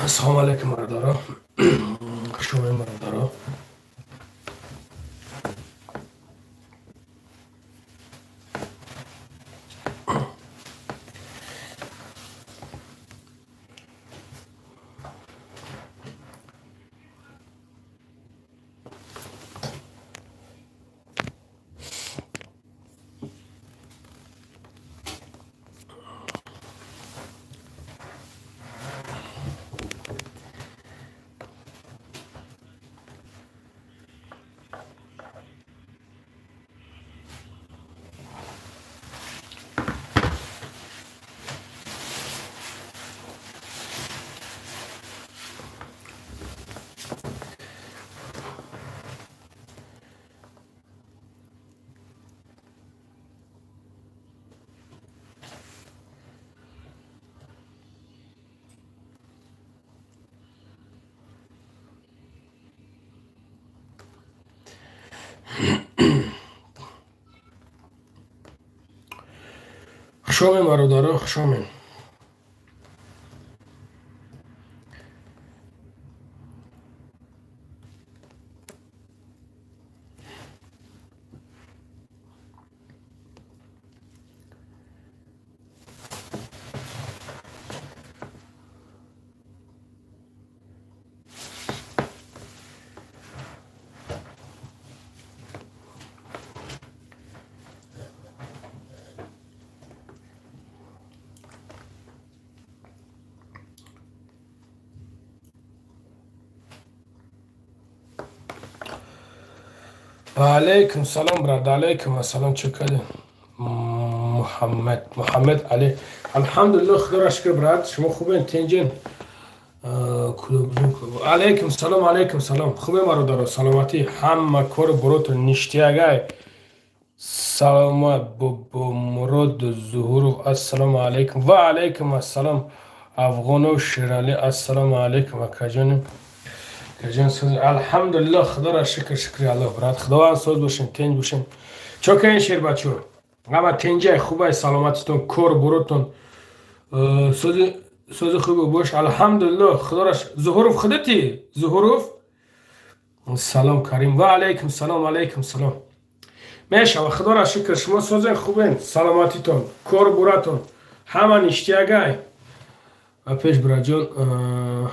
Ассалому алайкум, бародаро. Хуш омадед, бародаро. Хуш омед, бародаро, хуш омед. Алейкум салом, брат, алейкум ассалом. Чӣ кардем? Муҳаммад, Муҳаммад Али. Алҳамдулиллоҳ, худоро шукр, брат. Шумо хубен, тинҷен? Алейкум салом, алейкум салом. Хубен, бародаро, саломатӣ, ҳама кору боротон ништиягай. Саломат, Бобомурод Зуҳуров. Ассалому алайкум. Ва алайкум ассалом. Афғонов Шерали. Ассалому алайкум, акаҷоним. Алҳамдулиллоҳ, худоро шукр, шукри Аллоҳ, брат. Худованд соз бошем, тинҷ бошем. Чо кардем, шербачо? Ҳама тинҷай, хубай, саломатитон, кор боротон. Сози сози хубе бош. Алҳамдулиллоҳ, худоро. Зуҳуров худати? Зуҳуров? Салом, Карим. Ва алайкум салом, алайкум салом. Мешава, худоро шукр, шумо созен, хубен, саломатитон, кор боратон. Ҳама ништиягай. Ва пеш, братҷон,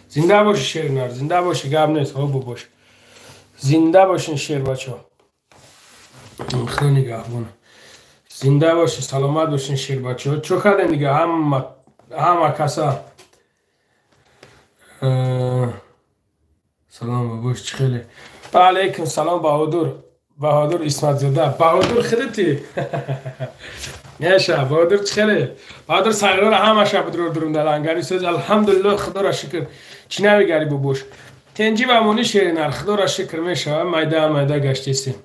зинда боши, шернар, зинда боши, гап нест, ҳо бош. Зинда бошин, шербачо. Худо нигаҳбон. Зинда боши, саломат бошин, шербачо. Чо кардем дига ҳама ҳама каса. Салом, бабош, чӣ хеле? Ва алайкум салом, Баҳодур. Баҳодур Исматзода. Баҳодур худати? Неша, Баҳодур чӣ хеле? Баҳодур сағирора ҳамаша будро дурунда лангари соз. Алҳамдулиллоҳ, худоро шукр. Чӣ навигари, бобош? Тенҷи ва амонӣ, шеринар, худоро шукр, мешава, майда майда гаштесем.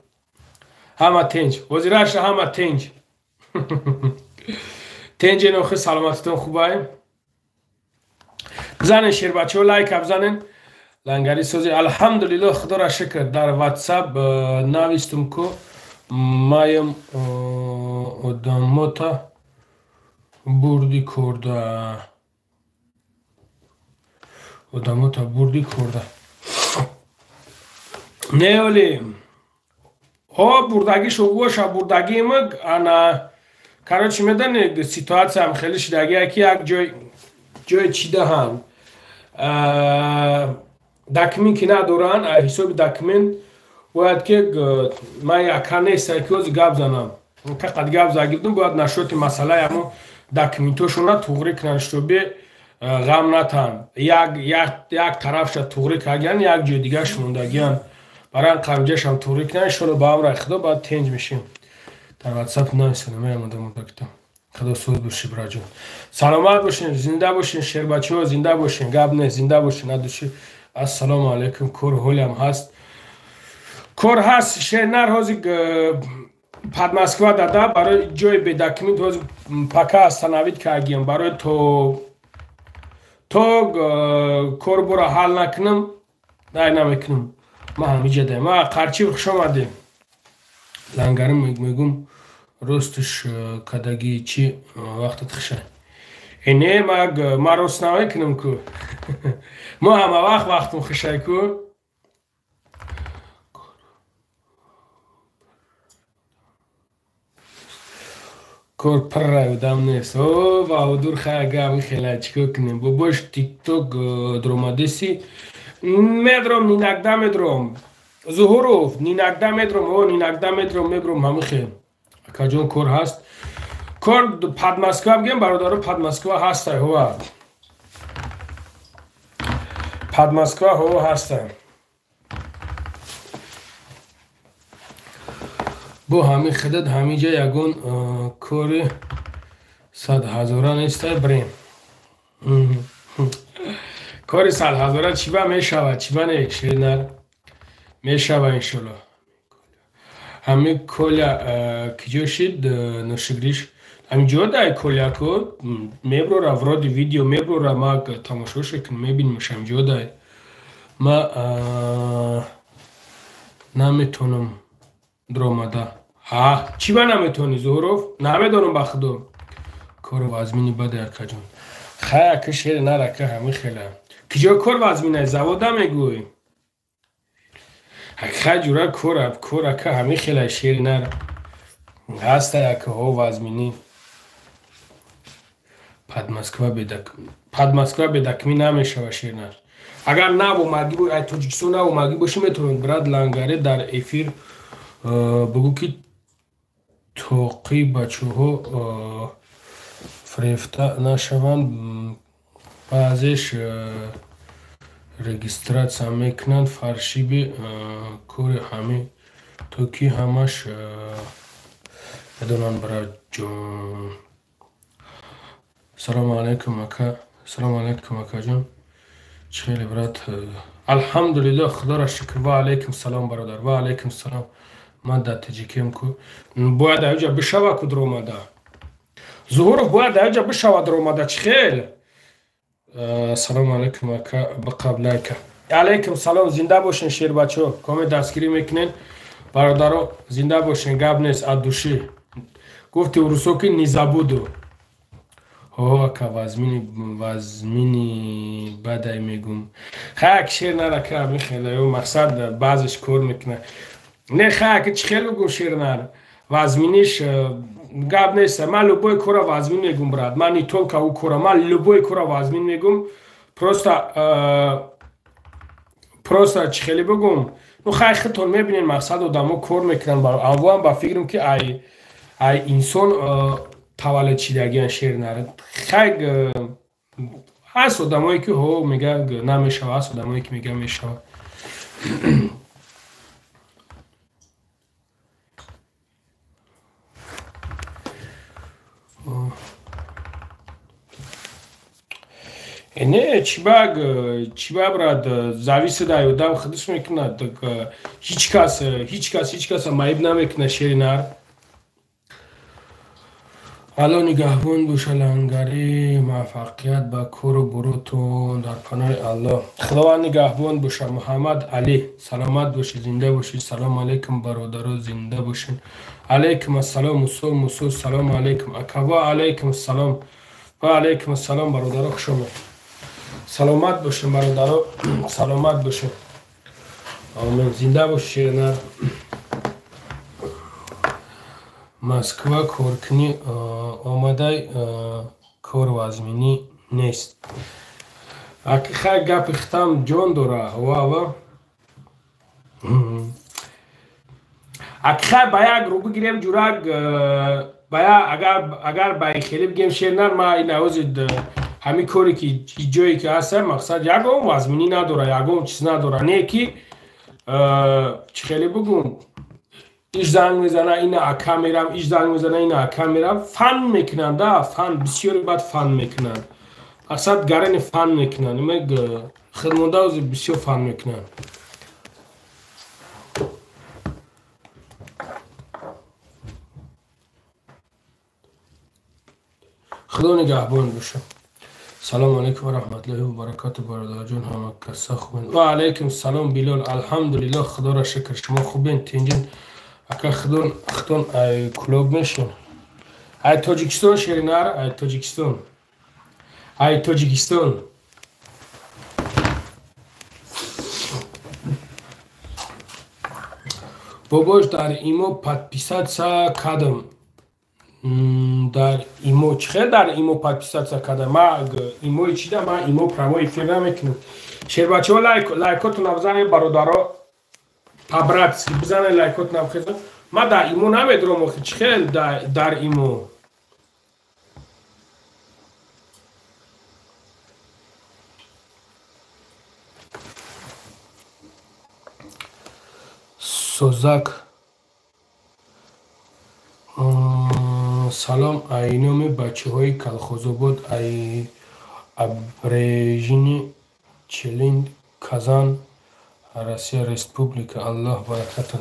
Ҳама тенҷ. Ҳозираша ҳама тенҷ. Тенҷен охи, саломатитон хубай. Бизанен, шербачаҳо, лайка бизанен. Лангари сози, алҳамдулиллоҳ, худоро шукр. Дар WhatsApp навистум ку маям одамота бурди корда. Одамота бурди корда. Не, оли. Ҳо, бурдагиш боша, бурдагима ана, короче, медонед, ситуатсиям хеле шидагия ки як ҷой ҷои чӣ даҳанд, документ ки надоранд, ҳисоби документ бояд ки ман яка нестам ки ҳозир гап занам, фақат гап загирдум, бояд нашоти масъалаи ҳамо документошонро туғрӣ кунанд, чтобы ғам натан. Як тарафша туғрӣ кардиян, як ҷои дигараш мондагиян, барои қамҷашам туғрӣ кунанд. Иншоалло, ба амри Худо баъд тенҷ мешем. Дар WhatsApp нависонам омада. Худо соз бошӣ, браҷон, саломат бошен, зинда бошен, шербачаҳо, зинда бошен, гап нест, зинда бошен, надуши. Ассалому алайкум, кор ҳолям ҳаст, кор ҳаст, шернар. Ҳозир под Москва дада барои ҷои бедокумент ҳозир пока остановить кардиям, барои то кор бора ҳал накунам, дай намекунам. Ма ҳамиҷа даем. Ма Қарчи, хуш омадем. Лангарим мегум, ростш кадаги чӣ вақтат хушай. Не, ма рост намекунам ку. Мо ҳама вақт вақтум хушай ку. Кор пирра одам нест. О, Баҳодур, хай гап хела чикор кунем? Бобош тикток дромадеси. Медром, нинагда медром. Зуҳуров, нинагда медром, о, нинагда медром, мебром ҳамихе. Акаҷон, кор ҳаст. Кор под Москва бигем, бародаро, под Москва ҳастай, ҳова. Под Москва ҳова ҳастай. Бо ҳамин хидат ҳамиҷа ягон кори 100 ҳазора нестай, бирем. Кори 100 ҳазора чиба мешавад, чиба не, шернар мешава, иншолло. Ҳамин Коля киҷо шид, ношигриш? Ҳамин ҷо дай Коляко меброра, вроде видео меброра, ма тамошоше кунем, мебинимаш, ҳамин ҷо дай. Ма наметонам дромада. Ҳа, чӣ ба наметонӣ, Зуҳуров? Намедонам, ба худо. Кору вазмини баде, акаҷон. Хай, ака шери нар, ака, ҳамин хела. Киҷо кор вазминай, завода мегӯй? Хай, ҷура, кор кор, ака, ҳамин хела, шери нар. Ҳастай, акаҳо, вазминӣ. Под Москва бедак, под Москва бедакмӣ намешава, шернар. Агар навомагӣ, ай Тоҷикистон навомагӣ бошӣ, метавонед, брат Лангаре, дар эфир бугӯ, ки тоқи бачаҳо фирефта нашаванд. Баъзеш регистрация мекунанд, фаршиби кори ҳамин, то ки ҳамаш медонанд, братҷон. Салому алайкум, ака. Салому алайкум, акаҷон. Чӣ хеле, брат? Алҳамдулиллоҳ, худоро шукр. Ва алайкум салом, бародар, ва алайкум салом. Ман дар тиҷикем ку. Бояд аёҷа бишава ку дуромада. Зуҳуров, бояд аёҷа бишава дуромада, чӣ хел? Салому алайкум, ака, бақаблайка. Алайкум салом, зинда бошен, шербачо. Коме дастгирӣ мекунен. Бародаро, зинда бошен, гап нест, от души. Гуфти урусо ки не забуду. Ҳо, ака, вазмини, вазмини бадай мегум. Хай, ак шер нарака, михела, мақсад баъзеш кор мекуна. Не, хай, ака, чӣ хел бигум, шернар? Вазминиш гап нест. Ман любой кора вазмин мегум, брат. Ман не только ӯ кора, ман любой кора вазмин мегум. Просто чӣ хеле бигум? Ну хай, худтон мебинед, мақсад одамо кор мекунанд. Аввалан ба фикрам, ки ай инсон таваллуд шидагиан, шернар. Хай, ҳаст одамое, ки ҳо мега намешава, ҳаст одамое, ки мега мешава. Не, чиба, чиба, брат, зависит ай одам худаш мекунад. Ҳеҷ кас, ҳеҷ кас, ҳеҷ каса маиб намекунад, шери нар. Алло нигаҳбон боша, Лангарӣ, муваффақият ба кору бурутон, дар паноҳи Аллоҳ. Худованд нигаҳбон боша, Муҳаммад Алӣ, саломат бошӣ, зинда бошӣ. Салому алайкум, бародаро, зинда бошен. Алайкум ассалом, Мусо, Мусо, салому алайкум, ака. Ва алайкум ассалом, ва алайкум ассалом, бародаро, хуш омад. Саломат бошем, бародаро, саломат бошем. Омин, зинда бош, шернар. Москва коркунӣ омадай, кор вазминӣ нест. Аки, хай, гапи хитам ҷон дора, ва аки, хай, ба як рӯ бигирем, ҷурак, ба агар ба хеле бигем, шернар, ма ин авози ҳамин коре ки ҷое ки ҳастам, мақсад ягон вазминӣ надора, ягон чиз надора, не ки чӣ хеле бигум, иш занг мезана, ина ака мерам, иш занг мезана, ина ака мерам, фан мекунанд, да, фан, бисёре бад фан мекунанд, мақсад гарани фан мекунанд, хидмонда бисёр фан мекунанд. Худо нигаҳбон боша. Салому алайкум ва раҳматуллоҳи ва баракату, бародарҷон, ҳама каса хубен? Ва алайкум салом, Билол, алҳамдулиллоҳ, худоро шукр, шумо хубен, тинҷин? Ака, худон худон ай клуб мешин? Ай Тоҷикистон, шеринар, ай Тоҷикистон. Ай Тоҷикистон. Бобош дар имо подписаться кардам. Дар имо чӣ хел дар имо подписаться кардам? Ма имои чӣ да? Ма имо прямой эфир намекунам. Шербачаҳо лайкотона бизанед бародаро. По-братски бизанед лайкотона бихезан. Ма дар имо намедурам охи чӣ хел дар имо. Созак. Салом ай номи бачаҳои Колхозобод ай Абрежини Челинд Казан Россия Республика. Аллоҳ баракатон.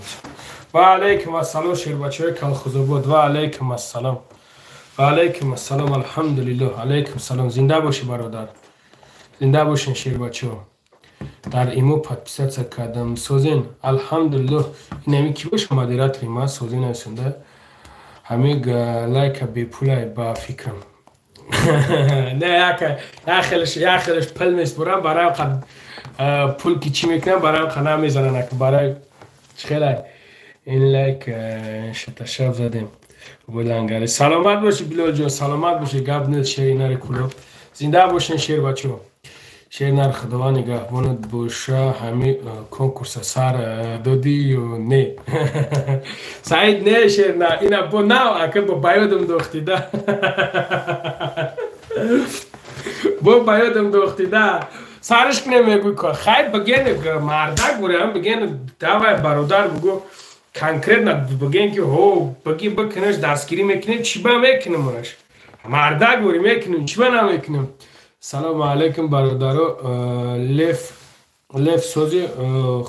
Ва алайкум ассалом шербачаҳои Колхозобод. Ва алайкум ассалом. Ва алайкум ассалом. Алҳамдулиллоҳ. Алайкум салом. Зинда бошӣ бародар. Зинда бошен шербачаҳо. Дар имо подписаться кардам. Созен. Алҳамдулиллоҳ. Инами ки боша модератори ма созен ҳастанда. Ҳамин лайка бепулай ба фикрам. Не, як хелеш пул меспорам, барои қад пул ки чӣ мекунам, барои қа намезананд, барои чӣ хелай ин лайк шаташаб задем. Булангари. Саломат бошӣ Билолҷон, саломат бошӣ. Гап нест шери нари кулоб. Зинда бошен шер бачаҳо. Шер нар Худованд нигаҳбонат боша. Ҳамин конкурса сар додӣ ё не? Саид не шер на ина бо нав ака бо баёдам дохтида. Бо баёдам дохтида. Сариш кунем мегӯй ко хайр биген мардак бурам биген давай бародар бугӯ конкретно биген ки ҳо бигӣ бикунаш дастгирӣ мекунем чӣ ба мекунем онаш. Мардак бурӣ мекунем чӣ ба намекунем. Салому алайкум бародаро. Лев сози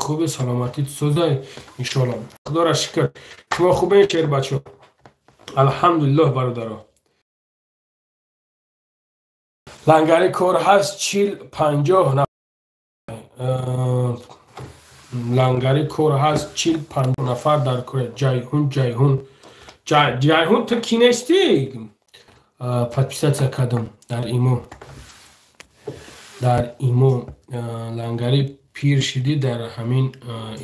хуби саломатӣ созай иншоалло. Худоро шукр. Шумо хубен шербачо? Алҳамдулиллоҳ бародаро. Лангари кор ҳаст 40-50 нафар. Лангари кор ҳаст 40-50 нафар дар кор. Ҷайҳун Ҷайҳун. Ҷайҳун ту кӣ нестӣ? Подписаться кардам дар имо. Дар имо лангари пир шидӣ дар ҳамин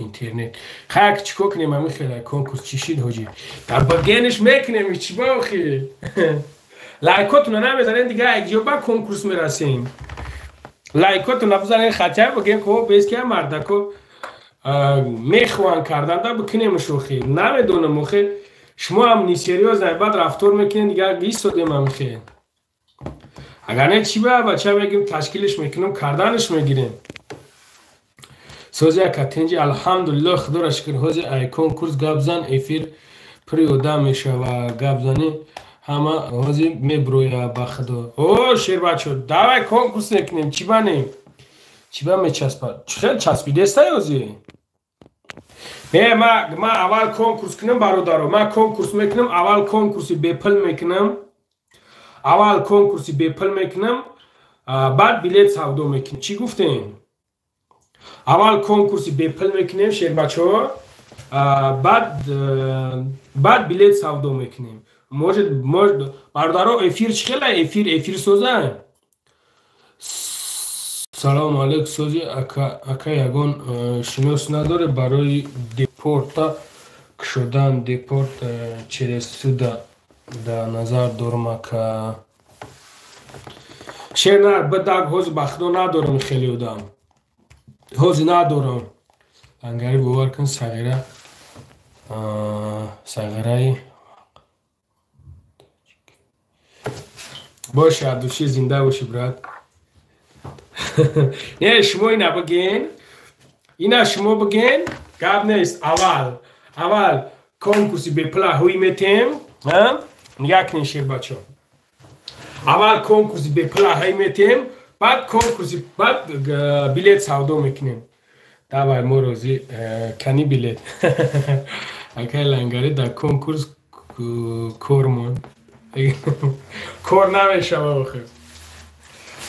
интернет. Хайр чӣ кор кунем ҳамин хела конкурс чӣ шид ҳоҷӣ? Дар багениш мекунем чӣ ба охи? Лайкотона намезанем дига якҷо ба конкурс мерасем. Лайкотона бизанем хатя бигем ко без ки мардако мехоҳанд карданда бикунемш охи. Намедонам охи. Шумо ҳам несерьёзно баъд рафтор мекунед дига бисодем ҳамин хел. Агар не чӣ ба бача мегим ташкилиш мекунем карданаш мегирем. Сози ака тинҷи алҳамдулиллоҳ худоро шукр. Ҳози ай конкурс гап зан эфир пури одам мешава гап занӣ ҳама ҳози меброя ба худо. О шербачо давай конкурс мекунем чӣ ба не? Чӣ ба мечаспад? Чӣ хел часпидестай ҳози? Не ма аввал конкурс кунам бародаро. Ма конкурс мекунам аввал конкурси бепул мекунам. Аввал конкурси бепул мекунам, баъд билет савдо мекунем. Чӣ гуфтем? Аввал конкурси бепул мекунем шербачаҳо, баъд билет савдо мекунем. Может бародаро эфир чӣ хела эфир соза? Салому алейкум сози ака ягон шинос надоре барои депорта кушодан депорт через суда да назар дорам ака. Шер бадаг ҳози ба худо надорам хеле одам. Ҳози надорам. Ангари бовар кун сағира сағираи боша души зинда боши брат. Не шумо ина бигин. Ина шумо бигин гап нест аввал конкурси бепула ҳуй метем. Нигоҳ кунед шербачо. Аввал конкурси бепула ҳай метем, баъд конкурси баъд билет савдо мекунем. Давай мо розӣ кани билет. Акай лангари дар конкурс кор монд. Кор намешава охир.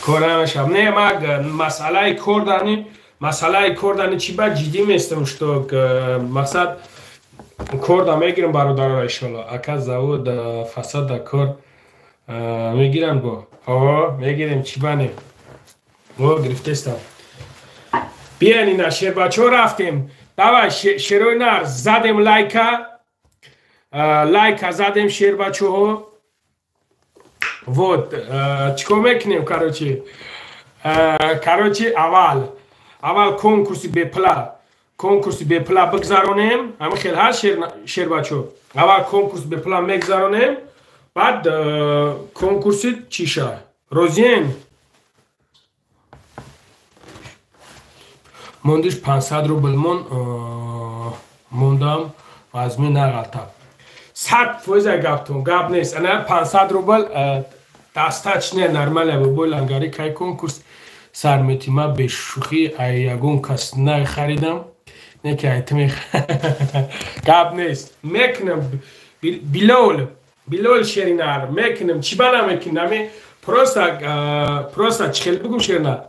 Кор намешава. Не ма масъалаи кор дани, масъалаи кор дани чӣ ба ҷиддӣ местам, што мақсад кор да мегирам бародаро иншоалло. Ака завод фасад да кор Мегирам бо. О, мегирем, чӣ бане. О, гирифтестам. Биён ина шербачо рафтем. Давай шерои нар задем лайка. Лайка задем шербачоҳо. Вот, чикор мекунем, короче? Короче, аввал конкурси бепла. Конкурси бепла бигзаронем. Ҳамин хел ҳаст шербачо. Аввал конкурс бепла мегзаронем. Баъд конкурси чиша? Розиен? Мондиш 500 рубл мон мондам аз ми нағалтаб. 100% гаптон, гап нест. Ана 500 рубл достаточно нормально бобой лангари кай конкурс сар мети. Ма бешӯхӣ ай ягон кас нахаридам. Не ки ай ту гап нест. Мекунам Билол, Билол шеринар мекунам. Чӣ ба намекунам? Ами просто чӣ хел бигум шеринар?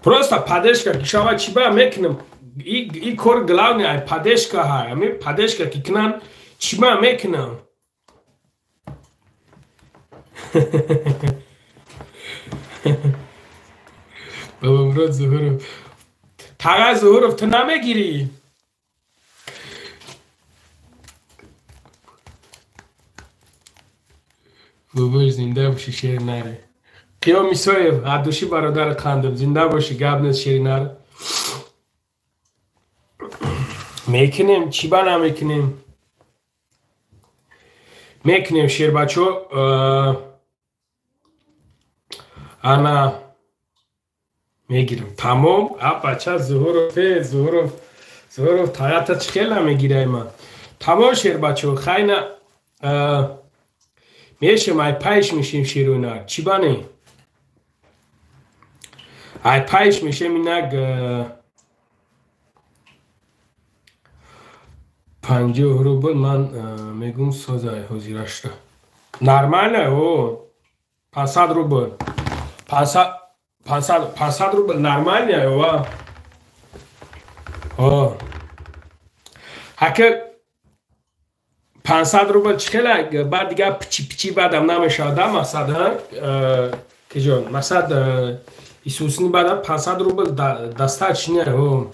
Просто поддержка кишава чӣ ба мекунам? И кор главный ай поддержка ҳай. Ами поддержка ки кунан чӣ ба мекунам? Бобомурод Зуҳуров. Тағай Зуҳуров, ту намегирӣ? Бобош зинда бошӣ шеринаре. Қиём Исоев, ҳардуши бародари қандам, зинда бошӣ, гап нест шеринар. Мекунем, чӣ ба намекунем? Мекунем шербачо. Ана мегирам. Тамом. А бача Зуҳуров, Зуҳуров, Зуҳуров таята чӣ хел намегирай ман? Тамом шербачо, хайна мешем, ай пайш мешем шерунар. Чӣ ба не? Ай пайш мешем инак 50 рубл ман мегум созай ҳозирашта. Нормально, о 500 рубл. 500 рубл нормально, о. О. Ҳака 500 рубл чӣ хела баъд дигар пичи-пичи баъдам намешавад, мақсад, киҷон? Мақсад исусни баъдам 500 рубл достаточно, о.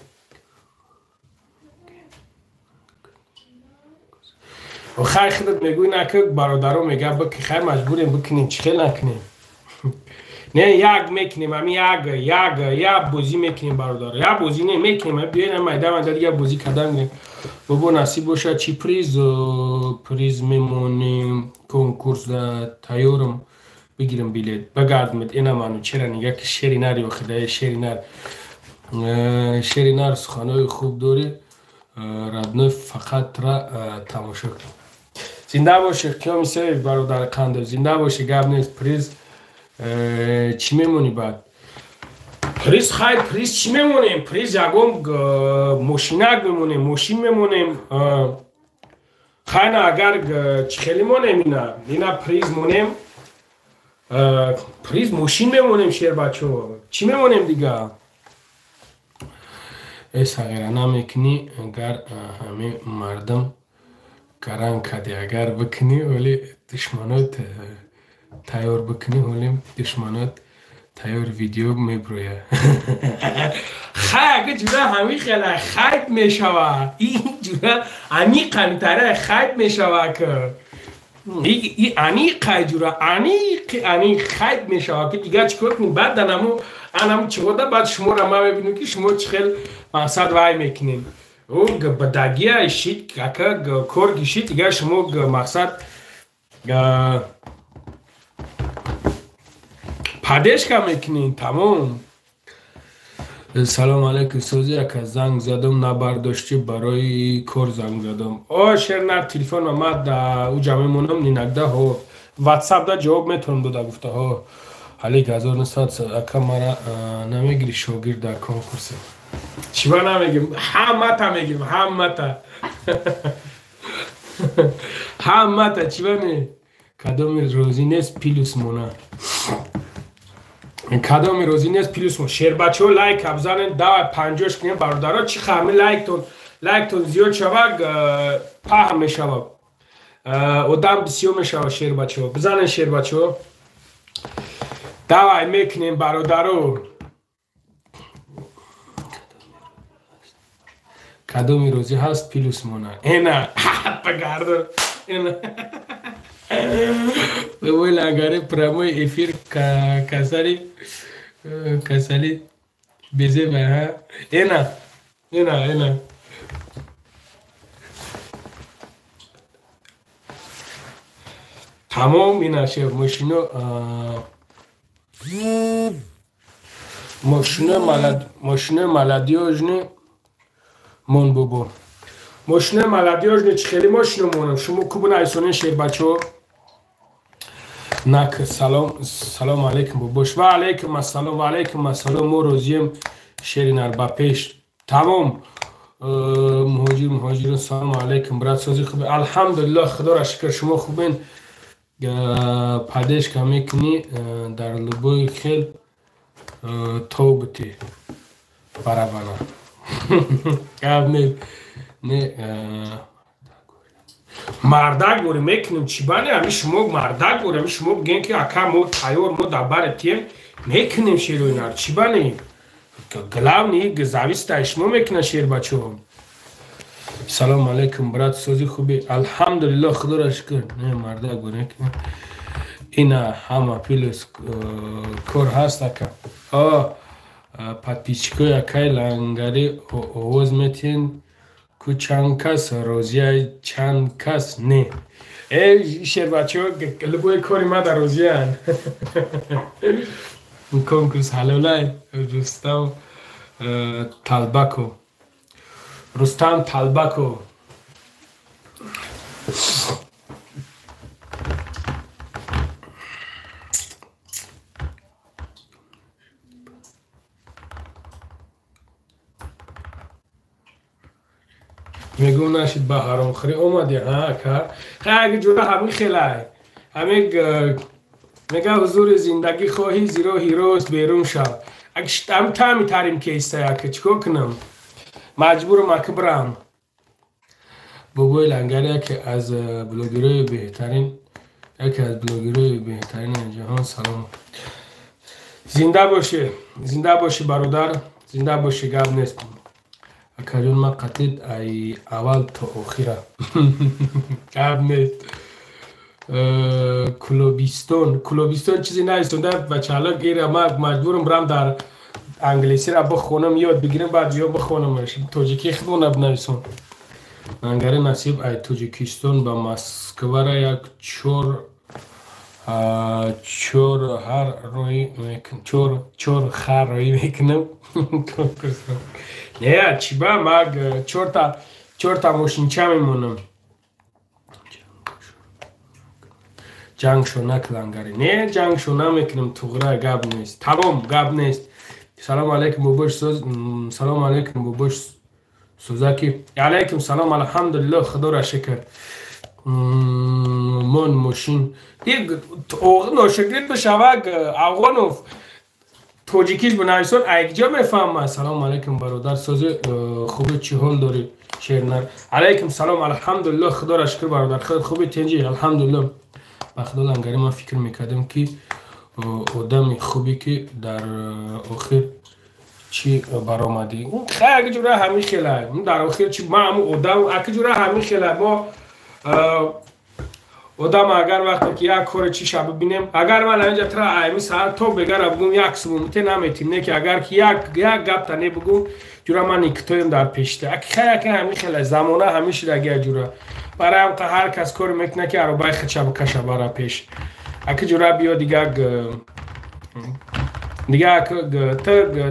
Хай худат мегӯй нака бародаро мега бики хай маҷбурем бикунем, чӣ хел накунем? Не, як мекунем, ами як бозӣ мекунем бародаро. Як бозӣ не мекунем, биёем майда майда дигар бозӣ кардан мегирем. Бобо насиб бошад, чӣ приз мемонем, конкурс тайёрам бигирам билет. Багардмед ина ману чера нига ки шери нар ё хидае шери нар. Шери нар суханои хуб дорӣ. Родной фақат ра тамошо кун. Зинда бошӣ Қиём Исоев бародари қандов, зинда бошӣ, гап нест. Приз чӣ мемонӣ баъд? Приз хай, приз чӣ мемонем? Приз ягон мошинак мемонем, мошин мемонем. Хайна агар чӣ хеле монем ина? Ина приз монем. Приз мошин мемонем шербачо. Чӣ мемонем дига? Э сағира намекунӣ агар ҳамин мардум гаранг кардӣ, агар бикунӣ ҳоли душманот тайёр бикунӣ, ҳоли душманот тайёр видео меброяд. Хай ага ҷура ҳамин хела хайп мешавад. Ин ҷура аниқамитара хайп мешавад ки и аниқай ҷура аниқи аниқ хайп мешавад ки дигар чӣ кор кунем? Баъд анаму анаму чиғода баъд шуморо ман мебинем ки шумо чӣ хел мақсад вай мекунем. Ӯ бадагия шид ака кор гишид, дигар шумо мақсад поддержка мекунем, тамом. Салом алейкум, сози ака занг задам набардоштӣ, барои кор занг задам. О шернар телефон омад, ӯ ҷамъ мемонам инакда ҳо ватсап да ҷавоб метавонам дода гуфта ҳо. Ҳалик 1900 ака мара намегирӣ шогирд дар конкурсе? Чӣ ба намегирем? Ҳамата мегирем, ҳамата. Ҳамата чӣ ба не? Кадоми розӣ нест плюс мона. Кадоми розӣ нест плюс мона. Шербачаҳо лайк абзанен, давай 50 кунем бародаро, чӣ хами лайктон, лайктон зиёд шавад, паҳн мешавад. Одам бисёр мешава шербачо. Бизанен шербачо. Давай мекунем бародаро. Кадоми розӣ ҳаст плюс мона. Эна пагардо. Эна. Бобои Лангари прямой эфир касали касали безеба ҳа. Эна. Эна эна. Тамом ина шеф мошино мошино молодёжный мон бобо. Мошино молодёжный чӣ хеле мошино монам. Шумо кубун айсонен шербачо. Нак салом салом алейкум бобош. Ва алейкум ассалом ва алейкум ассалом. Мо розием шеринар ба пеш. Тамом. Муҳоҷир муҳоҷирон салом алейкум брат сози хуб. Алҳамдулиллоҳ худоро шукр шумо хубен. Падешка мекунӣ дар любой хел тобути барабана. Гап не не мардак бори мекунем чӣ бане ами шумо мардак бори ами шумо бигем ки ака мо тайёр мо дар бари тием мекунем шероинар чӣ бане главный зависит аз шумо мекунад шербачо. Салом алейкум брат сози хуби. Алҳамдулиллоҳ худоро шукр. Не мардак бори мекунем ина ҳама плюс кор ҳаст ака. Подписчикои акай Лангари овоз метиҳен ку чанд кас розия чанд кас не. Э шербачо любой кори ма дар розиян. Конкурс ҳалолай Рустам Талбако. Рустам Талбако. Мегӯм нашид ба ҳаромхӯрӣ омадӣ ҳа ака. Хай аги ҷура ҳамин хелай. Ҳамин мега ҳузури зиндагӣ хоҳӣ зи роҳи рост берун шав. Ами таъми тарим кеистай ака чӣ кор кунам? Маҷбурам ака бирам. Бобои Лангари яке аз блогерҳои беҳтарин яке аз блогерҳои беҳтарини ҷаҳон. Салом. Зинда бошӣ, зинда бошӣ бародар, зинда бошӣ гап нест. Акаҷон ман қатид ай аввал то охира. Гап нест. Клубистон, клубистон чизе наистонда бачаҳо гира ман маҷбурам бирам дар англисиро бихонам ёд бигирам баъд ё бихонамаш. Тоҷикӣ худмона бинависон. Лангари насиб ай Тоҷикистон ба Москвара як чор чор ҳар роӣ чор чор хар роӣ мекунам. Не, чӣ ба ман чорта мошинча мемонам. Ҷангшо нак Лангари. Не, ҷангшо намекунам туғра гап нест. Тамом гап нест. Салом алейкум бобош соз салом алейкум бобош сӯзаки. Алейкум салом алҳамдулиллоҳ худоро шукр. Мон мошин. Диг ношукрит бишавак Афғонов тоҷикиш бинависон айкҷо мефаҳмад. Салом алейкум бародар сози хуби чӣ ҳол дорӣ шернар? Алейкум салом алҳамдулиллоҳ худоро шукр бародар. Хуби тинҷӣ алҳамдулиллоҳ. Ба худо Лангари ман фикр мекардам ки одами хубе ки дар охир чӣ баромадӣ. Хай аки ҷура ҳамин хела. Дар охир чӣ ман ҳамун одам аки ҷура ҳамин хела. Мо одам агар вақте ки як коре чӣ ша бибинем, агар ман инҷа тра ами саҳар то бегара бугум як сумумте наметим, не ки агар ки як гапта не бугум, ҷура ман никитоем дар пешта. Аки хай аки ҳамин хела замона ҳамин шидаги ҷура. Барои ҳам ҳар кас коре мекунад ки аробаи худша бикаша бара пеш. Аки ҷура биё дига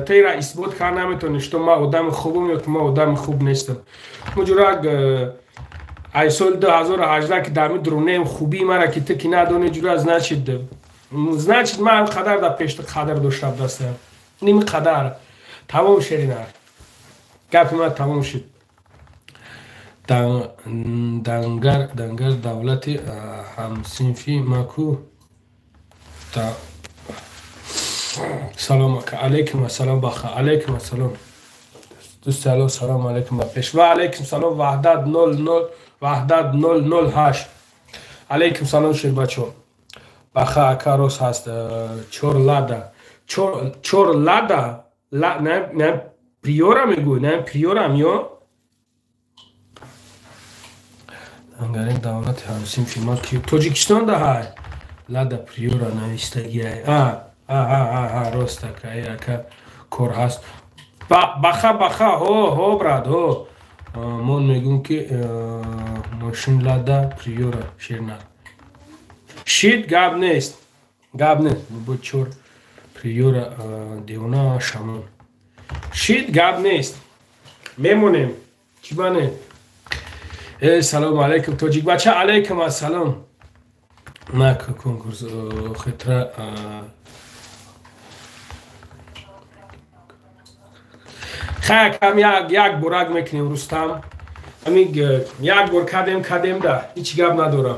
тера исбот карда наметавонӣ, что ман одами хубам ё ки ман одами хуб нестам. Мо ҷура ай соли 2018 ки дар ми дурунем хубии мара ки ту ки надонӣ ҷура значит ман қадар дар пешта қадр дошта будастам. Ними қадар. Тамом шеринар. Гапи ман тамом шуд. Дангар давлати ҳамсинфи маку. Салом алейкум ассалом баха алейкум ассалом. Дӯсти алло салом алейкум ба пеш. Ва алейкум салом Ваҳдат 00 Ваҳдат 008. Алейкум салом, шербачо. Баха ака, рост ҳаст, чор Лада, чор Лада, на Приора мегӯй, на Приорам ё Ангарин давлати ҳамсим шумо ки Тоҷикистон даҳай Лада Приора навистагиай. А рост ака, ака, кор ҳаст. Баха, баха, ҳо, ҳо, брат, ҳо. Мон мегӯм ки мошин Лада Приора ширнар шид, гап нест, гап нест. Бо чор Приора девона шамон шид, гап нест, мемонем, чӣ бане. Салому алайкум, тоҷикбача. Алайкум ассалом. На конкурс хитра. Хай, кам як борак мекунем, Рустам. Ами як бор кадем, кадем да, ҳеҷ гап надорам.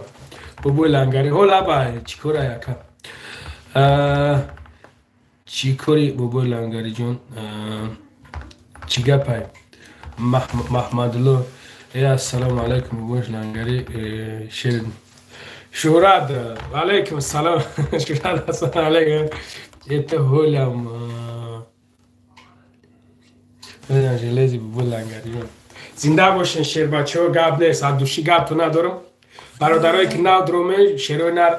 Бобои Лангари, ҳо, лаба, чӣ кора, яка? Чӣ кори, бобои Лангариҷон? Чӣ гапай, Маҳмадло? Э, ассалому алайкум, бобои Лангари, шер Шӯҳрат. Алайкум ассалом, Шӯҳрат, ассалому алайкум. Это ҳолям желези. Бобои Лангариҷон, зинда бошен, шербачаҳо, гап нест, аз души гапто надорам. Бародарое ки нав дроме, шерои нар,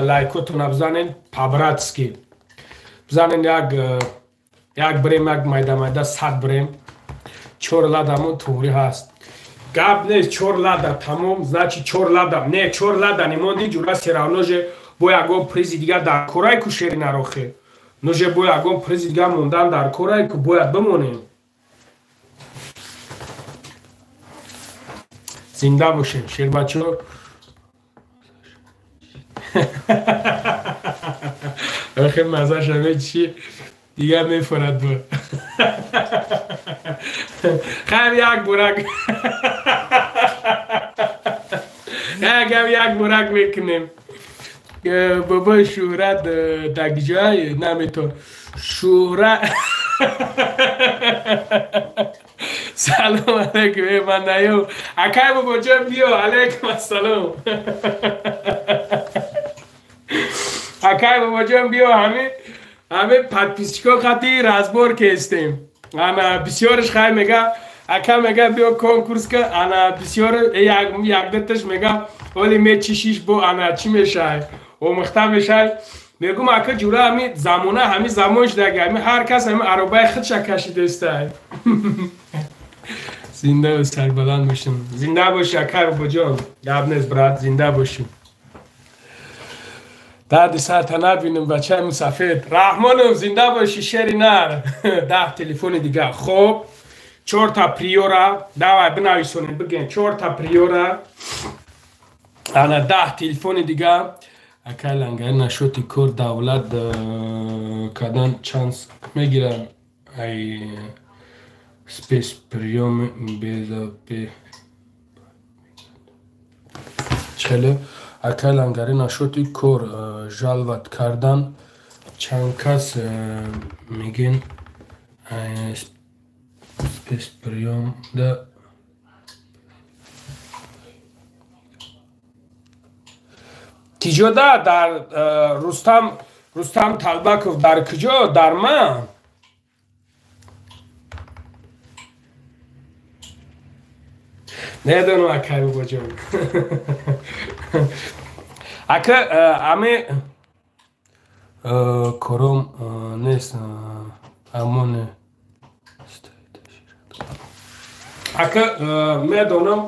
лайкотона бизанен, по-братски бизанен, як як брем, як майда майда 100 брем. Чор Ладамо туғри ҳаст, гап нест. Чор Лада тамом, значит, чор Лада не, чор Лада немонди, ҷура, всё равно же бо ягон призи дигар дар корай ку, шери нарохе ноже, бо ягон призи дигар мондан дар корай ку, бояд бимонем. Зинда бошем, шербачо. Охи, мазаша мечи, дигар мефорад бо. Хайр, як бурак, ягам як бурак мекунем. Бобои Шӯҳрат дагҷай наметон. Шӯҳрат, салом алейкум. Ман наём, акай бобоҷон, биё. Алейкум ассалом, акай бобоҷон, биё. Ҳами подписчико қати разбор кестем. Ана бисёрш хай мега, ака, мега, биё конкурс ка. Ана бисёр якдаташ мега, оли мечишиш бо, ана чӣ мешай, омӯхта мешай. Мегум, ака, ҷура, ҳами замона, ҳами замон шудаги, ҳами ҳар кас ҳами аробаи худша кашидестай. Зинда сарбаланд бошем, зинда боши, акай бобоҷон, гап нест, брат, зинда бошӣ. Дарди сарта набинем, бачаи мусафед Раҳмонов, зинда бошӣ, шери нар. 10 телефони дигар. Хоб, чорта Приора, давай, бинависонем, биген, чорта Приора, ана 10 телефони дигар. Акай Лангари, нашоти кор давлат кардан чанс мегирам, ай спецприём беза чхеле? Акай Лангари, нашоти кор жалват кардан чанд кас мегин, спецприёмда киҷода? Дар Рустам, Рустам Талбаков, дар куҷо? Дар ман медонам, акай бобоҷон. Ака, аме кором нест, амоне. Ака, медонам,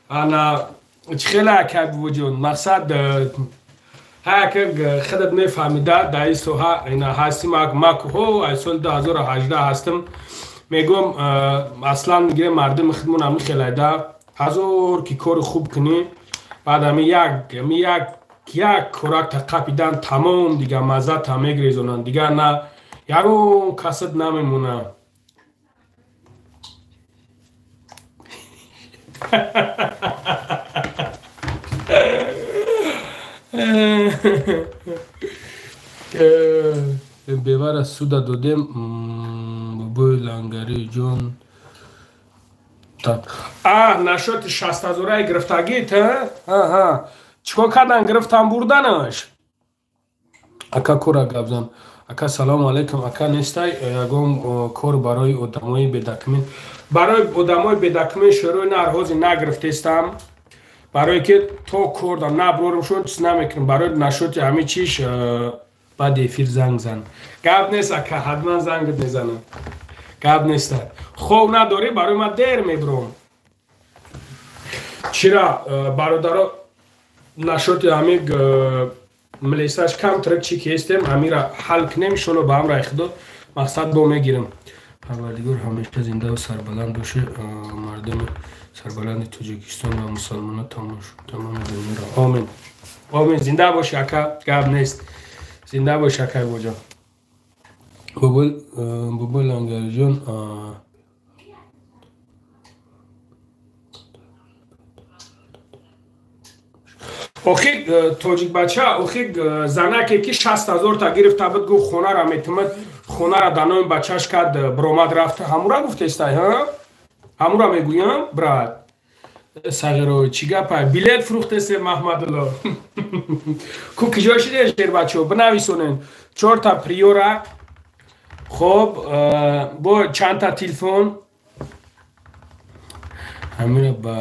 ана чӣ хеле, акай бобоҷон, мақсад, ака, худат мефаҳмида, дар ин соҳа ина ҳастим макҳо, аз соли 2018 ҳастам. Мегӯм, аслан мегирем, мардуми худмон ами хелайда, ҳазор ки кори хуб кунӣ, баъд ами як коракта қапидан, тамом, дигар маззата мегрезонанд, дигар на ягон касат намемонад. Бевара суда додем, бобои Лангари ҷон. Так, а нашоти 60 ҳазораи гирифтагит? Чикор кардан, гирифтан бурданаш? Ака кора гап зан. Ака салому алейкум, ака нестай ягон кор барои одамои бедокумент? Барои одамои бедокумент шӯрои нарҳози нагирифтестам, барое ки то корда наброрам шон чиз намекунам. Барои нашоти ҳами чиш баъди эфир занг зан. Гап нест ака, ҳатман зангат мезанам. Гап неста. Хов надорӣ, барои ман дер мебуром. Чира бародаро нашоти ҳами милисаш камтарак чи ки ҳестем, ҳамира ҳал кунем, иншолло ба ҳамраи худо мақсад бо мегирем. Парвардигор ҳамеша зиндаву сарбаланд боши, мардуми сарбаланди Тоҷикистон ва мусалмона тамоми дунёро. Омин. Омин. Зинда боши ака, гап нест. Зинда боши акай боҷон. Бобои Лангариҷон, охи тоҷикбача, охи занаке ки 60 000 та гирифта буд, гуфт хонара метимад, хонара дар номи бачаш кард, биромад рафта, ҳамура гуфтестай, ҳа? Ҳамура мегӯям, брат. Сағиро, чӣ гапа? Билет фурӯхтесе Маҳмадулло. Ку киҷо шиде шербачо? Бинависонен. Чорта Приора, хоб, бо чандта телефон. Ҳамира ба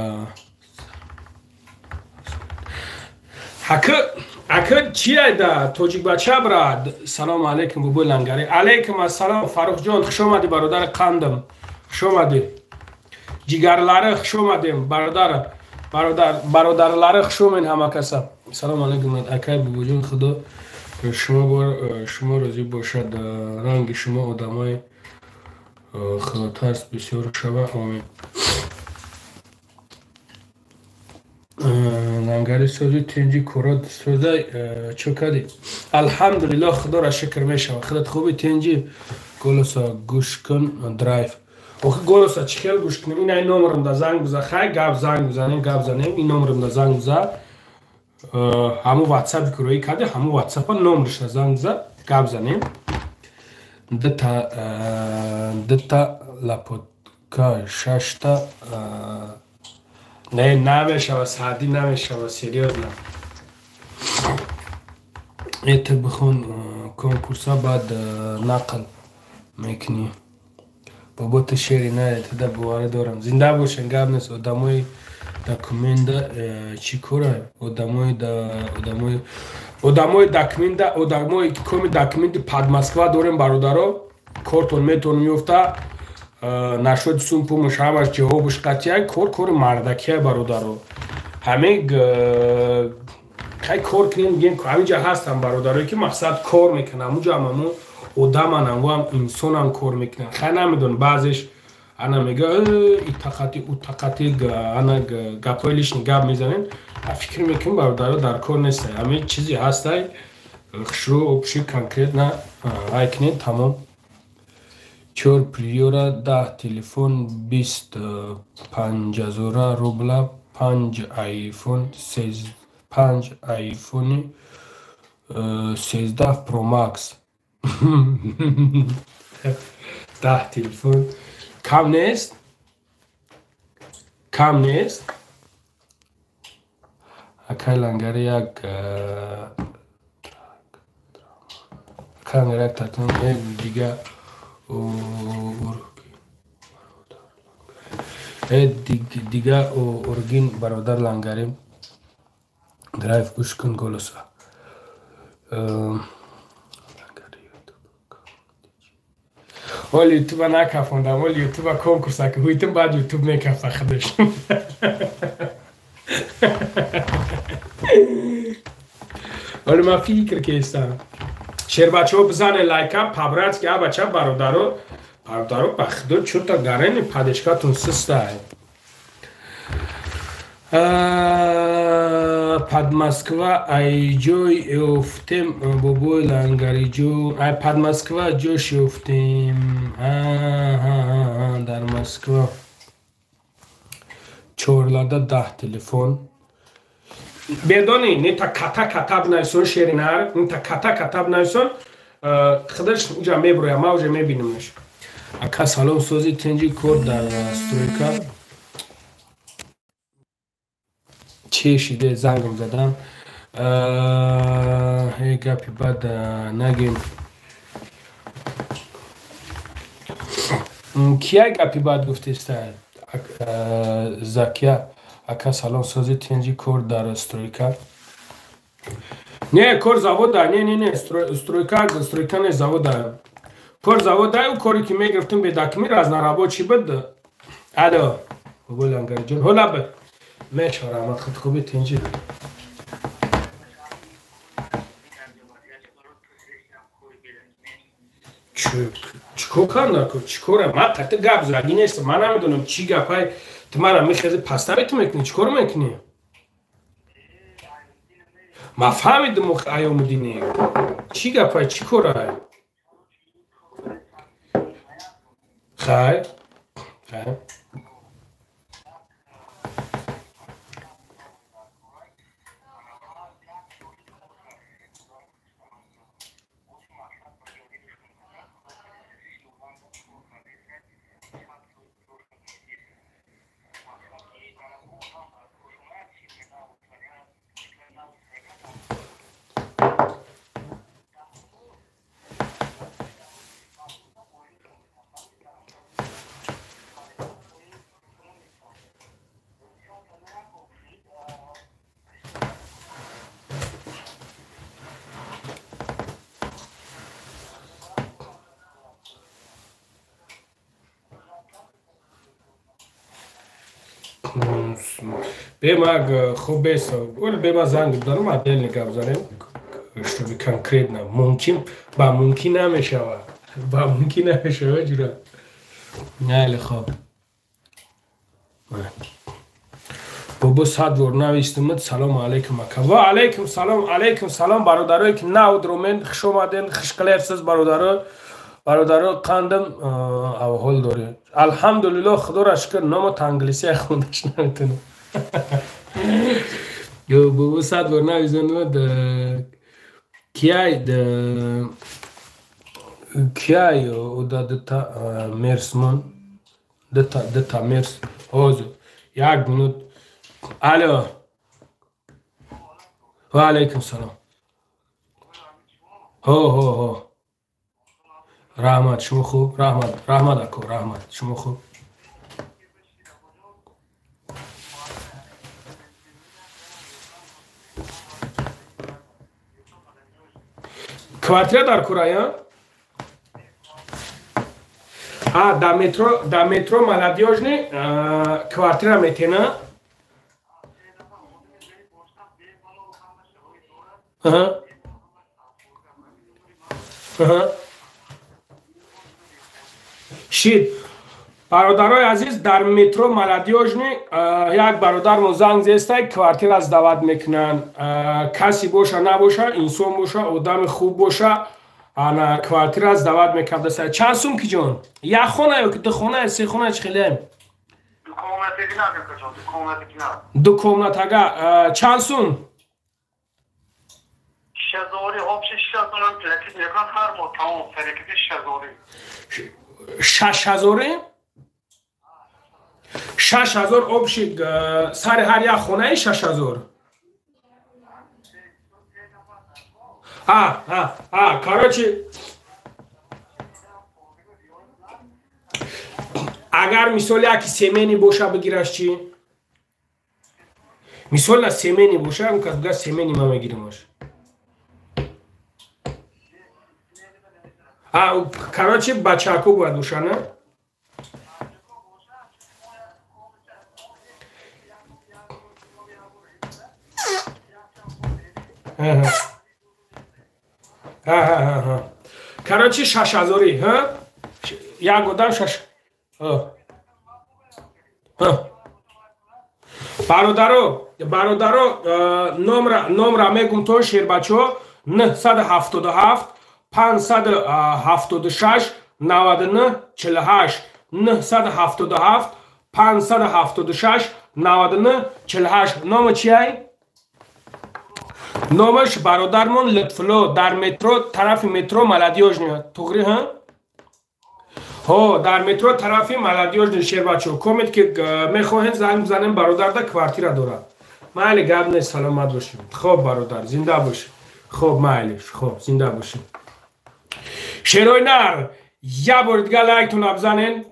ака чи айда тоҷикбача брат. Салому алейкум бобои Лангари. Алейкум ассалом Фаррухҷон, хуш омадӣ бародари қандам. Хуш омадӣ. Ҷигарлари хуш омадем бародар, бародар, бародарлари хуш омед ҳама каса. Салому алейкум акай бобоҷон, худо шумо розӣ бошад. Ранги шумо одамои худотарс бисёр шава. Омин. Лангари сози тинҷи корот созай чо кардӣ? Алҳамдулиллоҳ, худоро шукр мешава. Худат хуби тинҷи? Голоса гӯш кун драйв. Охи голоса чӣ хел гӯш кунем? Ин ай номерамда занг биза, хай гап занг бизанем, гап занем, ин номерамда занг биза. Ҳамун ватсапи ки роӣ карди, ҳамун ватсапа номерашда занг биза, гап занем. Дута лапотка, шашта не намешава, саъдӣ намешава, серьёзно. Это бихон конкурса, баъд нақл мекунӣ. Бобо ту шери наре, туда боварӣ дорам. Зинда бошен, гап нест. Одамои документа чӣ кора? Одамои документа, одамои коми документи под Москва дорем бародаро, кортон метон меёфта, нашоди сум пумуш ҳамаш ҷавобуш қатъия, кор кори мардакия бародаро. Ҳамин хай кор кунем, бигем ҳаминҷа ҳастам бародарое ки мақсад кор мекунанд, ҳамунҷа ҳам ҳамун одаман, ҳамуам инсонам кор мекунанд. Хай намедонам, баъзеш ана мега итақати утақати, ана гапҳои лишний гап мезанем. Фикр мекунем бародаро дар кор нестай. Ҳамин чизе ҳастай, хушрӯ обши конкретно ай кунед, тамом. Чор Приора, 10 телефон, 25 000 рубла, панҷ айфон, панҷ айфони 13 Про Макс. 10 телефон кам нест, кам нест. Акай Лангари як акай Лангари як татон дига дига ургин бародар Лангари драйв гӯш кун голоса. Ҳол ютуба накафондам, ҳол ютуба конкурса ки ҳуйтим, баъд ютуб мекафта худаш. Ҳоли ман фикр кестам. Шербачаҳо бизане лайка по-братски, а бача бародаро, бародаро, ба худо чӯта гарени поддержкатун систай. Под Москва ай ҷой ёфтем бобои Лангариҷон? Ай под Москва ҷош ёфтем дар Москва. Чорлада 10 телефон бедони нета ката ката бинависон, шеринар, нета ката ката бинависон, худаш уҷа меброя, ма уҷа мебинамаш. Ака салом, сози тинҷи, кор дар стройка чӣ Че шиде зангам задан? Гапи бад нагем. Кия гапи бад гуфтеста? Закия ака салом сози тинҷи кор дар стройка. Не, кор завода, не, не, не, стройка, стройка не завода. Кор завода, ӯ коре ки мегирифтем бедакми разнорабочий буд. Алло, бобои Лангариҷон, ҳола б. Меча раҳмат, худ хуби тинҷи. Чикор кардам? Чикора? Ман қатъи гап заги нестам. Ман намедонам чӣ гапай. Ту мара мехези паста ту мекунӣ? Чикор мекунӣ? Ман фаҳмидам охи Аёмуддине. Чӣ гапай? Чӣ корай? Хай. Хай. Бемаг хуб бес, оли бема занг бизанам, отдельно гап занем, чтобы конкретно. Мумкин, ба мумкин намешава. Ба мумкин намешава ҷура. Найли хоб. Бобо сад бор навистумад. Салому алайкум ака. Ва алайкум салом, алайкум салом бародарое ки нав дромен, хуш омаден, хуш қилябсиз бародаро. Бародаро қандам авҳол доред. Алҳамдулиллоҳ, худоро шукр, нома та англисия хондаш наметунам. Бобо сад бор навизонад. Кияй кияй ода дта мерсмон дта мерс. Ҳозир як минут. Алло. Ва алайкум салом. Ҳо ҳо ҳо. Раҳмат, шумо хуб? Раҳмат, раҳмат ако, раҳмат. Шумо хуб? Квартира дар курая? А, да метро Молодёжный квартира метена? Аҳа. Аҳа. Шид. Бародарои азиз, дар метро Молодёжный як бародармон занг зестай, квартира сдават мекунанд. Каси боша набоша, инсон боша, одами хуб боша, ана квартира сдават мекардаса. Чанд сум ки ҷон? Як хона ё ки ду хона, се хона чӣ хеле? Ду комнатага. Чанд сум? 6000? 6000 общий сари ҳар як хонаи 6000. А, короче, агар мисол яки семейный боша бигираш чӣ? Мисол на семейный боша, он кас бигӯяд семейный ма мегиримаш. А, короче, бачако бояд боша, на? Короче, 6000, ҳа? Як одам шаш. Бародаро, бародаро, номра мегум то шербачо 977 576 99 48 977 576 99 48. Нома чиай? Номаш бародармон Лутфулло, дар метро тарафи метро Молодёжный. Туғри, ҳа? Ҳо, дар метро тарафи Молодёжный шербачо. Комет ки мехоҳед занг бизанем, бародарда квартира дорад. Майли, гап нест, саломат бошем. Хоб, бародар, зинда бошем. Хоб, майли, хоб, зинда бошем. Шерои нар, як бори дига лайктона бизанен.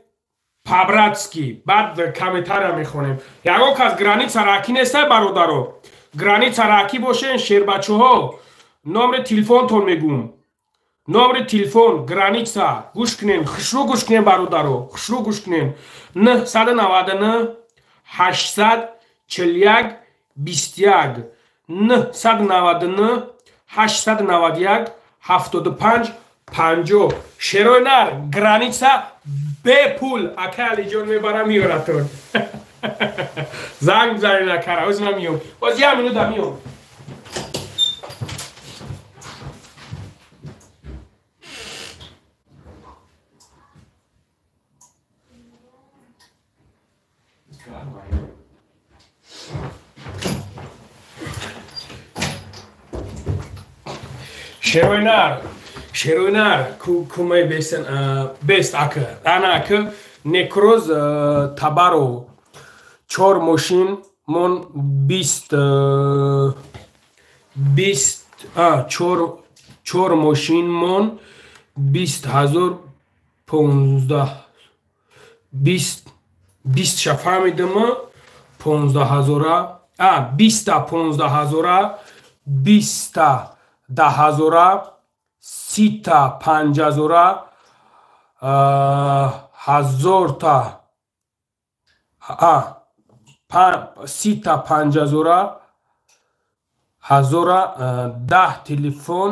По-братски, баъд комментария мехонем. Ягон кас граница раки нестай, бародаро. Граница раки бошен, шербачаҳо. Номери телефонтон мегум. Номери телефон, граница, гӯш кунен, хушрӯ гӯш кунен, бародаро, хушрӯ гӯш кунен. 999 841 21 999 891 75 50. Шерои нар, граница бепул. Акай Алиҷон мебарам меёратон. Занг бизанед акара, ҳозир ман меём. Боз як минута меём. Шерои нар, шерои нар, кумай бестен, бест ака, ана ака, некроз табаро, чор мошин, мон 20, чор мошин мон 20 000 15 20 20 ша фаҳмидама 15 ҳазора, 20 15 ҳазора, 20 10 ҳазора, 30 5 ҳазора, ҳазорта, 30 5 ҳазора, ҳазора, 10 телефон,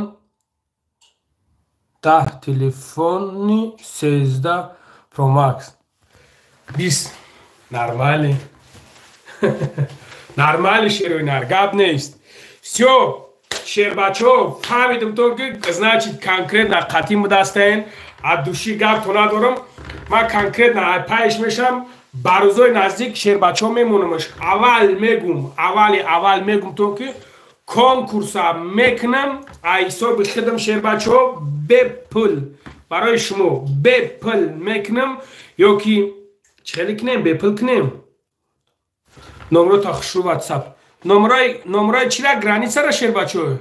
10 телефони 13 Pro Max. 20 нормали. Нормали, шерои нар, гап нест. Всё, шербачо, фаҳмидам то ки значит конкретно қатъи мудастаен, аз души гапто надорам. Ман конкретно пайш мешам, ба рӯзои наздик шербачо мемонамаш. Аввал мегум, аввали аввал мегум то ки конкурса мекунам, аз ҳисоби худам шербачо бепул барои шумо бепул мекунам ё ки чӣ хеле кунем, бепул кунем. Номро та хушрӯ WhatsApp. Номрои чира границара шербачо?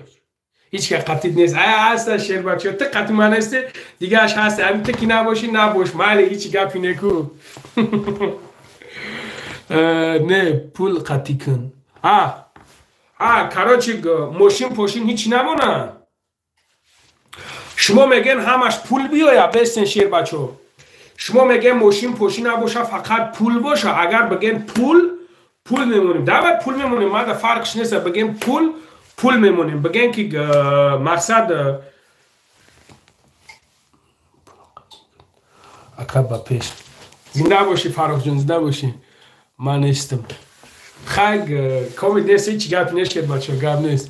Ҳеч ка қатид нест. Ая ҳаста шербачо, ту қатӣ ман нести, дигааш ҳаста. Ҳамин ту ки набошӣ, набош. Майли, ҳеч гапи неку. Не, пул қатӣ кун. Короче, мошин пошин ҳеч намона. Шумо мегӯен ҳамаш пул биёя, бестен шербачо. Шумо мегӯен мошин пошин набоша, фақат пул боша. Агар бигӯен пул, пул мемонем. Давай пул мемонем, мада фарқш нест. Бигӯем пул, пул мемонем. Бигӯем ки мақсад ака ба пеш. Зинда бошӣ Фаррухҷон, зинда бошӣ. Ман нестам. Хай комид нест, ҳеч гап нест, шербачо, гап нест.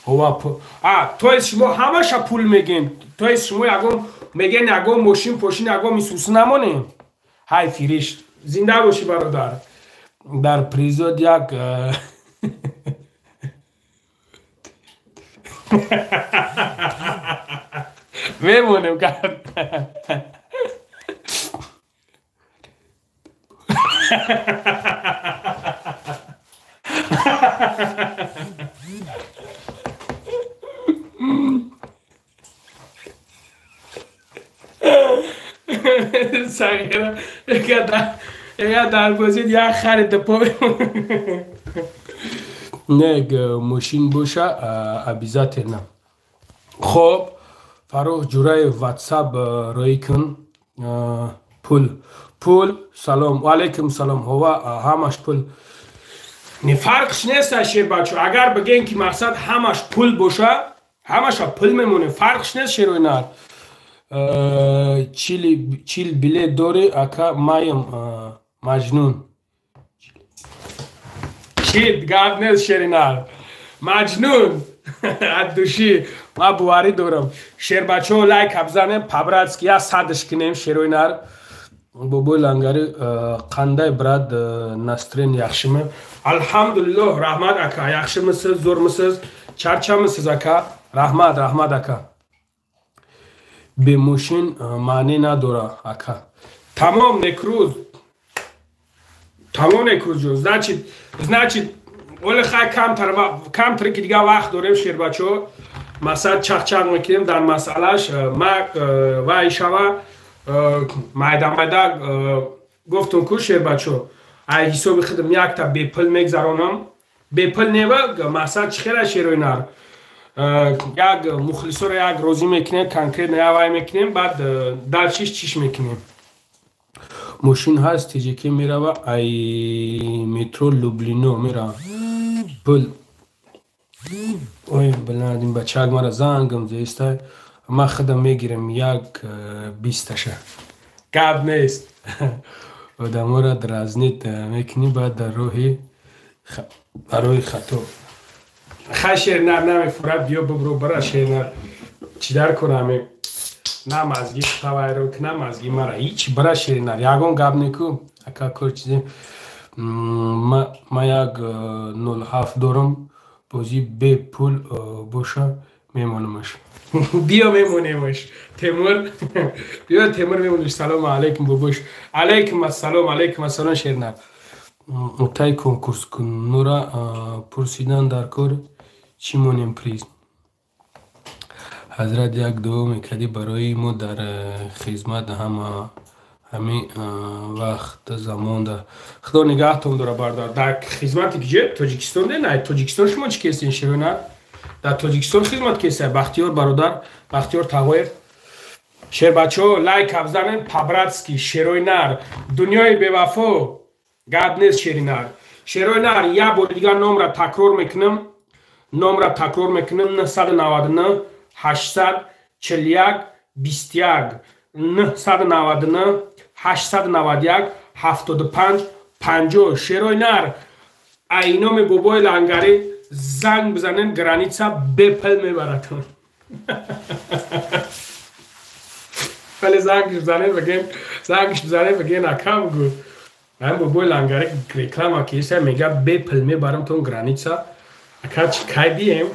То есть шумо ҳамаша пул мегӯем. То есть шумо ягон мегӯен ягон мошин пошин ягон мисусу намонем. Ҳай фиришт. Зинда бошӣ бародар. Дар призод як мемонем кард. Сағира я дар бозид як харид по не мошин боша обязательно. Хоб, Фаррух Ҷураев WhatsApp роӣ кун. Пул, пул, салом, ва алайкум салом. Ҳова ҳамаш пул. Не фарқш нест шербачо. Агар бигӯем ки мақсад ҳамаш пул боша, ҳамаша пул мемонем. Фарқш нест шерои нар. Чил билет дорӣ ака маем Маҷнун. Чит гап нест шеринар. Маҷнун. Аз души ман боварӣ дорам. Шербачо лайк бизанем, по-братски я садш кунем шерои нар. Бобои лангари қандай брат настрен яхшими? Алҳамдулиллоҳ, раҳмат ака. Яхшимисиз, зӯрмисиз, чарчамисиз ака? Раҳмат, раҳмат ака. Бемошин маънӣ надора ака. Тамом некрӯз. Тамом некрӯз ҷон. Значит, Оле хай камтар ки дига вақт дорем шербачо. Масалан чақчақ мекунем дар масъалаш ма вай шава майда майда гуфтум ку шербачо. Ай ҳисоби худам якта бепул мегзаронам. Бепул нева масалан чӣ хела шерои нар. Як мухлисоро як розӣ мекунем, конкретно як вай мекунем, баъд дальшиш чиш мекунем. Мошин ҳаст тиҷеки мерава ай метро Люблино мерава. Пул. Ой, блин, ин бачак мара зангам зеста. Ма худам мегирам як бисташа. Гап нест. Одаморо дразнит мекунӣ баъд дар роҳи барои хато. Хай шернар намефурад, биё бибро бара шернар. Чӣ дар кунам? На мазги тавайро на мазги мара ҳеч бара шернар. Ягон гап неку. Ака кор чизе. Ма як 07 дорам. Бозӣ бепул боша мемонамаш. Биё мемонемаш. Темур. Биё Темур мемонеш. Салому алайкум бобош. Алайкум ассалом, алайкум ассалом шернар. Тай конкурс кунура пурсидан дар кор чӣ монем приз. Ҳазрат як дуо мекардӣ барои мо дар хизмат ҳама ҳамин вақт замонда. Худо нигаҳтон дора бародар. Дар хизмати киҷо? Тоҷикистон не? На, Тоҷикистон шумо чӣ кестен шерона? Дар Тоҷикистон хизмат кеста Бахтиёр бародар, Бахтиёр Тағоев. Шербачо лайк абзанен по-братски шерои нар. Дунёи бевафо гап нест шери нар. Шерои нар як бори дигар номра такрор мекунам. Номра такрор мекунам 999 841 21 999 891 75 50. Шерои нар ай номи бобои лангарӣ занг бизанен граница бепул мебаратон. Вале зангш бизанен бигем, зангш бизанен бигем ака бугу. Ам бобои лангарӣ реклама киса мега бепул мебарамтон граница. Ака чӣ кай бием?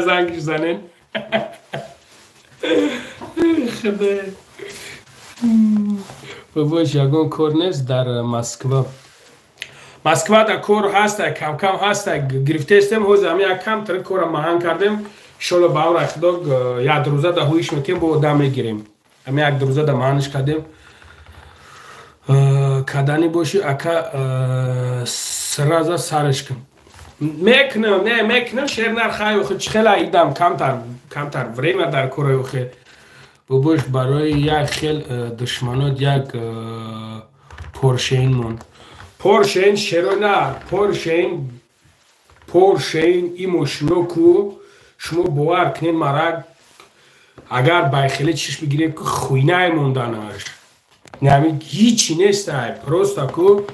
Зангш бизанен. Худо. Бобош ягон кор нест дар Москва. Москва дар кор ҳаст, камкам ҳаст, гирифтаистем, ҳозир ҳамин як камтар корро маҳан кардем. Иншолло ба амри Худо як рӯза дар ҳуиш мекунем, бо одам мегирем. Ҳамин як рӯза дар маҳанш кардем. Кадани боши ака сраза сараш кун. Мекунам, не, мекунам, шернар хай охи чӣ хела идам камтар, камтар время дар кораи охи. Бобош барои як хел душманот як поршейн монд. Поршейн шерона, поршейн, поршейн и мошино ку шумо бовар кунед мара агар байхеле чиш бигирем ку хуйнае монданаш. Нами ҳичи нестай, просто ку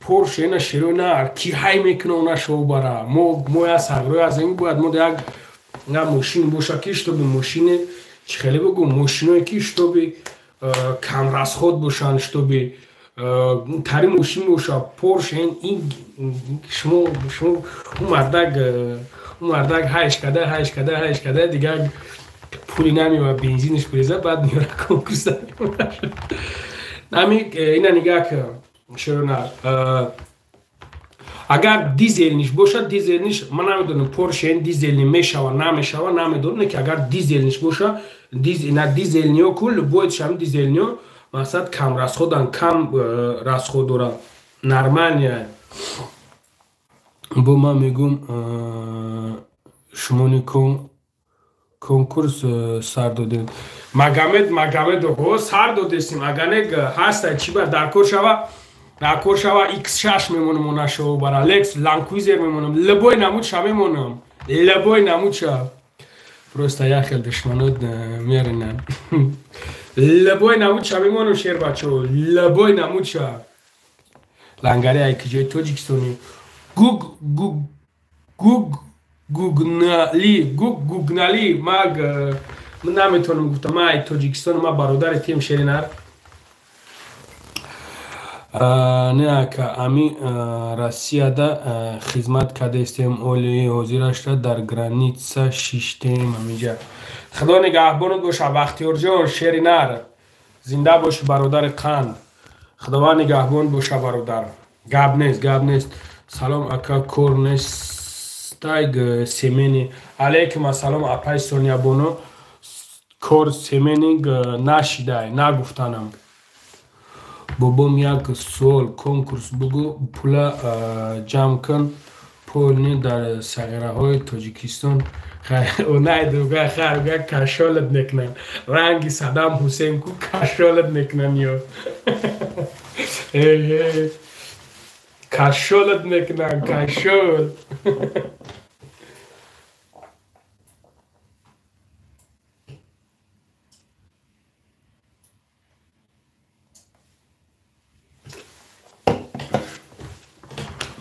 поршейна шерона ки ҳай мекуна она шоу бара. Мо я сагрои аз ин бояд мо як на мошин боша ки чтобы мошине чӣ хеле бугу мошиное ки чтобы кам расход бошанд, чтобы тари мошин боша. Поршен ин шумо у мардак ҳайш када ҳайш када ҳайш када дигар пули намева бензинаш буреза баъд меёра конкурс. Ами ина нигаҳ кун шерона. Агар дизелниш бошад, дизелниш ман намедонам поршен дизелни мешава намешава намедонам, ки агар дизелниш боша, на дизелниё ку любой шам дизелниё мақсад кам расходан, кам расход дора, нормальная. Бо ман мегум шумони конкурс сар додем. Магомед Магомедов сар додестим. Агар не ҳаста чӣ ба дар кор шава, дар кор шава X6 мемонам, она шоу бара Лекс Land Cruiser мемонам, любой намуд ша мемонам, любой намуд ша. Просто як хел душманот меринанд. Любой намуд ша мемонам шербачо, любой намуд ша. Лангари ай киҷои Тоҷикистони. Гуг гуг гуг гугнали гуг гугнали маг ман наметавонам гуфтам ман ай Тоҷикистон, ман бародари тем шеринар. Не ака ами Россияда хизмат кардастем, оли ҳозирашра дар граница шиштем амиҷа. Худо нигаҳбонат боша Бахтиёрҷон шеринар. Зинда боши бародари қанд. Худованд нигаҳбон боша бародар. Гап нест, гап нест. Салом ака, кор нестайг семени. Алейкум ассалом апай Сониябону. Кор семенинг нашидай, нагуфтанам. Бобом як суол, конкурс бугу, пула ҷамъ кун, полни дар сағираҳои Тоҷикистон. Найдуга хайрга кашолат мекунанд. Ранги Саддам Ҳусейн ку кашолат мекунанд ё. Кашолат мекунанд, кашол.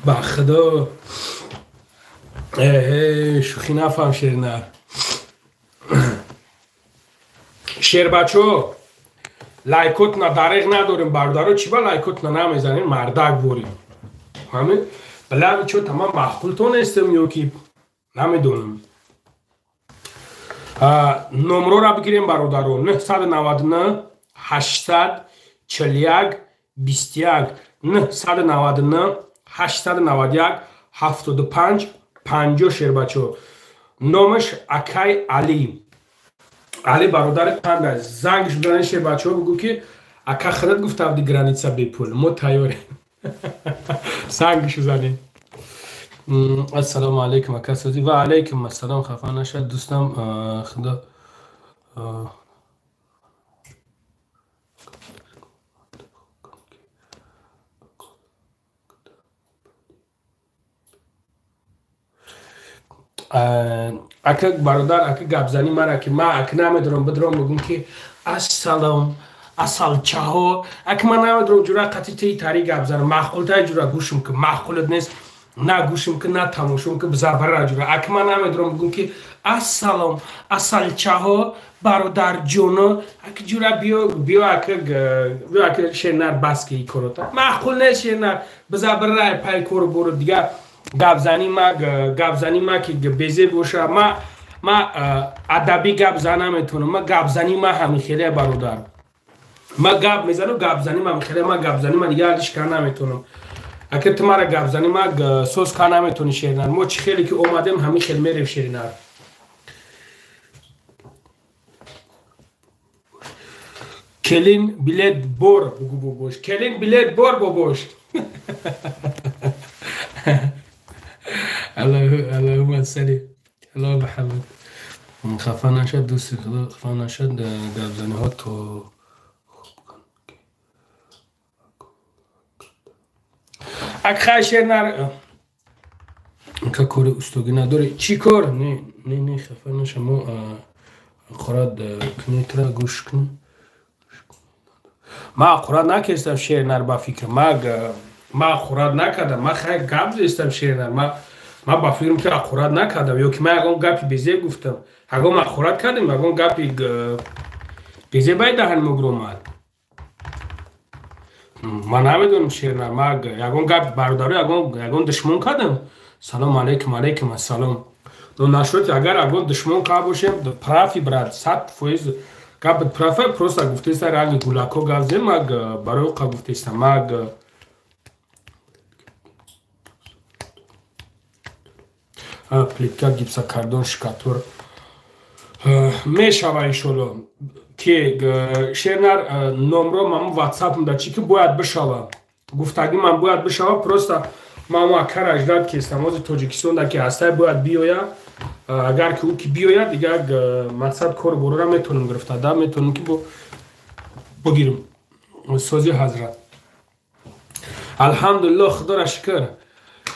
Ба худо шӯхӣ нафаҳм шернар. Шербачо, лайкотна дареғ надорем бародаро, чӣ ба лайкотна намезанем, мардак ворем. Ҳамин балами чо тамам маъқултон нестем ё ки намедонам. Номрора бигирем бародаро 999 841 21 999 891 75 50 шербачо. Номаш Акай Али. Али бародари панда. Зангш бизанед шербачо, бугӯ ки ака худат гуфта буди граница бепул. Мо тайёрем. Зангш бизанед. Ассалому алайкум ака Сози. Ва алайкум ассалом, хафа нашад дӯстам. Худо ака бародар, ака гапзанӣ мара ки ман ака намедонам бидром бигӯм ки ассалом асалчаҳо, ака ман намедонам ҷура қатъи теи тари гап занам, маъқултай ҷура гӯшм ки маъқулат нест, на гӯшм ки на тамошом ки бизабара ҷура. Ака ман намедонам бигӯм ки ассалом асалчаҳо бародарҷоно, ака ҷура биё биё ака биё ака шернар бас ки корота маъқул нест шернар, бизабара пай кору бору дигар гапзанӣ ма ки безеб боша, ма адабӣ гап зан наметавонам. Ма гапзанӣ ма ҳамин хеле бародар, ма гап мезанам, гапзанӣ ма хеле, ма гапзанӣ ма дигар алиш кар наметавонам. Ака ту мара гапзанӣ ма соз кар наметавонӣ шеринар. Мо чӣ хеле ки омадем ҳамин хел мерем шеринар. Келин билет бор бугу бобош, келин билет бор бобош. Аллоҳумма салли ало Муҳаммад. Хафа нашад дӯсти худо, хафа нашад гапзаниҳо то ак хай шернар ка кори устогӣ надорӣ. Чӣ кор? Не не не, хафа наша, мо ақурат кунитра гӯш кун. Ма ақурат накестам шернар, ба фикр ма ақурат накардам, ма хай гап зестам шернар. Ма ба фикрам ки ақурат накардам ё ки ман ягон гапи безеб гуфтам. Ягон ақурат кардем, ягон гапи безеб ай даҳани мо гиромад. Ман намедонам шернар, ма ягон гап бародаро ягон душмон кардам. Салом алейкум, алейкум ассалом. Но нашуд агар ягон душмон карда бошем, прафи брат, 100% гапат прафа, просто гуфтеста ранги гулако гап зем, ма барои қа гуфтеста ма плитка гипсокартон шкатур мешава иншолло ки шернар номро мамо ватсапм да чӣ ки бояд бишава, гуфтагӣ ман бояд бишава. Просто мамо акара ждат ки самози Тоҷикистон да ки ҳастай бояд биёя. Агар ки ӯ ки биёяд, дигар мақсад кору борора метавонем гирифта да, метавонем ки бигирем сози ҳазрат. Алҳамдулиллоҳ, худоро шукр.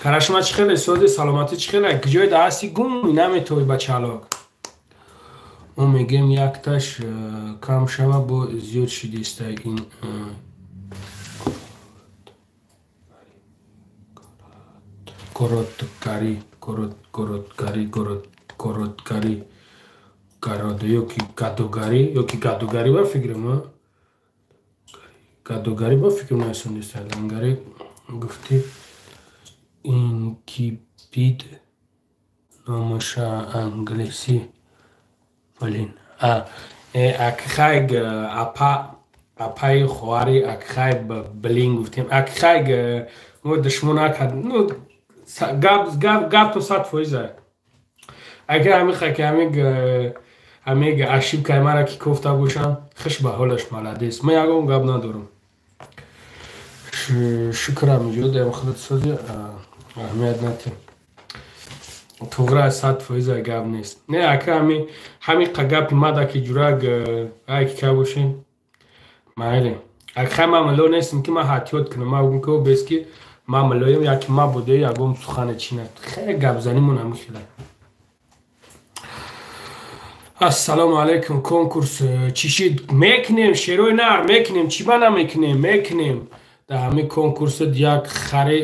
Карашма чӣ хеле сози, саломатӣ чӣ хеле, ҷой да ҳасти гум наметавӣ бачалок. Мо мегӯем якташ кам шава, бо зиёд шидиста ин короткарӣ, короткарӣ, короткарӣ, карод ё ки гадогарӣ, ё ки гадогарӣ ба фикрам, гадогарӣ ба фикрам насониста лангарӣ гуфтӣ инкипид номаша англисӣ валин. Акхайг апа апаи хоҳари акхай блин гуфтем. Акхайг мо душмон накард. Ну Гап то 100%. Агар ҳамиха ки ҳамега ошибкаи мара ки кофта бошам, хуш ба ҳолаш, молодец. Ман ягон гап надорам. Шукрам ҷодаем худат сози аҳамият натем. Туғра 100% гап нест. Не, ака ҳами гапи мада ки ҷурак ай ки ка бошем. Майли. Ака ман милло нестам ки ман ҳатиёт кунам. Ман гум ки бес ки ман миллоем яки ма буде ягон сухане чина. Хеле гапзанимон ҳами хела. Ассалому алайкум. Конкурс чӣ шид? Мекунем, шерои нар мекунем, чӣ ба намекунем? Мекунем. Дар ҳамин конкурс як хари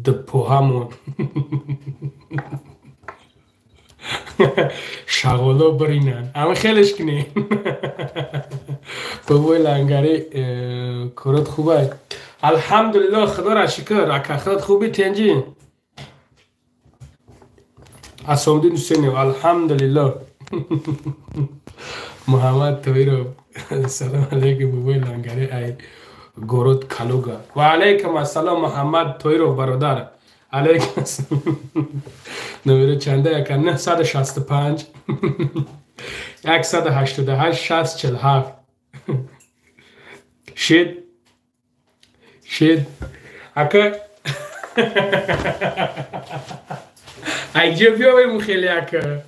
дпоҳамон шағоло биринанд. Ҳама хелеш кунем. Бобои лангари корот хубай. Алҳамдулиллоҳ, худоро шукр. Ака худат хуби тенҷи? Асомдин Ҳусейнов, алҳамдулиллоҳ. Муҳаммад Тоиров, салом алейкум бобои лангари ай город Калуга. Ва алейкум ассалом Муҳаммад Тоиров бародар. Алейкум ассалом. Номеро чанда яка 965 188 647. Шид. Шид. Ака айҷо биёвем хеле ака.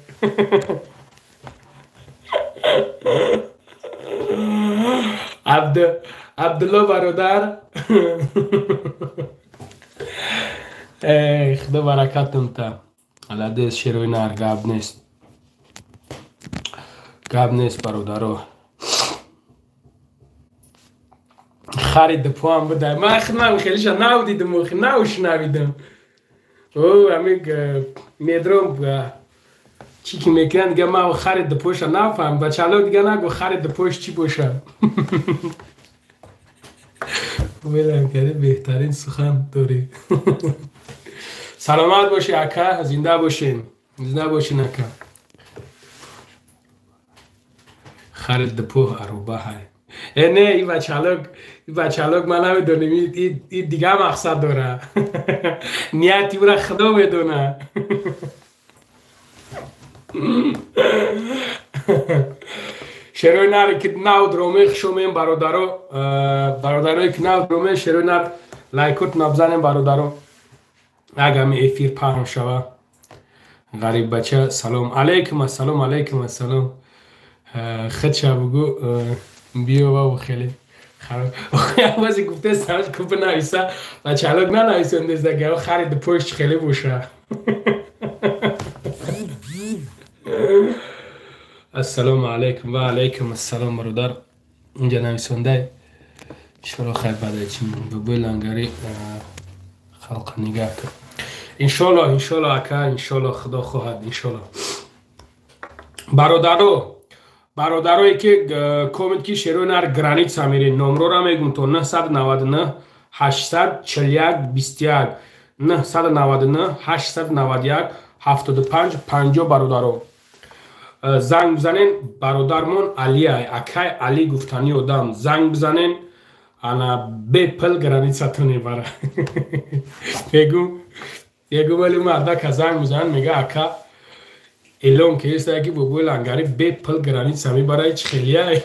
Абдулло бародар. Эй, худо баракатум та. Аладес шерои нар гап нест. Гап нест бародаро. Хари дпоам будай. Ман худман хелиша нав дидам, нав шунавидам. О, ами медром чӣ ки мекунанд дига ман хари дпоша нафаҳм. Бачало дига нагу хари дпош чӣ боша. Велам карди беҳтарин сухан дорӣ. Саломат бошӣ ака, зинда бошин. Зинда бошин ака. Хари дпоҳ аруба ҳай. Э не, и бачалок ман намедонем, и дига мақсад дора. Нияти ӯра худо медона. Шерои наре ки нав дроме хушомем бародаро, бародарое ки нав дроме шерои нар лайкот набзанем бародаро. Агами эфир паҳн шава. Ғариб бача салом алейкум ассалом, алейкум ассалом. Худша бугу биё ва хеле харози гуфте сараш ку бинависа, бачалок нанависондест, харид пушт хеле боша. Ассалому алайкум ва алайкум ассалом бародар. Инҷа нависондай иншоалло хайр баъда чи бобои лангари халқа нигаҳ кар. Иншоалло, иншоалло ака, иншоалло худо хоҳад, иншоалло. Бародаро, бародарое ки комент ки шерои нар граница мерен, номрора мегум то 999 841 21 999 891 75 50 бародаро. Занг бизанен бародармон Алия, акай Али гуфтани одам. Занг бизанен, ана бепул границатон мебара. Мегум вали мардака занг мизанад, мега ака элон ки ест ки бобои лангари бепул граница мебара, ҳеч хелия.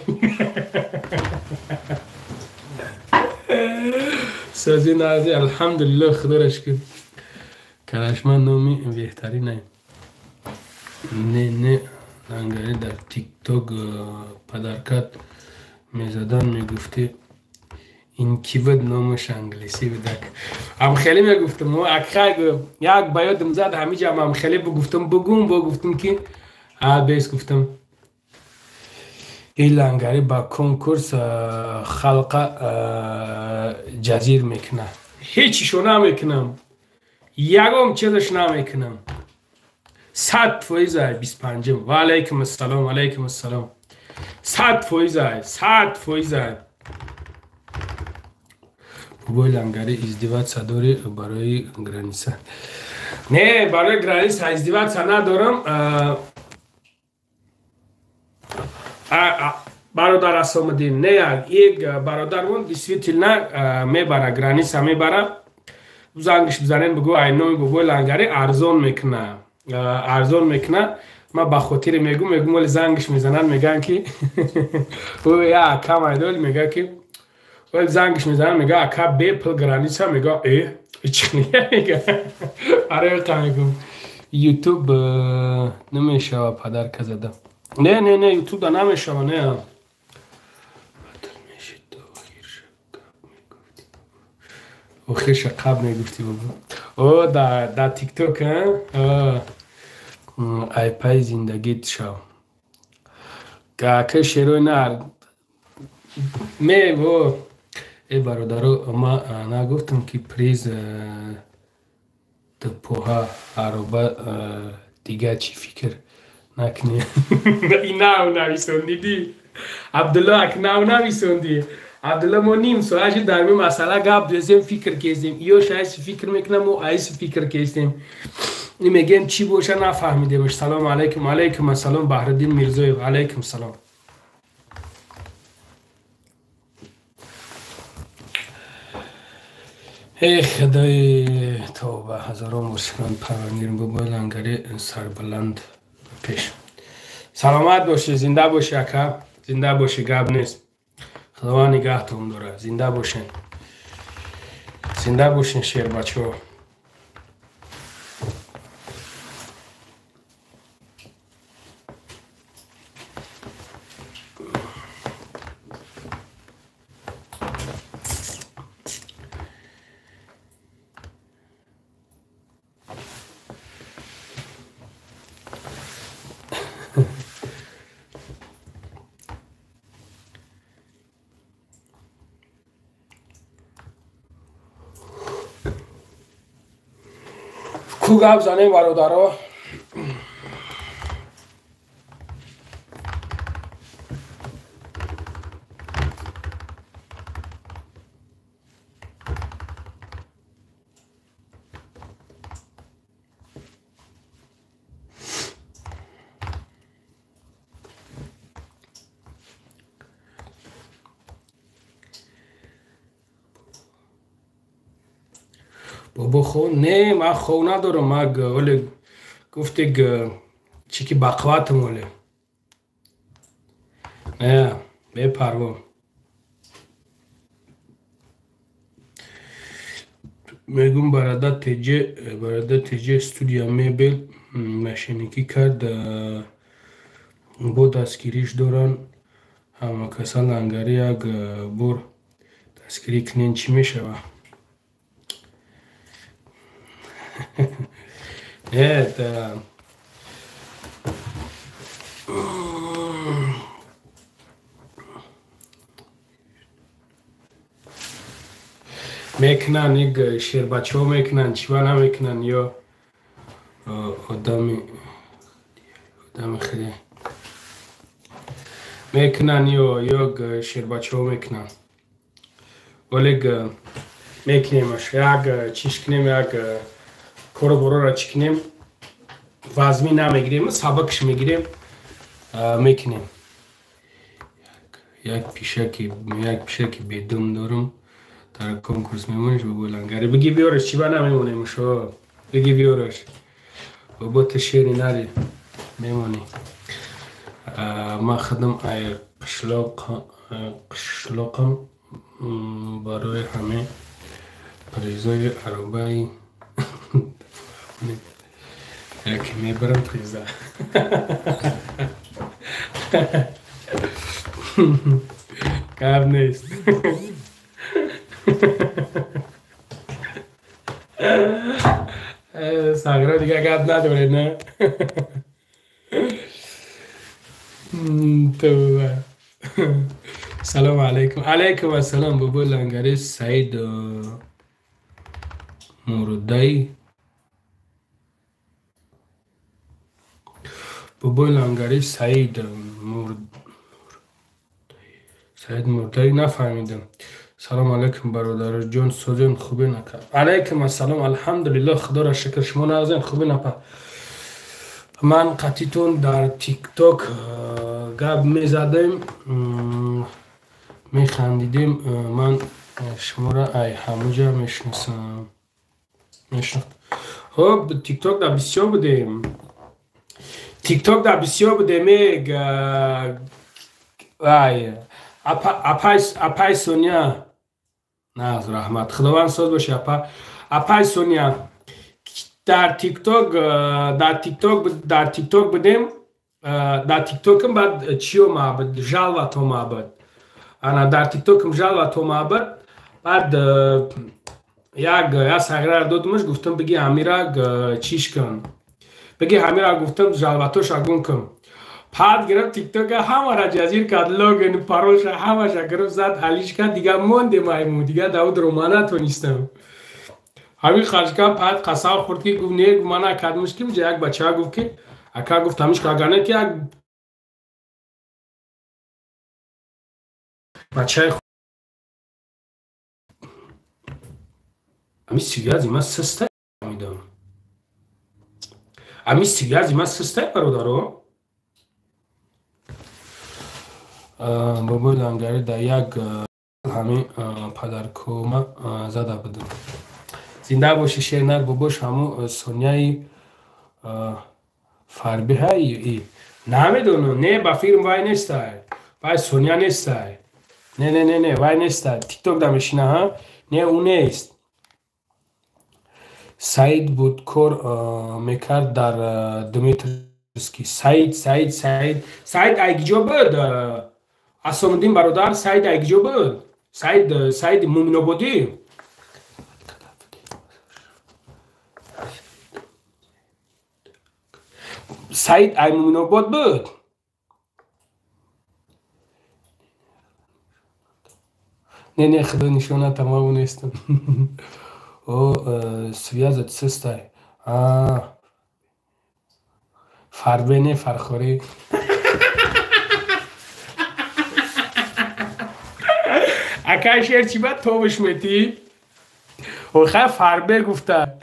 Сози нази, алҳамдулиллоҳ, худоро шукр. Карашман номи беҳтаринай. Не, не, лангари дар тикток падаркат мезадан, мегуфти ин ки буд номаш англисӣ будак. Ам хеле мегуфтам, як ба ёдам зад, ҳамиҷам ам хеле бугуфтам, бугум бо гуфтам ки а бес гуфтам. Ин лангари ба конкурс халқа ҷазир мекунад. Ҳечишо намекунам, ягон чизаш намекунам. 100% 25. Ва алайкум ассалом, алайкум ассалом. 100%, 100%. Бобои лангари издеваться дорӣ барои граница? Не, барои граница издеваться надорам. Бародар Асомиддин, не, як бародармон действительно мебара, граница мебара. Зангш бизанен, бугӯ ай номи Бобои Лангари арзон мекуна. Арзон мекуна. Ма ба хотире мегум, вале зангш мезананд, мегӯянд ки ӯ я ака майдол, мега ки вале зангш мезананд, мега ака бепул граница, мега ичхния мега. Аре қа мегум. Ютуб намешава падарка зада. Не, не, не, ютуб да намешава, не. Охирша қаб мегуфтӣ бобо. О, да тикток, а? Айпай зиндагит шав. Ака шерои нар. Ме во. Э бародаро, ма нагуфтам ки приз дпоҳа ароба дига чӣ фикр накунӣ. Ин нав нависондидӣ. Абдулло ак нав нависондӣ. Абдулло, мо ним соат дар ми масъала гап дезем, фикр кездем. Ё шайси фикр мекунам, мо айси фикр кездем. Мегем чӣ боша, нафаҳмидемш. Салом алайкум, алайкум ассалом, Баҳриддин Мирзоев, алайкум салом. Эй худои, тавба, ҳазорон бор шукран парвардигор. Бобои Лангари сарбаланд пеш. Саломат бошӣ, зинда бошӣ ака, зинда бошӣ, гап нест. Худованд нигаҳтон дорад, зинда бошен. Зинда бошен, шербачаҳо. Ку гап занем, бародаро? Бобо хов не, ман хов надорам, ман оле гуфтег чӣ ки бақватам оле. Не, бепарво. Мегум бародар теҷе, бародар теҷе студия мебел мошенникӣ кард, бо дастгириш доранд ҳамакаса Лангари, як бор дастгирӣ кунен, чӣ мешава? Это мекунанд, иг шербачаҳо мекунанд, чива намекунанд, ё одами хеле мекунанд, ё шербачаҳо мекунанд. Вале мекунемаш, як чиш кунем, як кору борора чӣ кунем, вазмӣ намегирем, сабакш мегирем, мекунем. Як пишаки бедум дорам, дар конкурс мемониш, бобои Лангари? Биги биёраш, чиба намемонем шо, биги биёраш. Бобо, ту шери нари, мемонӣ. Ман худам ай қишлоқам, барои ҳаме призои аробаи яке мебарам приза. Гап нест. Сағира дига гап надоред, не? Тавба. Салому алайкум. Алайкум ассалом, бобои Лангари. Саид Мурудай. Бобои Лангари, Саид Саид Мурдай, нафаҳмидам. Салому алайкум, бародарҷон, созен, хубен ака? Алайкум ассалом, алҳамдулиллоҳ, худоро шукр, шумо нағзен, хубен апа? Ман қатитон дар тикток гап мезадем, механдидем, ман шуморо ай ҳамуҷа мешиносам. Мешнохт. Хоб, ТикТок да бисёр будем. ТикТок да бисёр будем. Ай, апай Соня. Наз раҳмат. Худованд соз боши апа. Апай Соня. Дар ТикТок, дар ТикТок, дар ТикТок будем. Дар ТикТокам баъд чӣ омад? Жалват омад. Ана дар ТикТокам жалват омад. Баъд як сағираро додумаш, гуфтам биги ҳамира чиш кун. Биги ҳамира гуфтам жалватоша гум кун. Пад гирифт ТикТока ҳамара ҷазир кард, логин, паролша ҳамаша гирифт, зад, ҳалиш кард, дига мондем айму, дига Давуд рома натонистам. Ҳамин харҷка пад қасам хӯрд ки гуфт не, ман накардмш ки як бача гуфт ки ака гуфт ҳамиш агар не ки як бачаи ами связи ма систай мидам. Ами связи ма систай бародаро. Бобои Лангари дар як ҳамин падаркома зада будам. Зинда боши шернар бобош ҳаму Соняи Фарбиҳаи намедонам. Не, ба филм вай нестай. Вай Соня нестай. Не, не, не, не, вай нестай. ТикТок да мешина, ҳа? Не, ӯ нест. Саид буд кор мекард дар Дмитрийский. Саид, Саид, Саид. Саид айгиҷо буд? Асомуддин бародар, Саид айгиҷо буд? Саид, Саид Муминободӣ? Саид ай Муминобод буд? Не, не, худо нишона тамому нестам. О, связать систай. Фарбе не, фархорӣ. Акай шер чӣ бад тобиш метӣ? Охай фарбе гуфта.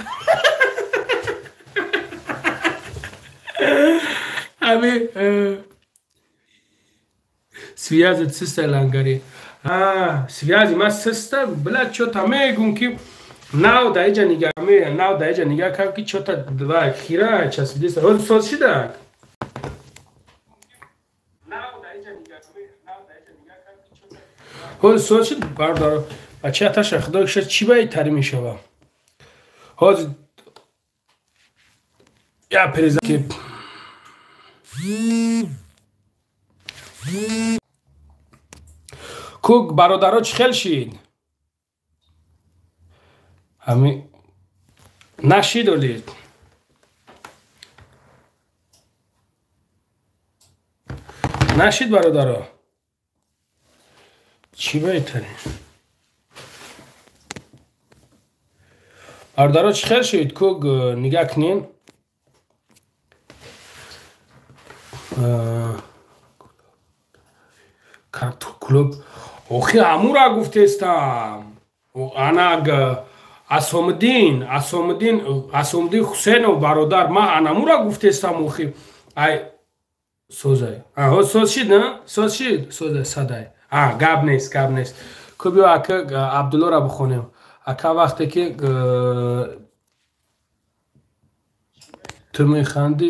Ами связать систай Лангари. Связи ма систай, бля, чё-то мегум ки нав да иҷа нига ме, нав да иҷа нига кам ки чё-то два хира часбидеса. Ҳозир соз шидак. Ҳозир соз шид бародаро. Бача аташа худо киша чӣ ба итари мешава? Ҳозир я переза ки кук бародаро чӣ хел шид? Ҳами нашид олид. Нашид бародаро. Чӣ беҳтаре? Бародаро чӣ хел шид? Кук нигаҳ кунен. Клуб охи ҳамура гуфтестам. Анаг Асомиддин, Асомиддин, Асомиддин Хусейнов бародар, ман анамура гуфтестам охи. Ай созай. А, соз шид, на? Соз шид? Созай, садай. А, гап нест, гап нест. Ку биё ака Абдуллоро бихонем. Ака вақте ки ту механдӣ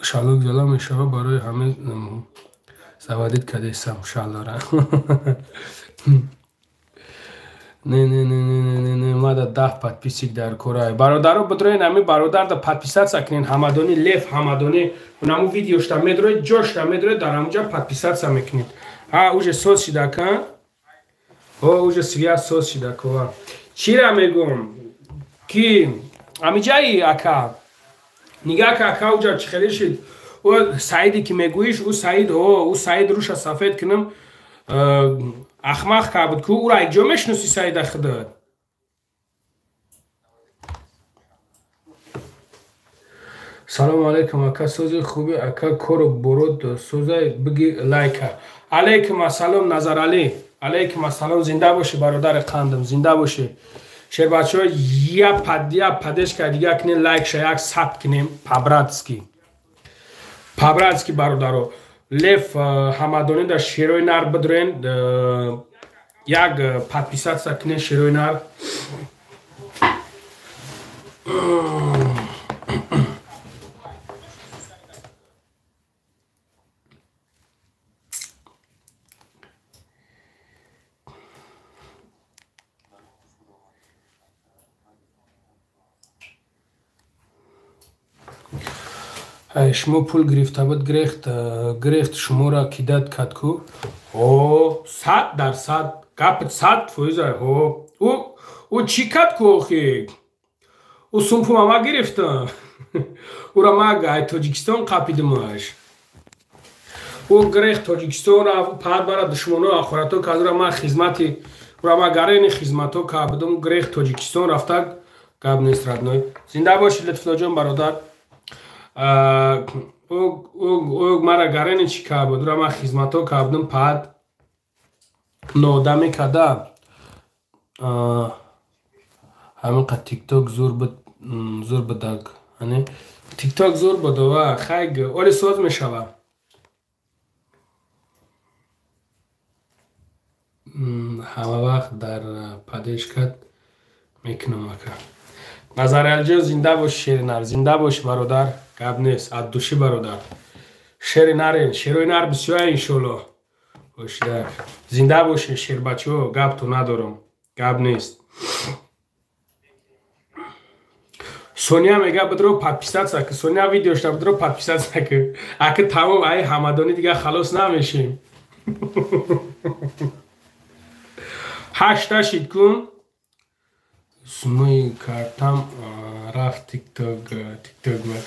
шалок зала мешава барои ҳамин заводид кардесам шаллора. Не, не, не, не, не, не, мада 10 подписчик дар корай. Бародаро бидроен ҳамин бародарда подписаться кунен. Ҳамадонӣ Лев Ҳамадонӣ унаму видеошта медроед, ҷошта медроед, дар ҳамуҷа подписаться мекунед. А, уже соз шидака. О, уже связь соз шидакова. Чира мегум ки ҳамиҷаи ака. Нигаҳ ка ака уҷа чӣ хеле шид. О Саиде ки мегӯиш, ӯ Саид, о, ӯ Саид руша сафед кунам. Ахмақ ка буд ку ӯра якҷо мешиноси Саида худат. Салому алайкум ака, сози хуби ака, кору бород созай биги лайка. Алайкум ассалом Назаралӣ. Алайкум ассалом, зинда бошӣ бародари қандам, зинда бошӣ. Шербачаҳо я пад я падешка дига кунем лайкша як сабт кунем по-братски. По-братски бародаро. Лев Ҳамадонӣ дар шерои нар бидроен, як подписаться кунен шерои нар. Шумо пул гирифта буд, гирехт шуморо кидат кард ку? Ҳо, 100% гапат 100%. Ҳо, ӯ чӣ кард ку охи? Ӯ сумпума ма гирифтам. Ӯра ма ай Тоҷикистон қапидимаш. Ӯ гирехт Тоҷикистон рафт, паҳат мара душмоно ахорато кард, ӯра ма хизмати, ӯра ма гарени хизмато кард будам, гирехт Тоҷикистон рафта, гап нест родной. Зинда бошӣ Лутфуллоҷон бародар. Ӯ мара гарени чӣ кард буд, ӯра ма хизмато кард будам, паҳат ноодамӣ карда. Ҳамин қад тикток зур буд, зур будак. Тикток зур буд, ва хайг оли соз мешава. Ҳама вақт дар падешкат мекунам ака. Назаралиҷон зинда боши шери нар, зинда боши бародар, гап нест, аз души бародар. Шери нарен, шерои нар бисёр иншолло. Бошидак. Зинда боши шербачаҳо, гапту надорам, гап нест. Соня мега бидро подписаться ки, Соня видеошта бидро подписаться ки. Аки тамом ай ҳамадонӣ дига халос намешем. 8 шид кун. Сумои картам рафт тикток, тикток бар.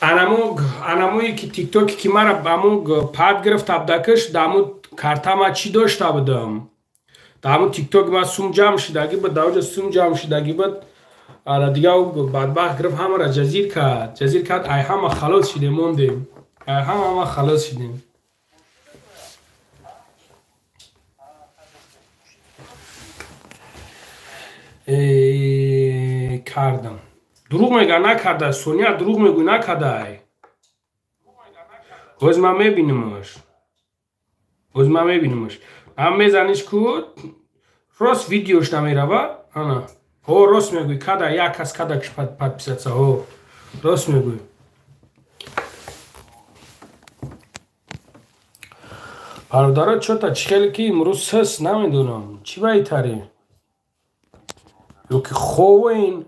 Анамое ки тиктоке ки мара аму пад гирифт абдакаш, даму картама чӣ дошта будам? Даму тикток ма сум ҷамъ шидагӣ буд, даоҷа сум ҷамъ шидагӣ буд. Ара дига ӯ бадбахт гирифт ҳамаро ҷазир кард. Ҷазир кард, ай ҳама халос шидем, мондем. Ай ҳама халос шидем. Кардам. Дурӯғ мега накарда, Соня дурӯғ мегӯй накардай. Боз ман мебинамаш. Боз ман мебинамаш. Ҳам мезаниш ку рост видеош намерава. Ана. Ҳо, рост мегӯй, када як кас када киш подписаться. Ҳо, рост мегӯй. Бародаро чота чӣ хеле ки имрӯз ҳаст намедонам. Чӣ байтаре? Ё ки ховен?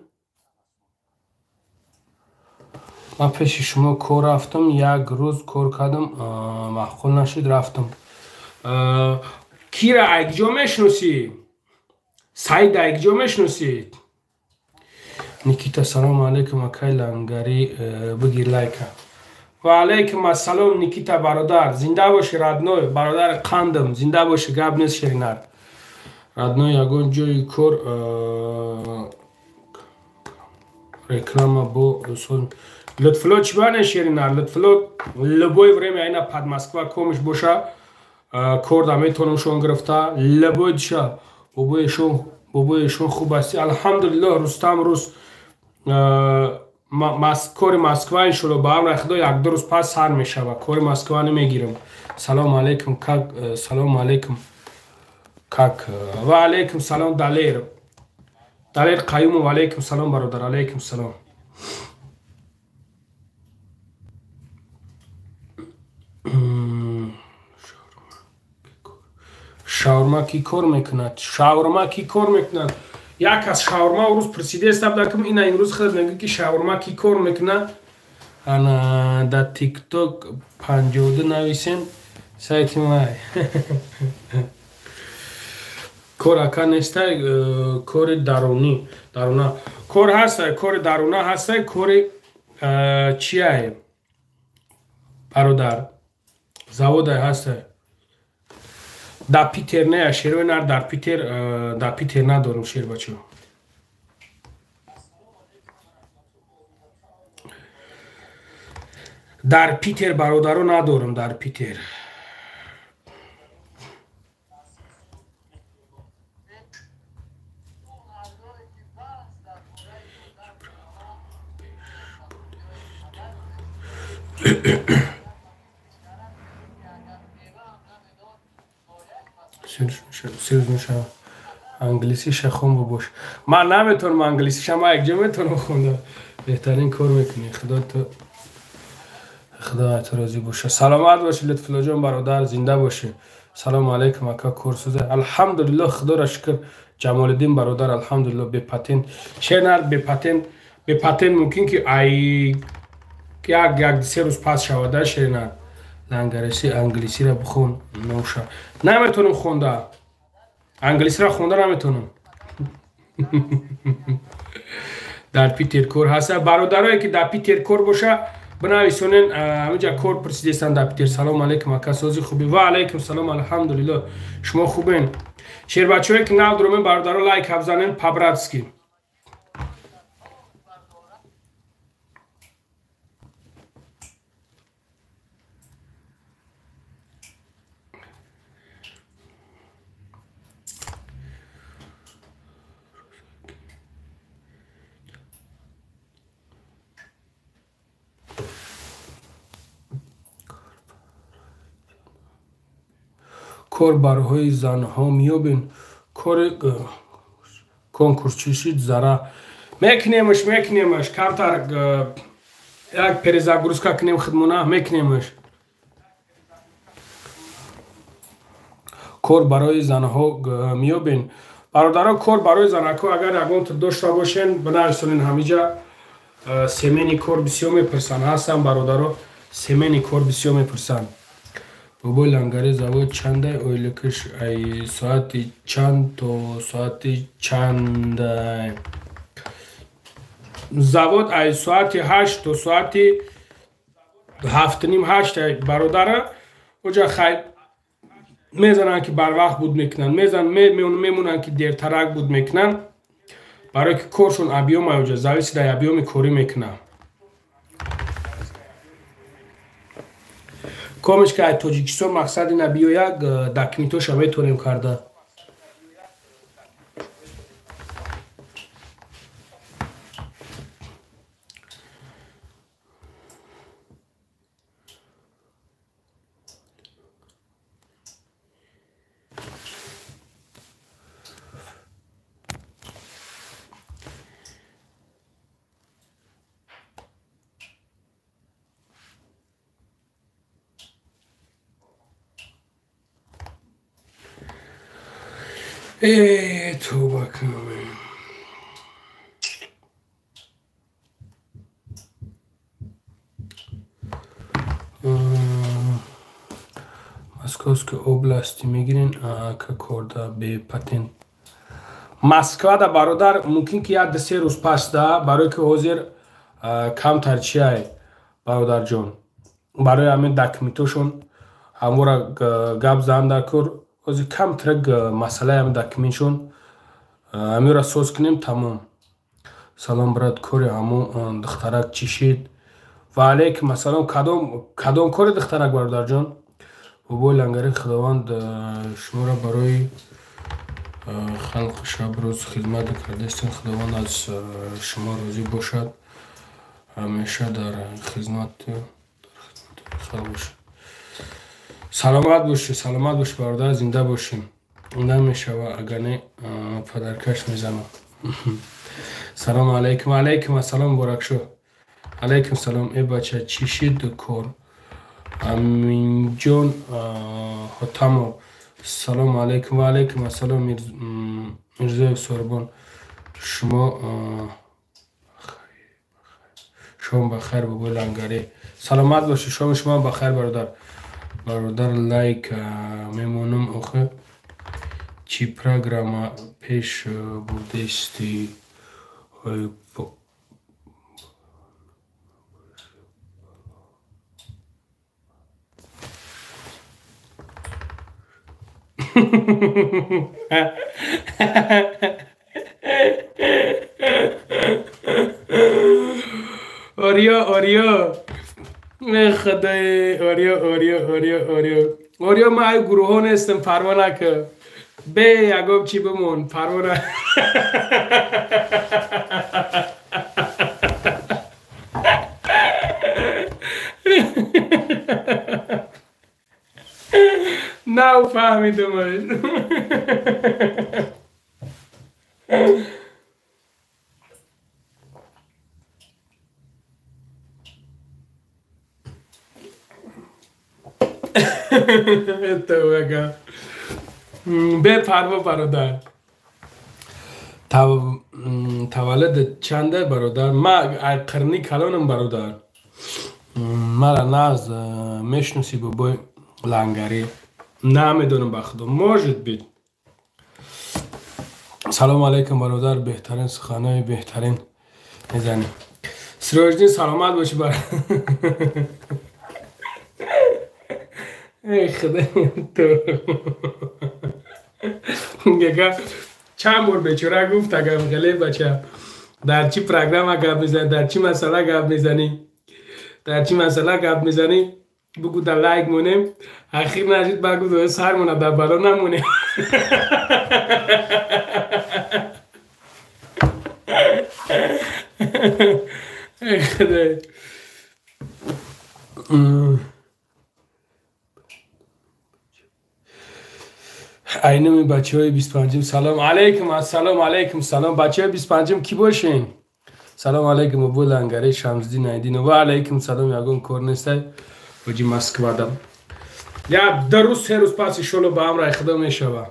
Ман пеши шумо кор рафтам, як рӯз кор кардам, маъқул нашуд, рафтам. Кира айкҷо мешиносӣ? Саид айкҷо мешиносӣ? Никита салому алайкум акай лангари, бигир лайка. Ва алайкум ассалом Никита бародар, зинда бошӣ родной, бародари қандам, зинда бошӣ, гап нест шеринар. Родной ягон ҷои кор реклама бо Лутфулло чӣ бане шеринар? Лутфулло любое время айна под Москва комиш боша, кор да метавонам шон гирифта, любой диша бобоешон хуб аст. Алҳамдулиллоҳ Рустам рӯз кори Москва иншолло ба амри Худо як-ду рӯз пас сар мешава. Кори Москва намегирам. Салому алайкум как, салому алайкум как. Ва алайкум салом Далер. Далер Қаюмов алайкум салом бародар, алайкум салом. Шаурма ки кор мекунад? Шаурма ки кор мекунад? Як аз шаурма рӯз пурсидест абдакум, ина имрӯз худ мегӯ ки шаурма ки кор мекунад? Ана дар тикток 52 нависем сайти май. Кор ака нестай, кори дарунӣ, даруна. Кор ҳастай, кори даруна ҳастай, кори чиай? Бародар, заводай ҳастай. Дар Питер не, шерои нар дар Питер, дар Питер надорам шербачо. Дар Питер бародаро надорам, дар Питер. Англисиша хон бобош. Ман наметавонам англисиша, ман якҷо метавонам хонда. Беҳтарин кор мекунӣ. Худо ту худо розӣ боша. Саломат бошӣ Лутфуллоҷон бародар, зинда бошӣ. Салому алайкум ака корсӯза. Алҳамдулиллоҳ, Худоро шукр. Ҷамолиддин бародар, алҳамдулиллоҳ бепатент. Шернар бепатент. Бепатент мумкин ки ай як як се рӯз пас шавада. Шерина лангареси англисиро бихон ноша. Наметонам хонда. Англисиро хонда наметонам. Дар Питер кор ҳаста. Бародарое ки дар Питер кор боша, бинависонен, ҳаминҷа кор пурсидестан дар Питер. Салом алейкум, ака, сози хубӣ? Ва алейкум салом, алҳамдулилло. Шумо хубен? Шербачаҳое ки нав дуромен, бародаро, лайк ҳабзанен по-братски. Кор барои занҳо меёбем? Кори конкурс чӣ шид? Зара мекунемаш, мекунемаш. Камтар як перезагрузка кунем хидмона, мекунемаш. Кор барои занҳо меёбем? Бародаро, кор барои занакҳо агар ягон дошта бошен, бинависонен ҳамиҷа. Семени кор бисёр мепурсанд, ҳастанд бародаро, семени кор бисёр мепурсанд. Бобои лангари, завод чандай ойликаш, ай соати чанд то соати чандай? Завод ай соати 8 то соати 7:30, 8 бародара. Оҷа хай мезананд ки барвақт буд мекунанд, мезан мемонанд ки дертарак буд мекунанд, барое ки коршон объём оҷа зависит ай объёми корӣ мекунанд. Комиш ки ай Тоҷикистон мақсад ина биёяк, документоша метавонем карда. Тоба кунам. Московской области мегирен, ака, корда бепатент? Москвада, бародар, мумкин ки як се рӯз пас да, барое ки ҳозир камтар чиай, бародарҷон, барои ҳамин документошон ҳамвора гап зан дар кор. Ҳозир камтарак масъалаи ҳамин документшон ҳаминро соз кунем, тамом. Салом, брат, кори ҳамон духтарак чӣ шид? Ва алейкум ассалом. Кадом кори духтарак, бародарҷон? Бобои лангари, Худованд шуморо барои халқ шаб рӯз хидмат кардастен, Худованд аз шумо розӣ бошад, ҳамеша дар хизмати халқ бошад. Саломат бошӣ, саломат бошӣ, бародар, зинда бошем. Намешава, агар не падаркаш мезанам. Салому алейкум. Алейкум ассалом, муборакшо. Алейкум салом. Э бача, чӣ шид кор? Аминҷон Ҳотамов, салому алейкум. Ва алейкум ассалом. Мирзоев Сорбон, шумо шом бахайр, бобои лангарӣ. Саломат бошӣ, шоми шумо бахайр, бародар. Бародар, лайк мемонам охе. Чӣ программа пеш бурдести? Орио, орио, худои, орио, орио, орио, орио, орио, ман ай гурӯҳҳо нестам, парво накун, бе ягон чӣ бимон, парво на. Нав фаҳмидумаш. Бепарво, бародар. Таваллуд чанда бародар? Ма қирни калонам бародар. Мара наз мешноси бобой Лангари? Намедонам ба худо, может быть. Салом алейкум бародар, беҳтарин суханои беҳтарин мезанӣ. Сироҷиддин саломат бошӣ бар. Эй худо ту. Чанд бор бечора гуфт агар хеле бача дар чӣ программа гап мезанӣ, дар чӣ масъала гап мезанӣ, дар чӣ масъала гап мезанӣ, бугу дар лайк монем, ахир нашид ба гуфт сармона дар бало намонем. Эй худо. Айнами бачаҳои 25-м салом алейкум, ассалому алейкум, салом бачаҳои 25-м ки бошен? Салом алейкум Абу Лангари Шамсиддин Айдинов. Ва алейкум салом, ягон кор нестай ҳоҷи Москвада. Я 2 рӯз 3 рӯз пас иншолло ба амраи худо мешава.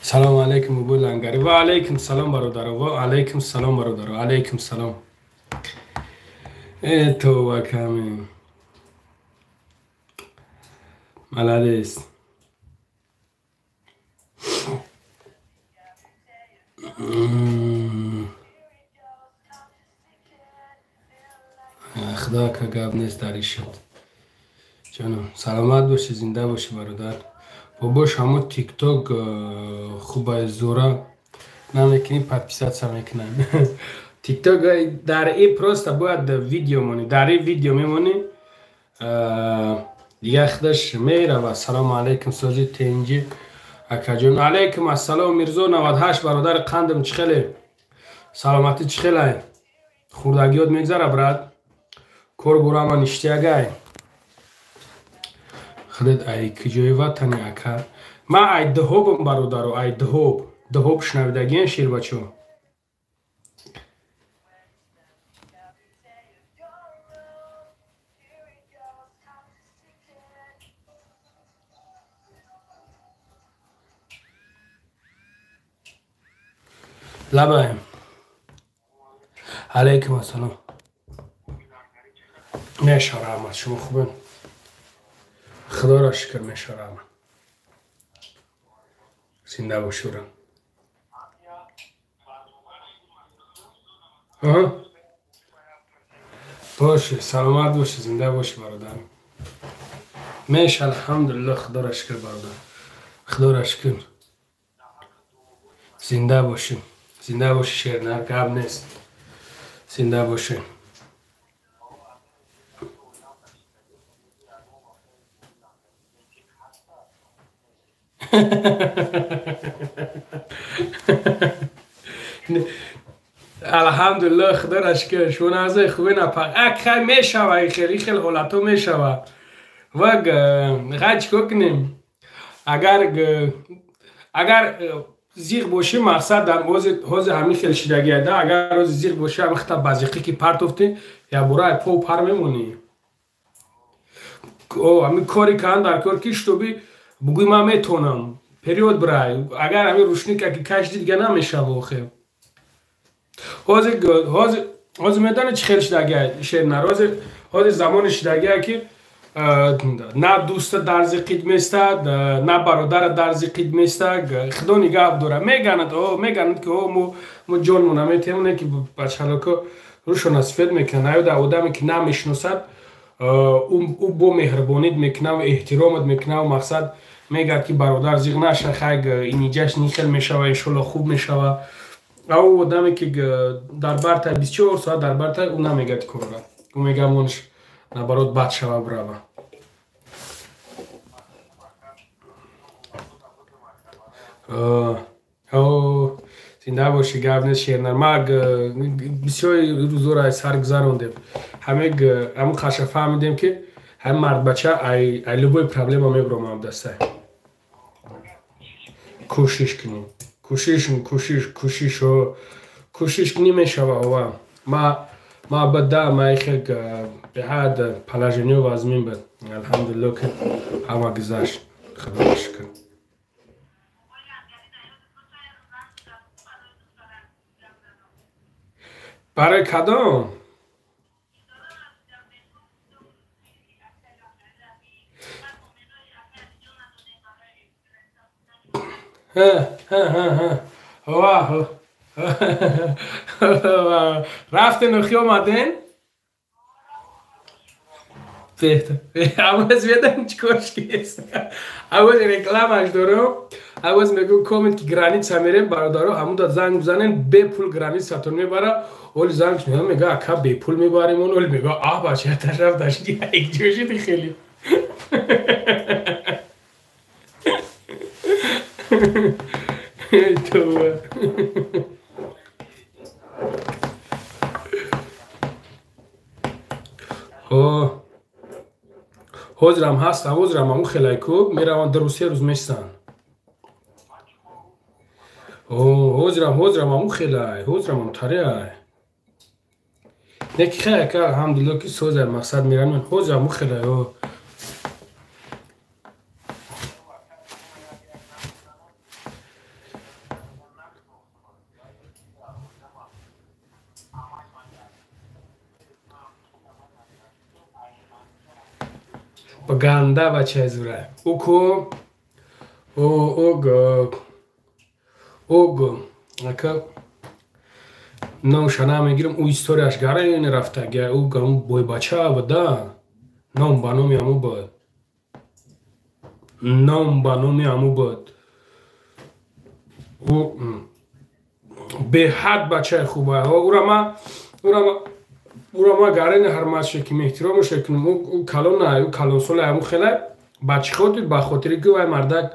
Салом алейкум Абу Лангари. Ва алейкум салом бародаро, ва алейкум салом бародаро, алейкум салом. Э това ками. Молодец. Худо ка гап нест дар ишад. Ҷонам, саломат бошӣ, зинда бошӣ бародар. Бобош ҳамо тикток хубай зура намекунӣ, подписаться мекунам. Тикток дар и просто бояд видео монӣ, дар и видео мемонӣ. Дигар худаш мерава. Салому алейкум сози тенҷи акаҷон. Алейкум ассалом Мирзо 98 бародари қандам, чӣ хеле? Саломатӣ чӣ хелай? Хурдагиёт мегзара брат? Кор бурама ништиягай. Худат ай куҷои ватани ака? Ман ай Дҳобам бародаро, ай Дҳоб. Дҳоб шунавидагиен ширбачо? Лабаем. Алейкум ассалом. Мешава раҳмат, шумо хубен? Худоро шукр мешава раҳмат. Зинда бошурам. Боши, саломат боши, зинда боши бародар. Меш алҳамдулиллоҳ, худоро шукр бародар. Худоро шукр. Зинда боши. Зинда боши шернар, гап нест. Зинда боши. Алҳамдулиллоҳ, худоро шукр. Шумо назаи хубе напақ. Ак хай мешава, хеле хел ҳолато мешава. Ва хай чикор кунем? Агар зиқ бошӣ, мақсад дар ҳозир ҳамин хел шидагия да, агар ҳозир зиқ бошӣ, ҳамин хата ба зиқӣ ки партофтӣ, якбора ай по пар мемонӣ. Ҳамин кори кан дар кор ки шутоби бугӯй ман метонам, период брай. Агар ҳамин рушника ки кашди дига намешава охир. Ҳозир медонӣ чӣ хел шидагия шернар? Ҳозир замони шидагия ки на дӯста дар зиқид местад, на бародара дар зиқид местад, худо нигаҳ дора. Меганад ки мо ҷонмона метиҳем, не ки бачалоко рӯшона сифед мекунанд. Аёда одаме ки намешиносад, ӯ бо меҳрубонид мекунад ва эҳтиромат мекунад ва мақсад мегӯяд ки бародар зиқ наша, хай иниҷаш ин хел мешава, иншолло хуб мешава. А ӯ одаме ки дар бартай 24 соат дар бартай, ӯ намегӯяд корра. Ӯ мегӯяд монш наоборот бад шава брава. Зинда бошӣ, гап нест шернар. Ма бисёр рӯзоро сар гузарондем. Ҳамин қаша фаҳмидем ки ҳамин мардбача ай любой проблема мебиромад дастай. Кӯшиш кунем. Кӯшиш, кӯшиш, кӯшиш, кӯшиш кунӣ мешава ова. Ма бада ма ихел беҳад положение вазмин буд. Алҳамдулиллоҳ ки ҳама гузашт. Худоро шукр. Барои кадом? Рафтен охи омаден? Беҳтар. Аваз ведам чӣ кор шикест. Аваз рекламаш дорам. Аваз мегӯм комент ки граница мерем бародаро ҳамуда занг бизанен бепул границатон мебара. Оли занг мезанам мега ака бепул мебарем он оли мега а бача ташраф дашти якҷо шуди хеле. Това. Ҳозирам ҳастам, ҳозирам ҳамун хелайку мераванд ду рӯз се рӯз месан. Ҳозирам, ҳозирам ҳамун хелай, ҳозирам ҳам тариай. Не ки хай ака алҳамдулилло ки созай мақсад мераванд, ҳозирам ҳамун хелай. Ганда бачаи зура. Уку ог ог ака номша намегирам, ӯ историяш гарани рафтага, ӯ гам бойбача буда, ном ба номи ҳаму буд. Ном ба номи ҳаму буд. Ӯ беҳад бачаи хуба. Ура ма гарани ҳарматше ки меҳтиромаше кунем, ӯ калон ӯ калонсола ҳаму хела ба чӣ хотир? Ба хотири ки вай мардак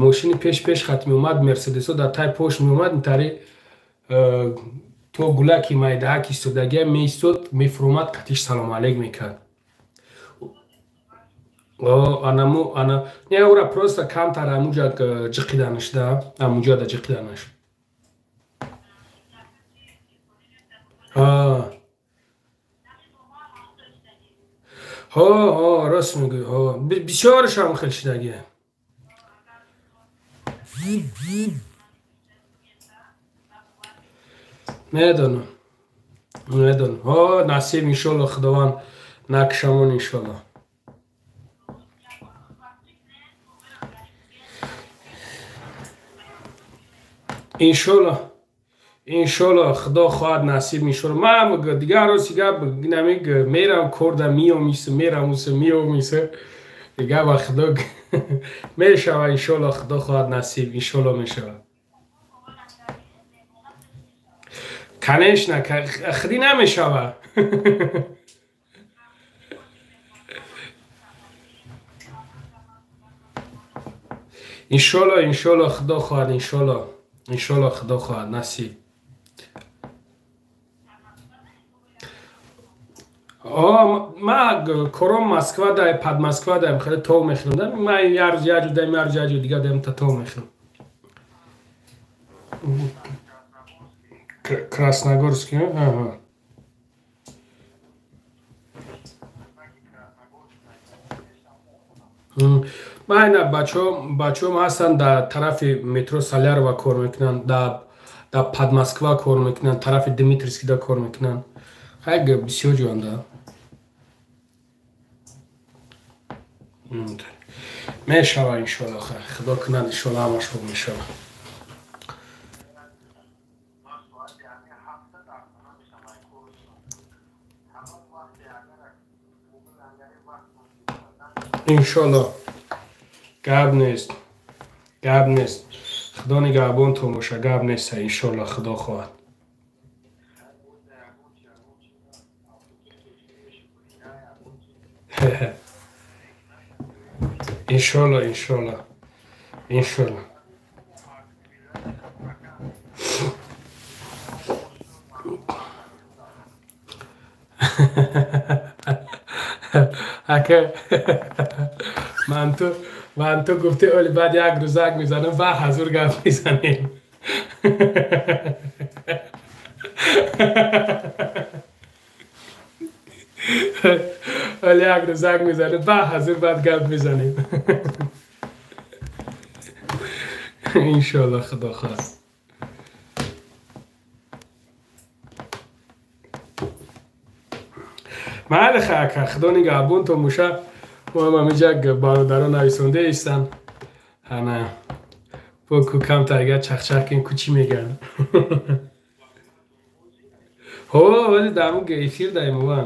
мошини пеш хат меомад, мерседесо дар тай пош меомад, интари то гулаки майдаак истодагия меистод, мефуромад, қатиш салом алейк мекард. Анаму ана не ура просто камтар амуҷа ҷиқиданаш да, амуҷа да ҷиқиданаш. Ҳо, ҳо, рост мегӯӣ, ҳо. Бисёрашам хел шидагия. Медонам. Медонам. Ҳо, насиб иншолло Худованд накшамон иншолло. Иншолло. Иншолло Худо хоҳад насиб иншолло. Ман дигар рости гап намиг мерам корда миём иса мерам уса миём иса дигар ба Худо мешава иншолло Худо хоҳад насиб иншолло мешава. Конечно, хди намешава. Иншолло, иншолло Худо хоҳад иншолло. Иншолло Худо хоҳад насиб. Ма кором Москва дай, под Москва дай, хеле тов мехӯрам. Ма як рӯз як ҷо даем, як рӯз як ҷо дигар даем, та тов мехӯрам. Красногорский, ага. Ма ина бачаҳом ҳастанд дар тарафи метро Солярова кор мекунанд, дар под Москва кор мекунанд, тарафи Дмитриевскида кор мекунанд. Хай бисёр ҷоанда. Мешава иншолло, Худо кунад иншолло ҳамаш хуб мешава. Иншолло гап нест, гап нест. Худо нигаҳбонтон боша, гап нест иншолло Худо хоҳад. Иншолло, иншолло, иншолло. Ака ман ту гуфти оли баъд як рӯзак мезанам, ба ҳазур гап мезанем. Оли як рӯзак мезанем, ба ҳазур баъд гап мезанем. Иншолло Худо хоҳад. Майли хака, худо нигаҳбон то муша. Мо ҳам ҳамиҷа бародаро нависонда истанд. Ана бо ку камтар чахчах кунем, ку чӣ мегӯянд. Ҳо, вале дар мо эфир даем ва.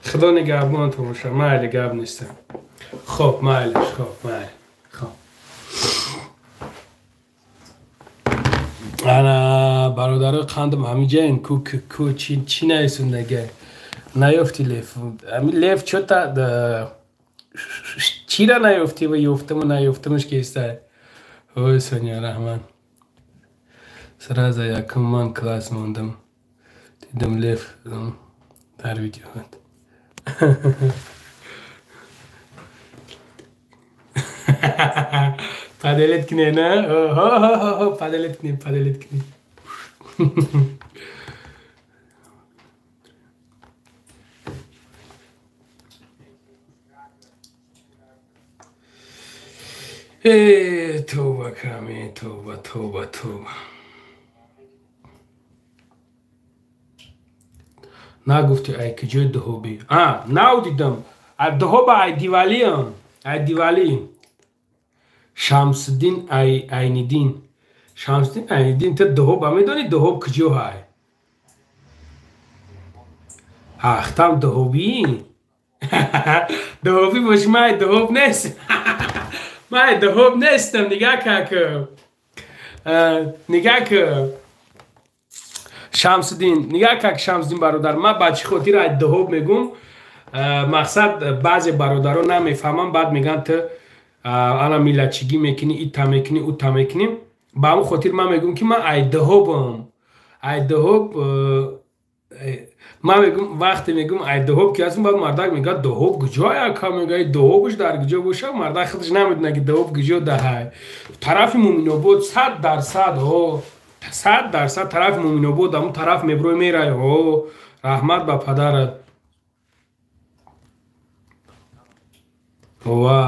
Худо нигаҳбон то боша. Майли, гап неста. Хоб, майлиш, хоб, майли. Хоб. Ана бародарои қандам ҳамиҷаем, ку ку чӣ нависондага? Наёфти лев. Ами лев чота чира наёфти ва ёфтаму наёфтамуш кеста. Ой, Соня Раҳман. Сразу якум ман класс мондам. Дидам лев дар видео. Поделить кунем, на? Хо, поделить кунем, поделить кунем. Э, тавба ками, тавба, тавба, тавба. Нагуфти ай куҷои Дуҳобӣ? А, нав дидам. А Дуҳоба ай Дивалиам. Ай Дивали. Шамсиддин ай Айниддин. Шамсиддин Айниддин, ту Дуҳоба медонӣ Дуҳоб куҷо ҳай? Ахтам Дуҳобӣ? Дуҳобӣ боши, ман ай Дуҳоб нест. Ман ай Дуҳоб нестам, нигаҳ ку. Нигаҳ ку. Шамсиддин, нигаҳ как Шамсиддин бародар, ман ба чӣ хотир ай Дуҳоб мегум? Мақсад баъзе бародаро намефаҳманд, баъд мегӯянд ту ана миллатчигӣ мекунӣ, ита мекунӣ, ута мекунӣ. Ба ҳамон хотир ман мегӯм, ки ман ай Дуҳобам. Ай Дуҳоб ман мегӯм, вақте мегӯм ай Дуҳоб ки ҳастам, баъд мардак мегӯяд Дуҳоб куҷое ака? Мегӯяд Дуҳобаш дар куҷо боша? Мардак худаш намедонад, ки Дуҳоб куҷо даҳай. Тарафи Муминобод 100%, ҳо. 100% тарафи Муминобод, ҳамон тараф меброй мерай, ҳо. Раҳмат ба падарат. Ва.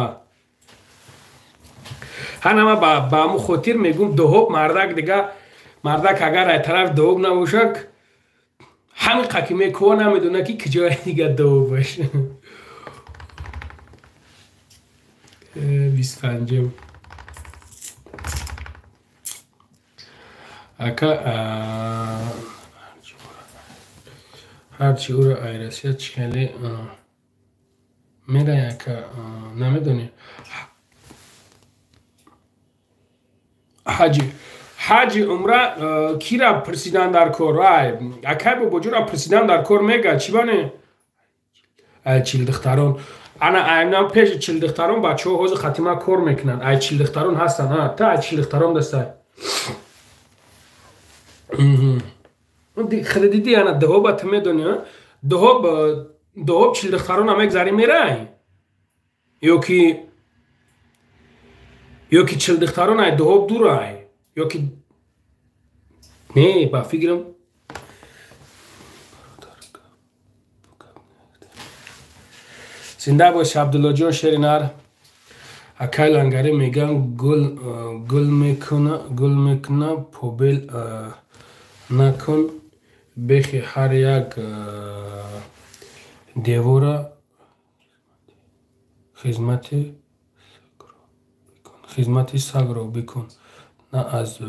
Ҳана ман ба ҳамон хотир мегӯм Дуҳоб, мардак дига, мардак агар ай тарафи Дуҳоб набошад, ҳамин қаки мекува намедонад, ки куҷое дига Дуҳоб боша. 25-ум. Ака ҳарчи ӯро ай Россия чӣ хеле мерай ака, намедонӣ? Ҳаҷи умра кира пурсидан дар кор? Ай акай бобоҷура пурсидан дар кор мега, чӣ бане? Ай чилдухтарон. Ана аймнам пеши чилдухтарон бачаҳо ҳозир хатима кор мекунанд. Ай чилдухтарон ҳастанд, а та ай чилдухтарон дастай. Хеле диди, ана Дуҳоба ту медонӣ, Дуҳоб, Дуҳоб чилдухтарона мегзарӣ мерай? Ёки чилдухтарон ай Дуҳоб дурай? Ёки не, ба фикрам зинда бош Абдуллоҷон шеринар. Акай лангаре мегӯянд гул гул мекуна, гул мекуна, побел накун, бехи ҳар як девора хизмати сагро бикун, на аз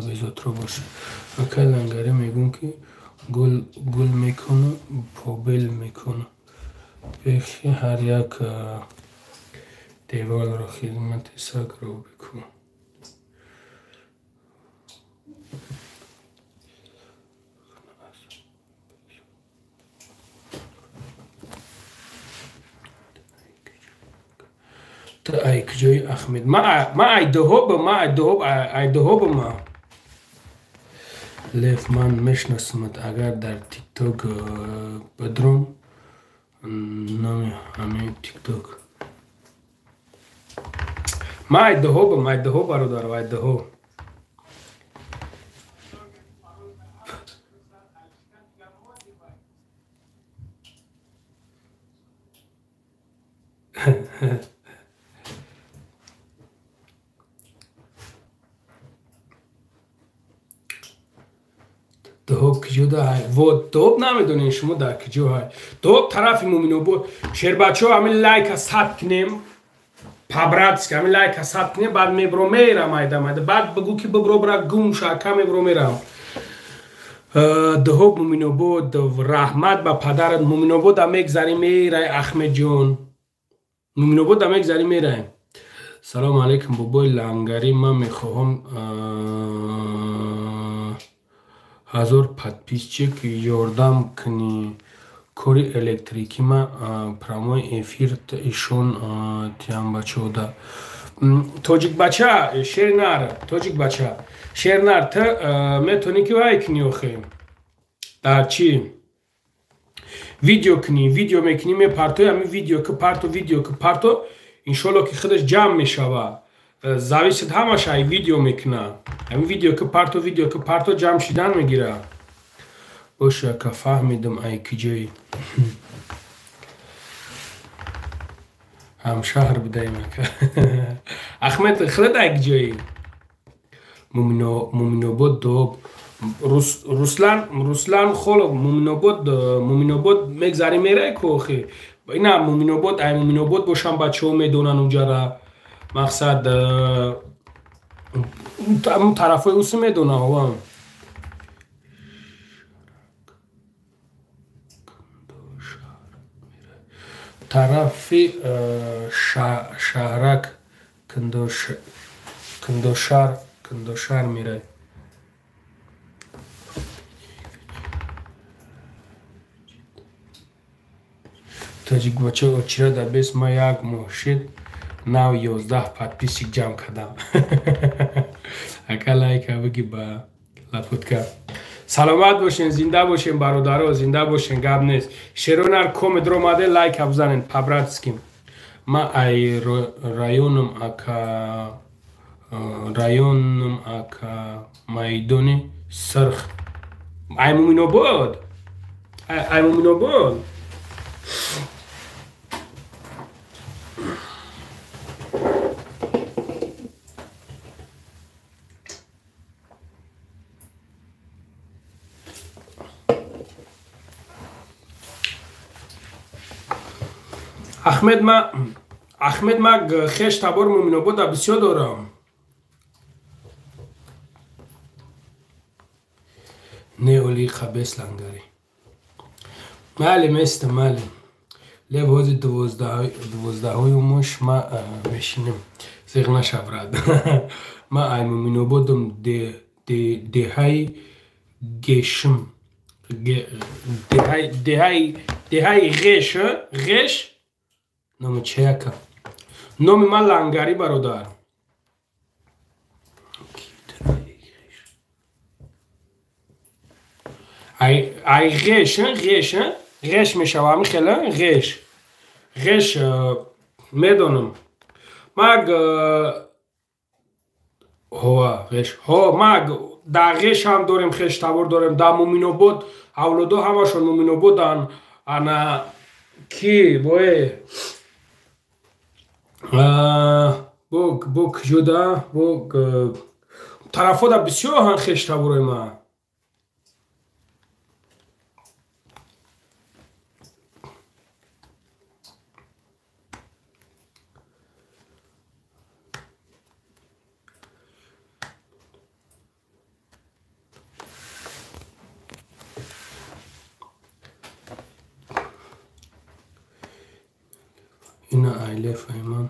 безотро боша. Акай лангаре мегӯм, ки гул гул мекуна, побел мекуна, бехи ҳар як деволро хизмати сагро бикун. Ту ай куҷои Ахмед? Ман ай Дуҳобам, ман ай Дуҳоб, ай Дуҳобам ман. Лев, ман мешиносамат, агар дар тикток бидром, номи ҳамин тикток. Ман ай Дуҳобам, ай Дуҳоб бародар, ай Дуҳоб. киҷо да вот доб намедонем шумо дар киҷо ҳай. Доб тарафи Муминобод. Шербачо ҳамин лайка сад кунем. По-братски ҳамин лайка сад кунем, баъд мебро мерам майда майда. Баъд бигӯ ки бибро бра гум ша, ка мебро мерам. Дҳоб Муминобод, раҳмат ба падарат. Муминобода мегзарӣ мерай Ахмедҷон. Муминобода мегзарӣ мерай. Салому алайкум бобои Лангарӣ, ман мехоҳам 1000 подписчик ёрдам кунӣ. Кори электрикӣ ма прямой эфир ишон тиямбачода. Тоҷикбача шернар, тоҷикбача шернар, ту метавонӣ ки вай кунӣ охе? Дар чӣ? Видео кунӣ, видео мекунӣ, мепартои, ҳамин видео ки парто, видео ки парто, иншолло ки худаш ҷамъ мешава. Зависит ҳамаш ай видео мекуна. Ҳамин видео ки парто, видео ки парто ҷамъ шидан мегира. Боша ка фаҳмидам ай киҷои. Ҳамшаҳр будаем ака. Ахмед худат ай киҷои? Муминобод доб. Руслан, Руслан Холов, Муминобод, Муминобод мегзарӣ мерай ку охи? Ина Муминобод, ай Муминобод бошам бачаҳо медонанд уҷара. Мақсад он тарафҳои уси медонам ова. Тарафи шаҳрак Кандошар, Кандошар мерай. Тоҷикбача очира дар бес ма як моҳ шид нав 11 подписчик ҷамъ кардам. Ака лайка биги ба лапутка. Саломат бошен, зинда бошен бародаро, зинда бошен, гап нест. Шеронар комед ромаде лайка бизанен по-братски. Ма ай районом ака, районом ака майдони Сирх. Ай Муминобод. Ай Муминобод. Ахмед ма, Ахмед ма хеш табор Муминобода бисёр дорам. Не оли хабес Лангари. Мали места мали. Леб ҳози дувоздаҳои мош ма мешинем. Зиғ нашаврад. Ма ай Муминободам деҳаи Гешм. Деҳаи Ғеш, Ғеш номи чияка? Номи ман Лангари бародар. Ай Ғеш, Ғеш, Ғеш мешава ҳамин хела Ғеш. Ғеш медонам. Маг ҳо Ғеш. Ҳо маг дар Ғеш ҳам дорем, хеш табор дорем, дар Муминобод авлодо ҳамашон Муминободан. Ана ки бое бо киҷода бо тарафода бисёр ҳан хеш таборои ман. Ина айле фаҳман.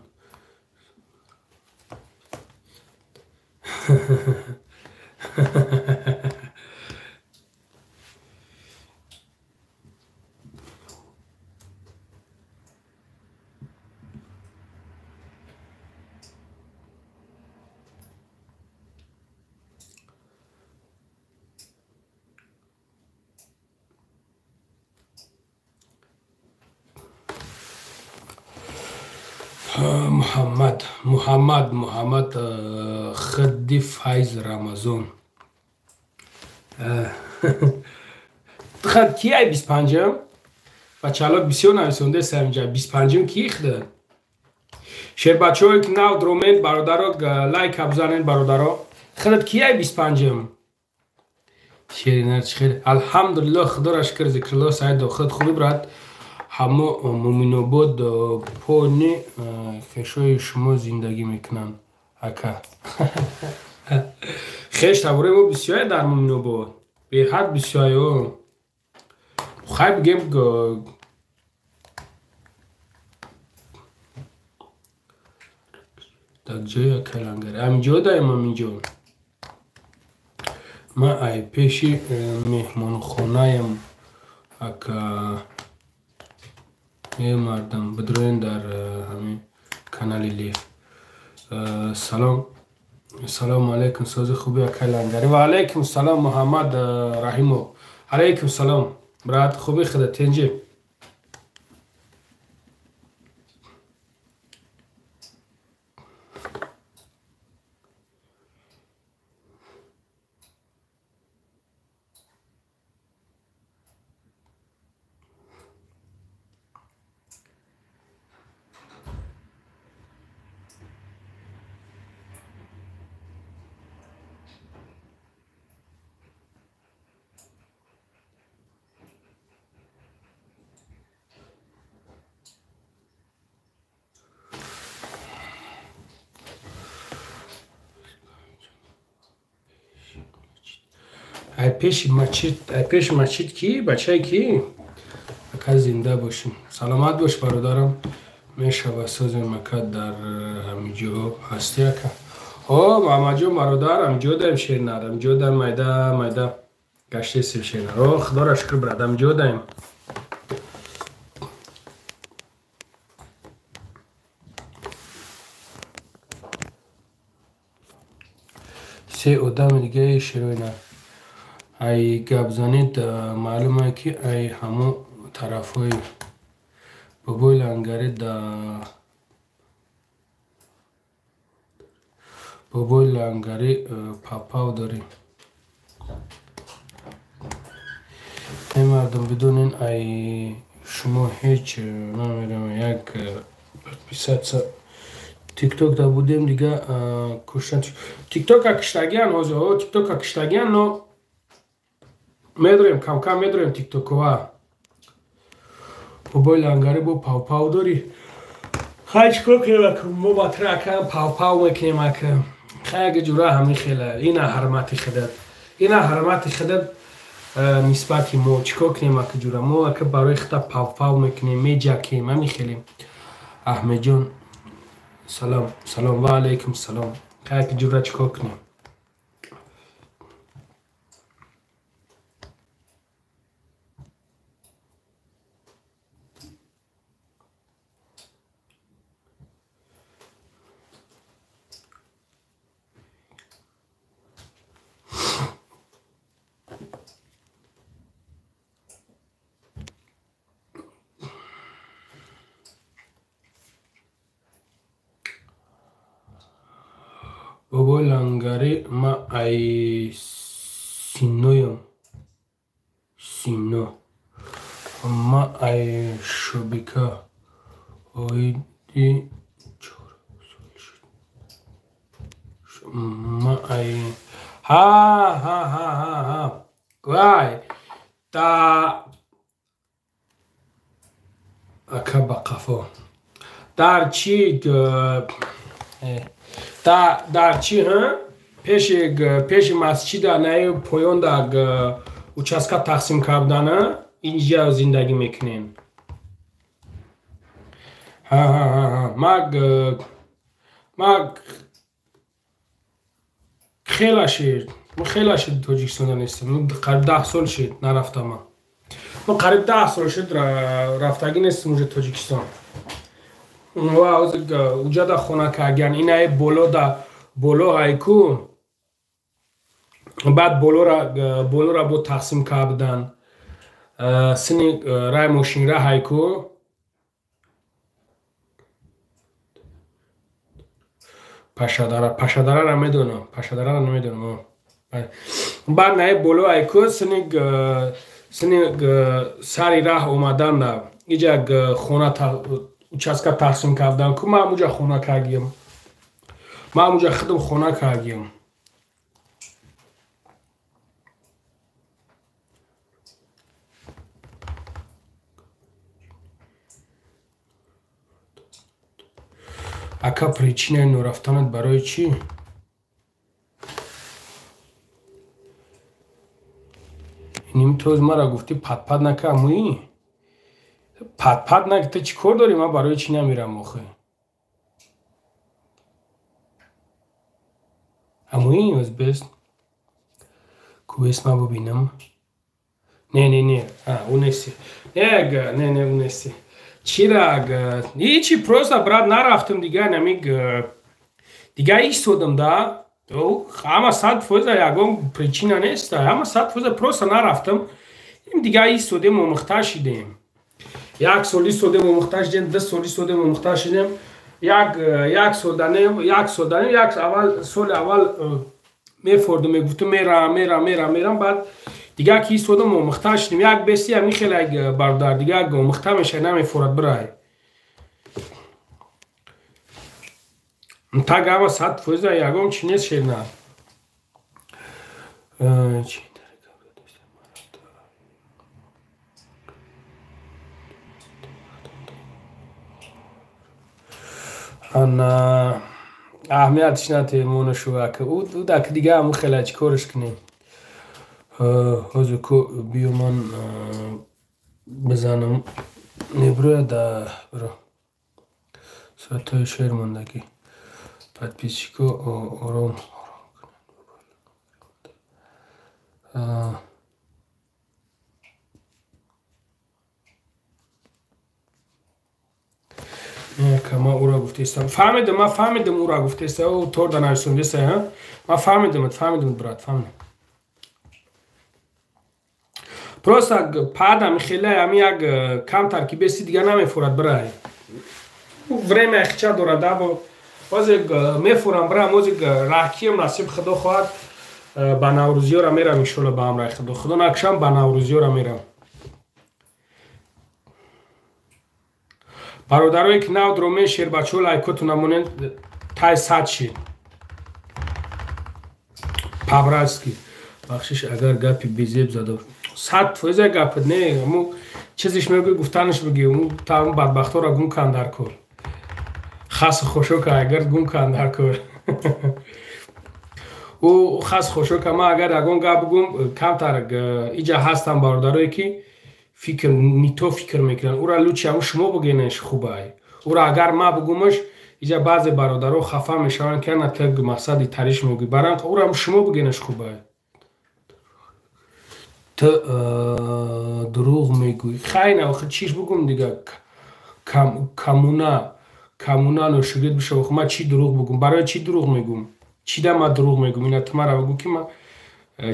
Муҳаммад, Муҳаммад, Муҳаммад Хидди Файз Рамазон. Хад ки ай 25-м? Бачаҳо бисёр нависонда самҷа 25-м ки хда? Шербачаҳое ки нав дромен бародаро лайк бизанен бародаро. Хидат ки ай 25-м? Шеринар чихел. Алҳамдулиллоҳ, худоро шукр, Зикруллоҳ Саидов. Худ хубӣ, брат? Ҳамо Муминобод пони хешои шумо зиндагӣ мекунанд, ака. Хеш табораи мо бисёре дар Муминобод. Беҳад бисёре. Хай бигем, дар ҷои акай Лангари. Ҳаминҷо даем, ҳаминҷо. Ман ай пеши меҳмонхонаям, ака. Э мардам, бидроен дар ҳамин канали Лев. Салом. Салому алайкум, сози хуби, акай Лангари. Ва алайкум салом, Муҳаммад Раҳимов. Алайкум салом, брат, хуби худа тенҷи. Ай пеши масҷид, ай пеши масҷид ки, бачае ки? Ака, зинда бошем. Саломат бош, бародарам. Мешава созем, ака, дар ҳаминҷо ҳастӣ, ака? О, Муҳаммадҷон бародар, ҳаминҷо даем, Шернар, ҳаминҷо даем, майда майда гаштесем, Шернар. О, худоро шукр, брат, ҳаминҷо даем. Се одами дигаи шероина. Ай гап занед, маълуме ки ай ҳамо тарафҳои бобои Лангари да бобои Лангари папав дорӣ. Эй мардум, бидонен, ай шумо ҳеҷ намедонам, як подписаться. Тикток да будем, дига куштан. Тиктока киштагиан ҳозир, о, тиктока киштагиан, но медорем, камкам медорем тиктокова. Бобои Лангари бо павпав дорӣ. Хай, чикор кунем, ака? Мо ба тра, ака, павпав мекунем, ака. Хай, ага ҷура ҳамин хела. Ина ҳармати худат. Ина ҳармати худат нисбати мо. Чикор кунем, ака ҷура? Мо, ака, барои худа павпав мекунем, меҷакем, ҳамин хелем. Аҳмедҷон, салом, салом, ва алайкум салом. Хай, ака ҷура, чикор кунем? Бобои Лангари, ма ай Синоям. Сино. Ма ай Шобика. Оиди 4 сол шуд. Ма ай ҳа ҳа ҳа ҳа ҳа. Вай та ака ба қафо. Дар чӣ дар чӣ ҳа? Пеши масҷида наи поён да участка тақсим кардана, инҷа зиндагӣ мекунем. Ҳа ҳа ҳа ҳа. Ма хела шид. Ма хела шид Тоҷикистонда нестам. Қариб 10 сол шид нарафтам ман. Ма қариб 10 сол шид рафтагӣ нестам уже Тоҷикистон. Ва ҳозир уҷада хона кардиян. Инаи боло да боло ҳайку. Баъд болора бо тақсим кардан. Сини рай мошинра ҳайку. Пашадара, Пашадарара медонам, Пашадарара намедонам. Баъд наи боло ҳайку, сини сари раҳ омадан да иҷа хона участка тақсим кардан ку, ман ҳамуҷа хона кардиям. Ман ҳамуҷа худам хона кардиям. Ака причинаи норафтанат барои чӣ? Ним тоз мара гуфтӣ патпат нака амӯӣ? Патпат нака, ту чӣ кор дорӣ? Ман барои чӣ намерам охе? Амӯӣ оз бест? Кубес ма бубинам. Не, не, не, ӯ нести. Не, не, не, ӯ нести. Чира, ҳичи просто брат нарафтам дига намиг дига истодам да. Ҳама 100% ягон причина нест, ҳама 100% просто нарафтам. Им дига истодем, омӯхта шидем. Як сол истодем, омӯхта шидем, 2 сол истодем, омӯхта шидем. Як сол данем, як сол данем, як аввал соли аввал мефордам, мегуфтам мерам, мерам, мерам, мерам, баъд дига ки истодам омӯхта шидем. Як беси ҳамин хеле бародар дига омӯхта мешавад, намефорад бирай. Так ҳама 100% ягон чи нест шерна. Ана аҳамиятш натиҳ монашу ака. Ӯ дака дига ҳамун хеле чӣ кораш кунем. Ҳозир ку биё ман бизанам. Мебирояд да биро. Соатҳои шер мондагӣ. Подписчико ором ором. Ма ӯро гуфтаистам. Фаҳмидам, ман фаҳмидам ӯро гуфтаиста. Ӯ торда нависондеста, ҳа? Ман фаҳмидам, фаҳмидам, брат, фаҳмидам. Просто падам хеле ҳами як камтар ки беси дига намефорад бирай. Время хича дорад, да, бо ҳозир мефорам бирам, ҳозир раҳкиям насиб худо хоҳад ба наврӯзиёра мерам иншолло ба амраи худо. Худо накушам ба наврӯзиёра мерам. Бародарое ки нав дромен шербачаҳо лайкотон намонед тай 100 шид. По-братски. Бахшиш агар гапи безеб зада. 100% гапат не, аму чизиш мегӯй гуфтанаш бигӣ, ӯ та бадбахтора гум кан дар кор. Хас хошока агар гум кан дар кор. Ӯ хас хошока ман агар ягон гап бигӯм камтар иҷа ҳастам бародарое ки фикр не то фикр мекунанд. Ӯра лучше ҳамун шумо бигӯенаш хубай. Ӯра агар ман бигӯмаш иҷа баъзе бародаро хафа мешаванд ки ана ту мақсади тариш мегӯӣ. Барам ӯра ҳамун шумо бигӯенаш хубай. Ту дурӯғ мегӯӣ. Хайна охир чиш бигӯм дига камуна камуна ношигирд бишава. Охир ман чӣ дурӯғ бигӯм? Барои чӣ дурӯғ мегӯм? Чида ман дурӯғ мегӯм? Ина ту мара бигӯ ки ман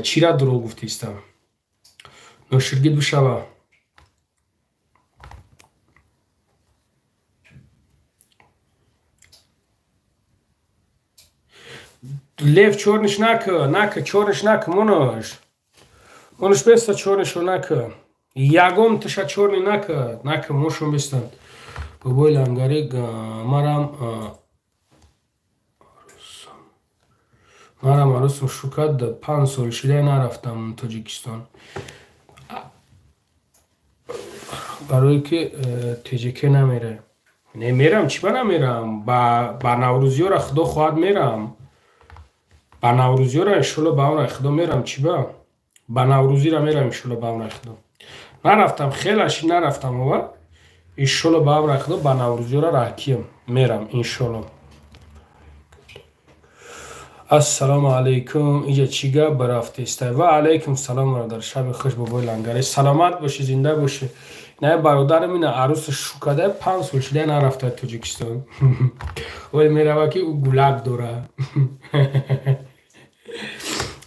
чира дурӯғ гуфтаистам. Ношигирд бишава. Лев чорниш нака, нака, чорниш нака, монош. Монош беста чорнишо нака. Ягон тиша чорни нака, нака мошон бестан. Бобои лангари марам арӯсам шукад 5 сол шида нарафтам Тоҷикистон. Барое ки ТЖК намере. Не мерам, чӣ ба намерам? Ба наврӯзиёра худо хоҳад мерам. Ба наврӯзиёра иншолло ба амраи худо мерам, чӣ ба? Ба наврӯзира мерам иншолло ба амраи худо. Нарафтам, хелаши нарафтам ова. Иншолло ба амраи худо ба наврӯзиёра раҳкиям мерам иншолло. Ассалому алайкум. Иҷа чӣ гап барафтеста? Ва алайкум салом бародар. Шаби хуш бобои лангари. Саломат бошӣ, зинда бошӣ. На бародарам ина арӯс шукада 5 сол шуда нарафта Тоҷикистон. Вале мерава ки ӯ гулак дора.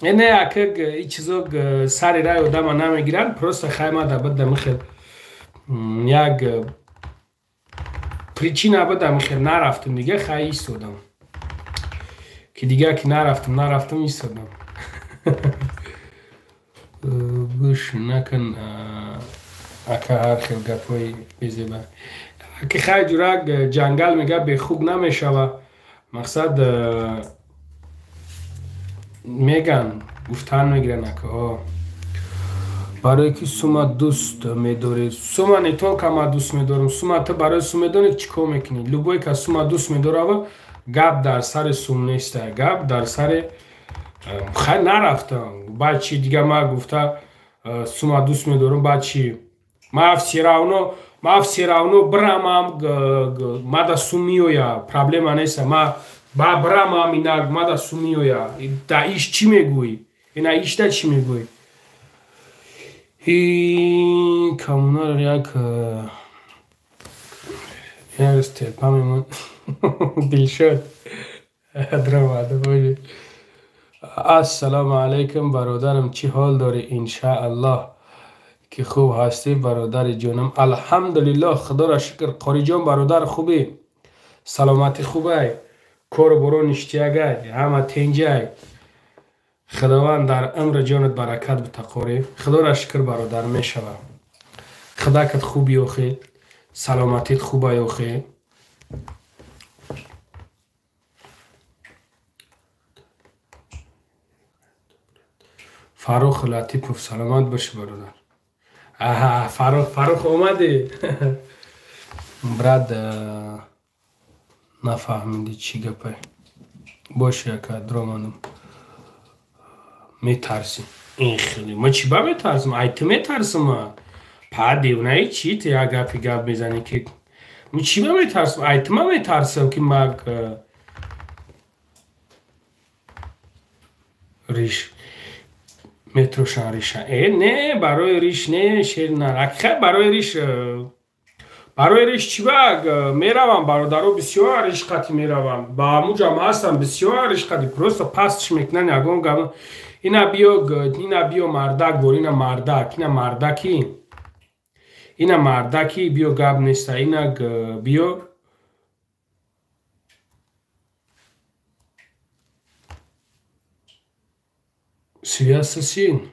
Не, ака и чизо сари рай одама намегиранд, просто хайма да бада михел як причина бада михел нарафтам дига хай истодам. Ки дига ки нарафтам, нарафтам истодам. Буш накун ака ҳар хел гапҳои безеба. Аки хай ҷурак ҷангал мега бехуб намешава. Мақсад меган гуфтан мегиранд акаҳо. Барое ки сума дӯст медорӣ. Сума не только ма дӯст медорам, сума ту барои сум медонӣ чӣ кор мекунӣ. Любой кас сума дӯст медорава, гап дар сари сум неста, гап дар сари хай нарафтам. Баъд чи дига ма гуфта сума дӯст медорам, баъд чи ма все равно бирамам, мада сум меоя, проблема неста. Ма ба бирамам инак мада сум меоя. Да иш чӣ мегӯӣ? Ина ишда чӣ мегӯӣ? И коммунар як степа мемон. Дилшод дромада боже. Ассалому алайкум бародарам, чӣ ҳол дорӣ? Иншааллоҳ ки хуб ҳастӣ бародари ҷонам. Алҳамдулиллоҳ, худоро шукр. Қориҷон бародар, хубӣ? Саломатӣ хубай? Кору боро ништиягай, ҳама тенҷай. Худованд дар умри ҷонат баракат бита қорӣ. Худоро шукр бародар, мешава. Худакат хуби охи, саломатит хубай охи. Фаррух Латипов, саломат бошӣ бародар. Аҳа, Фаррух омадӣ? Брат, нафаҳмидӣ чӣ гапай. Бош яка дромадам. Метарсӣ. Ин хеле. Ма чӣ ба метарсам? Ай ту метарсам ма? Па девонаи чӣ ту як гапи гап мезанӣ ки ма чӣ ба метарсам? Ай ту ма метарсам ки ма риш метрошам риша. Э, не, барои риш не, шер на. Ҳақиқат барои риш, барои риш чӣ ба меравам бародаро, бисёр риш қати меравам. Ба ҳамуҷам ҳастам бисёр риш қати, просто пастш мекунан ягон гап. Ина биё мардак бор, ина мардак, ина мардаки. Ина мардаки биё гап неста, ина биё связь син.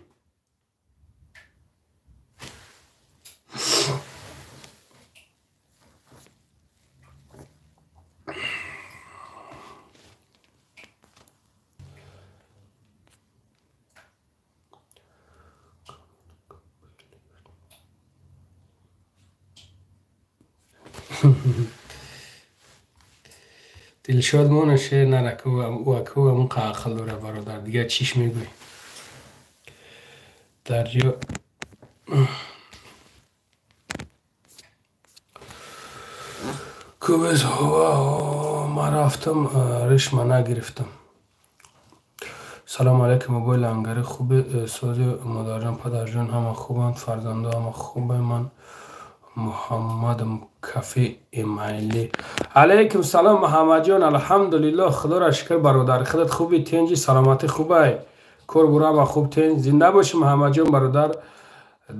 Дилшод мона шер нараку аку амун ақл дора бародар, дига чиш мегӯӣ? Дарё кубез ҳова ма рафтам, ришма нагирифтам. Салому алайкум абои лангари, хуби сози модарҷон, падарҷон ҳама хубанд, фарзандо ҳама хубе. Ман Муҳаммадам Кафи Эмайли. Алайкум салом Муҳаммадҷон, алҳамдулиллоҳ, худоро шукр бародар. Худат хуби, тенҷи, саломатӣ хубай? Кор бурама хуб, тенҷ. Зинда бошӣ Муҳаммадҷон бародар.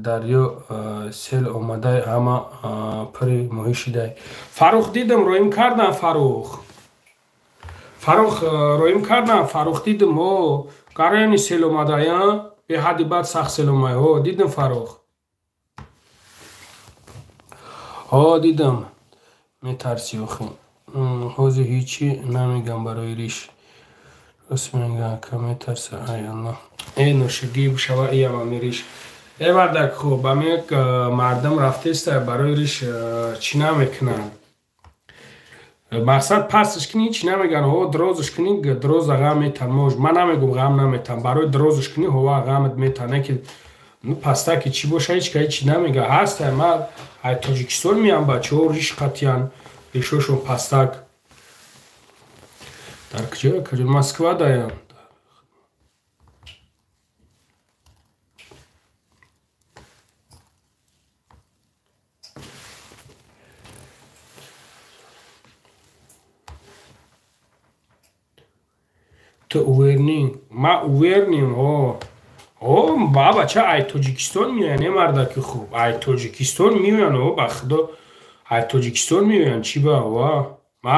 Дарё сел омадай, ҳама пури моҳӣ шидай. Фаррух дидам, роим кардам Фаррух. Фаррух роим кардам, Фаррух дидам, ҳо, гарояни сел омадай, а? Беҳадди бад сахт сел омай, ҳо, дидам Фаррух. Ҳо, дидам. Метарсӣ охи. Ҳозир ҳечи намегам барои риш. Рост мегӯям, ака метарса, ай Аллоҳ. Э, ношигӣ бишава иям ами риш. Э, мардак, хуб, ами мардам рафтеста барои риш чӣ намекунанд. Мақсад пастш кунӣ чӣ намегӯянд, ҳо, дрозш кунӣ, дроза ғам метан. Ман намегӯм ғам наметан, барои дрозш кунӣ ҳова ғамат метан, не ки ну пастаки чӣ боша, ҳеч ка ҳечи намега. Ҳаста, ма ай Тоҷикистон меям, бачаҳо риш қатиян, ришошон пастак. Дар куҷо? Куҷо? Москва даям. Ту увернӣ? Ма уверним, ҳо. О, ба бача ай Тоҷикистон меоянд, э мардаки хуб. Ай Тоҷикистон меоянд, о, ба худо. Ай Тоҷикистон меоянд, чӣ ба, ва. Ма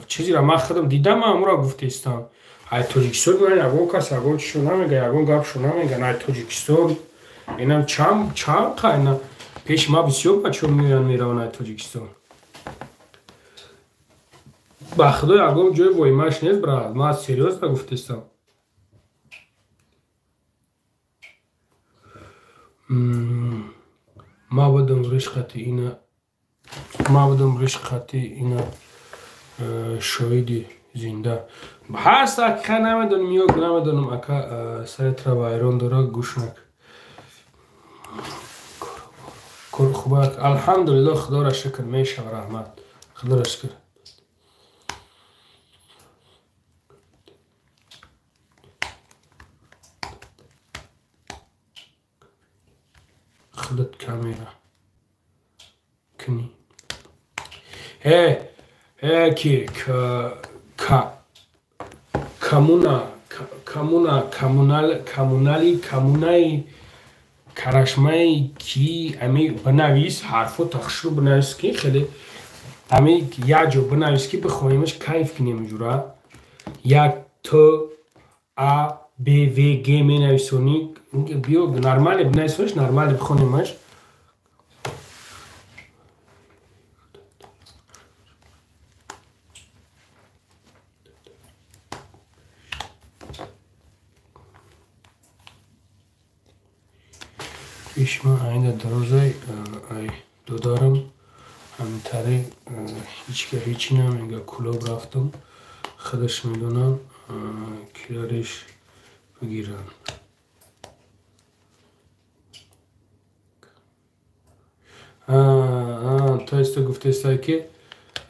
чизеро ман худам дидам, ман амуро гуфтаистам. Ай Тоҷикистон меоянд, ягон кас ягон чизшо намега, ягон гапшо намеган. Ай Тоҷикистон инам чанд қайна пеши ма бисёр бачаҳо меоянд, мераванд ай Тоҷикистон. Ба худо ягон ҷои воимаш нест, брат. Ман серьёзно гуфтаистам. Ма будам ришқати ина, ма будам ришқати ина шоҳиди зинда. Ҳаст ака, намедонам ё намедонам ака, сари тра вайрон дора, гӯш нак. Кор хуб, алҳамдулиллоҳ, худоро шукр, мешава, раҳмат, худоро шукр. Худат камера кунӣ. Э ки коммуна, коммуна, коммунал, коммунали, коммунаи, карашмаи ки ами бинавис, ҳарфо тахшру бинавис, ки хеле ами як ҷо бинавис, ки бихоҳемаш, кайф кунем. Ҷура як т а б в г менависонӣ, биё нормале бинависониш, нормале бихонемаш. Ишма айна дарозай ай додарам ҳамтаре ҳичка ҳичи намега. Кулоб рафтам, худаш медонам, кирариш бигирам. То есть гуфтестай, ки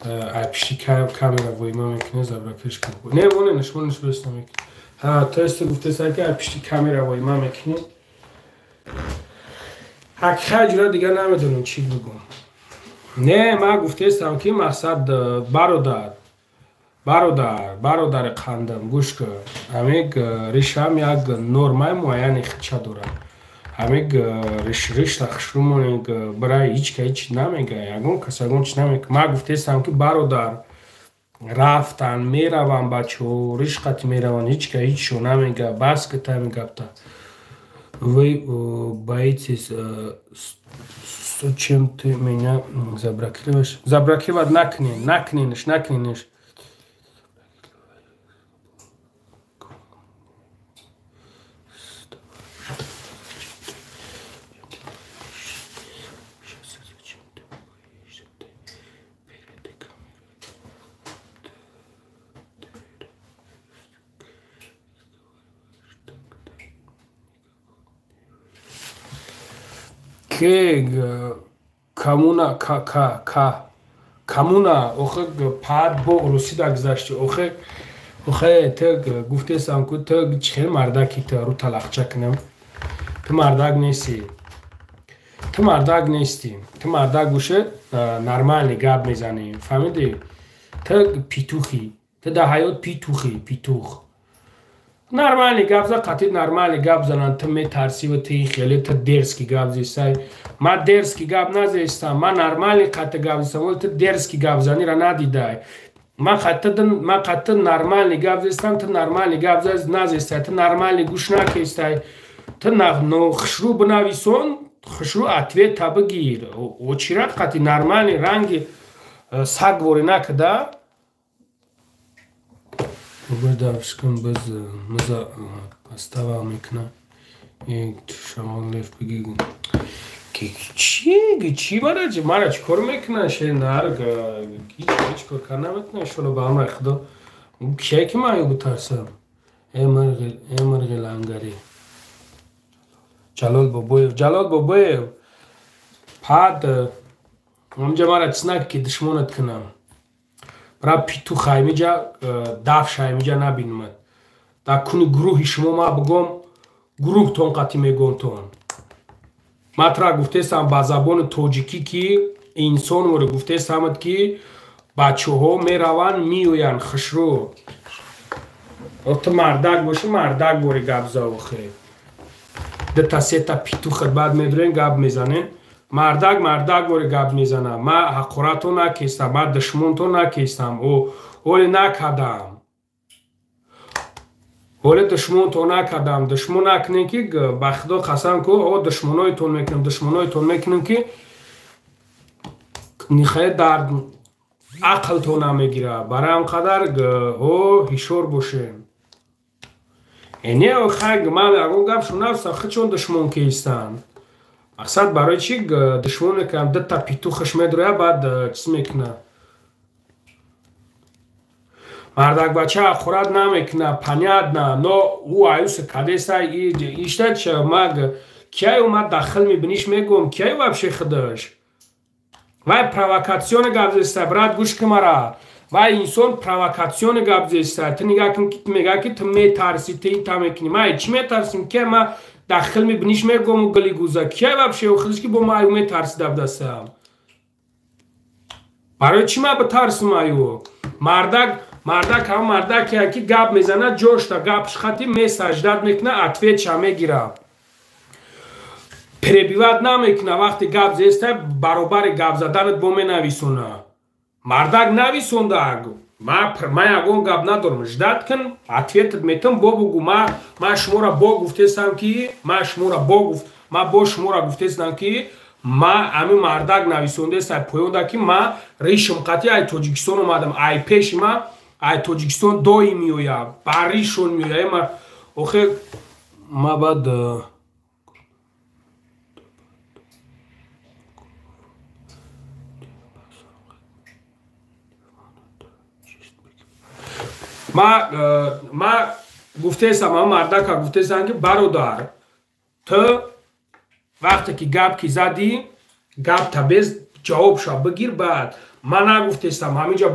ай пишти камера воима мекунӣ, заблокиш кун. Не, воненаш, вонеш дуруст намекунӣ. То есть гуфтестай, ки ай пишти камера воима мекунӣ. Ҳақиқат ҷура дигар намедонам чӣ бигӯм. Не, ман гуфтестам, ки мақсад, бародар, бародар, бародари қандам, гӯш кун, ҳамик ришам як нормаи муайяни худша дорад. Ҳамик ришта хушрӯ монед, барои ҳеч ка ҳеч намега, ягон кас ягон чи намега. Ман гуфтестам, ки бародар, рафтан мераванд бачаҳо, риш қати мераванд, ҳеч ка ҳечшо намега, бас ки тами гапта. Вы боитесь, чем ты меня заблокируешь? Заблокировать накнен, накненеш, накненеш. Ке коммуна, ка ка ка коммуна, охе пад бо русида гузашти, охе, охе, ту гуфтесам, ку ту чихел мардаки, ту ру талахча кунам. Ту мардак нести, ту мардак нести. Ту мардак боше, нормальный гап мезанӣ, фаҳмидӣ? Ту петухи, ту дар ҳаёт петухи, петух. Нормальный гап за, қатъи нормальный гап занан, ту метарсиву ту хеле ту дерзкий гап зестай. Ман дерзкий гап назестам, ман нормальный қатъи гап зестам, вале ту дерзкий гап занира надидай. Ман қатъи нормальный гап зестам, ту нормальный гап назестай, ту нормальный гӯш накестай. Ту хушрӯ бинависон, хушрӯ ответа бигир. Очират қатъи нормальный ранги сагворӣ накида. Давшкун биз миза пастава мекуна. Шамолев биги. Чи чи мара мара чӣ кор мекуна? Шер нарг ҳеҷ кор кар наметуна. Шоло ба амри худо кие ки ман ё бутарсам. Эмирғи лангари. Ҷалол Бобоев, Ҷалол Бобоев. Пад ҳамҷа мара чиз наки, ки душмонат кунам. Бра петух ҳаймиҷа дафш ҳаймиҷа набинмад. Дар куни гурӯҳи шумо ма бигом, гурӯҳтон қатӣ мегонтон. Ман тра гуфтестам ба забони тоҷикӣ, ки инсонворе гуфтестамад, ки бачаҳо мераванд, меоянд хушрӯ. Ту мардак бошӣ, мардак бори гап за, охе. Дута сета петухат баъд медурен, гап мезанем. Мардак мардак бори гап мезанам. Ман ҳақорато накестам, ман душмонто накестам, оле накардам, оле душмонто накардам. Душмон накунем, ки ба худо қасам ку, о душмоноитон мекунем, душмоноитон мекунем, ки нихае дар ақлтон намегирад. Барои ҳам қадар о ҳишор бошем. Не, хай, ман ягон гап шунавстам, худшон душмон кистанд. Мақсад барои чӣ душмон мекунам, дута петухаш медроя, баъд чиз мекуна. Мардак бача хӯрат намекуна, понятно, но ӯ аюса кадеса ишта ча маг кияй омад дахил мебиниш мегӯм, кияй вообще худаш. Вай провокатсиони гап зеста, брат, гӯш кун мара. Вай инсон провокатсиони гап зеста. Ту нигаҳ кун, ки мега ки ту метарси, ту инта мекунӣ. Ман чӣ метарсим? Кияй ма дахил мебиниш мегӯм гили гуза. Кияй вообще худаш ки бо ма аю метарсида будастам. Барои чӣ ма битарсим аю? Мардак мардак ҳама мардаке ки гап мезанад, ҷошта гапш хати месаждат мекуна, ответша мегира. Перебивать намекуна, вақте гап зеста баробари гап заданат бо менависона. Мардак нависонда, ма ягон гап надорам, ждать кун, ответат метам, бо бугу, ма шуморо бо гуфтесам ки, ма шуморо бо гуфт, ма бо шуморо гуфтесам ки, ма ами мардак нависондеса поёнда ки ма ришм қати ай Тоҷикистон омадам, ай пеши ма ай Тоҷикистон доим меоя, ба ришон меоя. Ма охе ма баъд ма гуфтесам, ма мардака гуфтесам ки бародар, ту вақте ки гап ки задӣ, гапта без ҷавобша бигир. Баъд ма нагуфтесам ҳаминҷа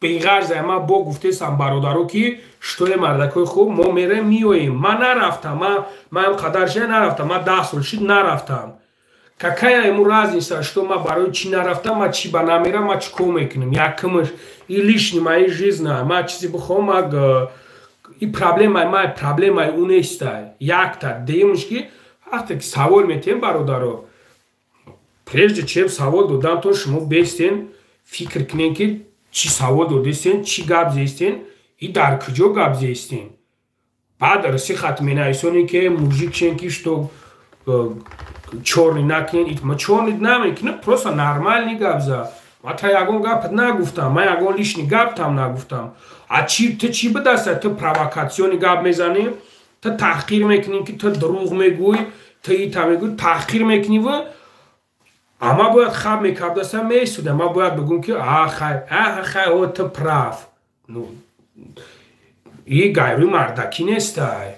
беғарза, ма бо гуфтесам бародаро ки штои мардакои хуб, мо мерем миёем. Ма нарафтам, ма ҳам қадар ша нарафтам, ма 10 сол шид нарафтам. Какая ему разница, что ма барои чӣ нарафтам, ма чӣ ба намерам, ма чӣ кор мекунам? Якумаш и лишний моей жизни, ма чизе бихоҳам, ма и проблемаи ма, проблемаи ӯ нестай. Якта дуюмаш ки вақте ки савол метиҳем бародаро, прежде чем савол додан, то шумо бестен фикр кунем ки чӣ савол додестен, чӣ гап зестен и дар куҷо гап зестен. Баъд раси хат менависонем ки мужик шен ки что чёрный накунен. Ма чёрный намекунем, просто нормальный гап за. Ма та ягон гап нагуфтам, ма ягон лишний гап там нагуфтам. А чи ту чӣ бидаста? Ту провокатсиони гап мезанӣ, ту таҳқир мекунӣ ки ту дурӯғ мегӯй, ту ита мегӯй, таҳқир мекунӣ ва ама бояд хаб мекардасам месудам, ма бояд бигӯм ки а хай, а хай, о ту прав. Ну и гайрӯи мардакӣ нестай.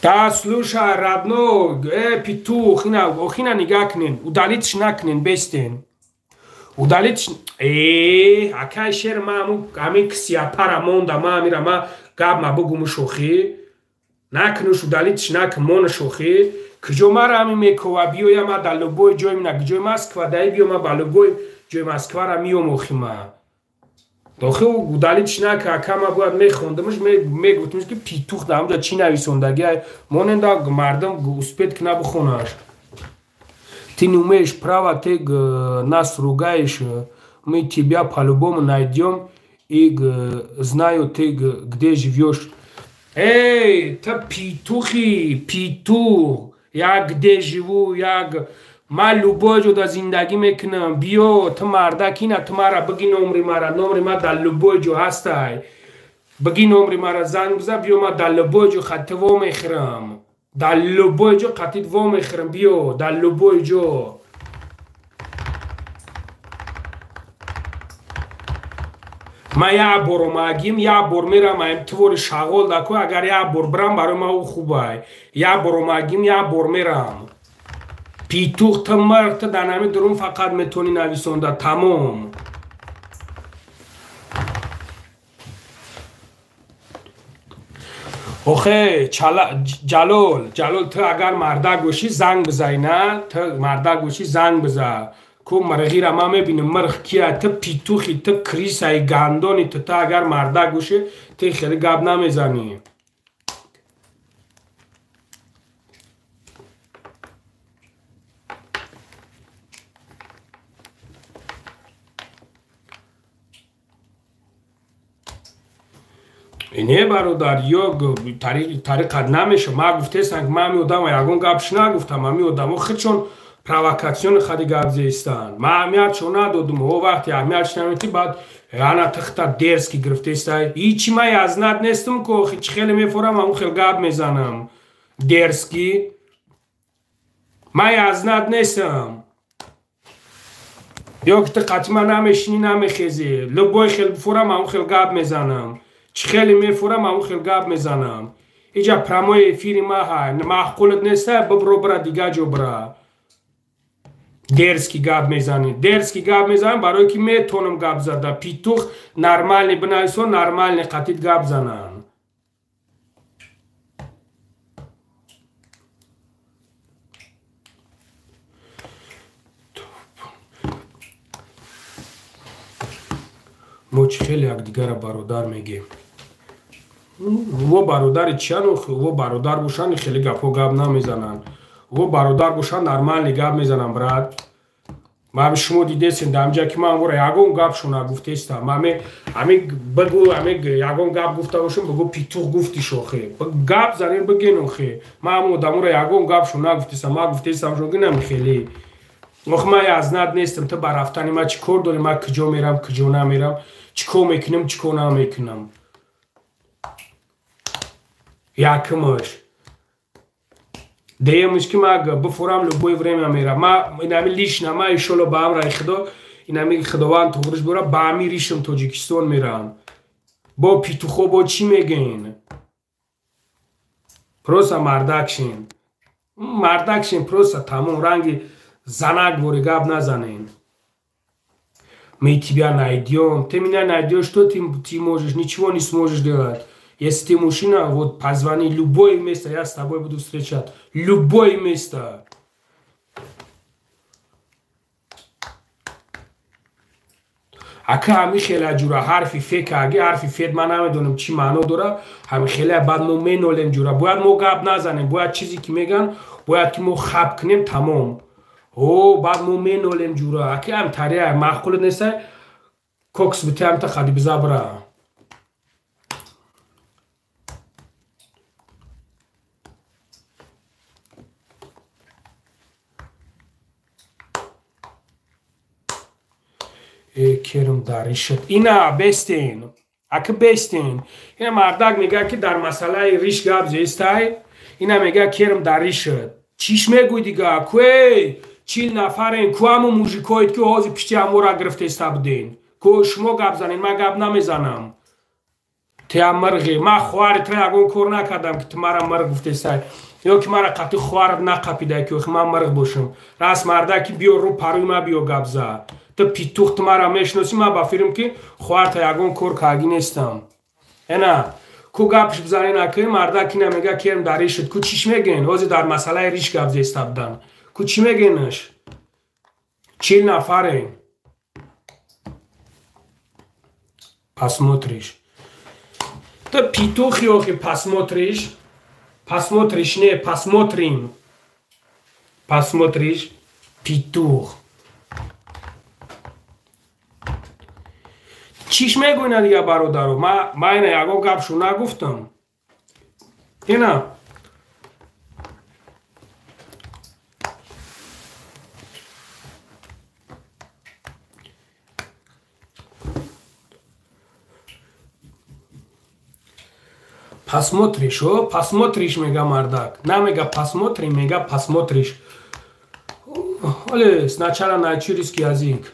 Да слушай, родной, петух, ина, охина нигаҳ кунен, удалить накунен, бестен. Удалить, акай шер ма аму ами ксиапара монда, ма амира ма гап ма бугуму шохи. Накунуш удалить нак мон шохи. Куҷо мара ами мекова биёя ма дар любой ҷой мина, куҷои Москва дай биё ма ба любой ҷои Москвара миём охи ма. Дохи удалить нак, ака ма бояд мехондамш, мегуфтамш ки петух дар ҳамҷа чӣ нависондагӣ, моненда мардум успеть кна бихонаш. Ты не умеешь права, ты нас ругаешь, мы тебя по-любому найдем и знаю ты где живешь. Эй, ты петухи, петух, я где живу, я ма любой ҷо дар зиндагӣ мекунам. Биё, ту мардак ина, ту мара биги номри мара, номри ма дар любой ҷо ҳастай. Биги номри мара занг биза, биё ма дар любой ҷо хати во мехӯрам. Дар любой ҷо қатит во мехӯрам, биё, дар любой ҷо. Ма як бор омагим, як бор мерам, аим твори шағол даку, агар як бор бирам, барои ма ӯ хубай. Як бор омагим, як бор мерам. Петух, ту марг, ту дар нами дурун фақат метавонӣ нависонда, тамом. Охе, Ҷалол, Ҷалол, ту агар мардак бошӣ занг бизай, на? Ту мардак бошӣ занг биза. Ку мирғира ман мебинам, мирғ кия, ту петухи, ту крисаи гандони, ту агар мардак бошӣ, ту хеле гап намезанӣ. Не бародар, ё тариқат намеша. Ма гуфтесам ки ман ами одама ягон гапш нагуфтам, ами одамо худшон провокатсиони хади гап зестанд. Ма аҳамиятшо надодум. О вақте аҳамиятш наметӣ, баъд Ана тахта дерзкий гирифтестай. Ҳичи ман язнат нестам ку, охи чӣ хеле мефорам, ҳамун хел гап мезанам. Дерзкий. Ман язнат нестам. Ё ки ту қатъи ман намешинӣ, намехезӣ. Любой хел бифорам, ҳамун хел гап мезанам. Чӣ хеле мефорам, ҳамун хел гап мезанам. Иҷа прямой эфири ма ҳай. Маъқулат нестай, бибро бира дига ҷо бира. Дерзкий гап мезанӣ. Дерзкий гап мезанам, барое ки метонам гап зада. Петух нормальный бинависон, нормальный қатит гап зананд. Мо чӣ хеле якдигарро бародар мегем. Во бародари чиян, во бародар бошанд, хеле гапҳо гап намезананд. Во бародар бошанд, нормальный гап мезананд, брат. Ман шумо дидесен дар ҳамҷа ки ман вора ягон гапшо нагуфтестам. Ами бигӯ, ами ягон гап гуфта бошам, бигӯ петух гуфтиш охе. Гап занен биген охе. Ман ҳамон одаморо ягон гапшо нагуфтестам. Ман гуфтестам шо гинам хеле. Ох, ман язнат нестам, ту ба рафтани ман чӣ кор дорӣ? Ман куҷо мерам, куҷо намерам, чӣ кор мекунам, чӣ кор намекунам. Якумаш. Дуюмаш ки ман бифорам любое время мерам. Ман инами лично, ман иншолло ба амраи Худо, инами Худованд туғриш бора, ба ами ришам Тоҷикистон мерам. Бо петухо бо чӣ мегӯен? Просто мардакшин. Мардакшин просто тамом ранги занак вори гап назанен. Мы тебя найдем. Ты меня найдешь, что ты можешь? Ничего не сможешь делать. Если ты мужчина, вот позвони, любое место, я с тобой буду встречать. Любое место. Ака ҳами хеле ҷура ҳарфи фе каги, ҳарфи фет ман намедонам чӣ маъно дора. Ҳами хеле баъд мо менолем ҷура. Бояд мо гап назанем, бояд чизе ки меган, бояд ки мо хаб кунем, тамом. О, баъд мо менолем ҷура. Ака ҳам тария маъқул нестай, кокс битам та хади бизабра. Керм дар ришат. Ина бестен. Ака бестен. Ина мардак мега ки дар масъалаи риш гап зестай. Ина мега керм дар ришат. Чиш мегӯй дига? Куэй 40 нафарен, ку ҳамун мужикоед ки ҳозир пишти ҳамора гирифтеста буден. Ку шумо гап занед, ман гап намезанам. Тя мирғи. Ман хоҳари тра ягон кор накардам ки ту мара мирғ гуфтестай. Ё ки мара қатъи хоҳарат нақапидай ки ман мирғ бошам. Раст мардак ки биё рӯ парӯи ма биё гап за. Ту петух ту мара мешиносӣ, ман ба фирм ки хоҳарта ягон кор каргӣ нестам. Ена ку гапш бизанен акӣ мардак ина мега керм дар ришат. Ку чиш мегӯен? Ҳозир дар масъалаи риш гап зеста будан. Ку чӣ мегӯенаш? 40 нафарен. Посмотришь. Ту петухи охи посмотришь. Посмотришь, не, посмотрим. Посмотришь, петух. Чиш мегӯйна дига бародаро? Ма ина ягон гапшу нагуфтам. Ина. Посмотришь, о, посмотришь, мега мардак. На мега посмотри, мега посмотришь. Оле, сначала научи русский язык.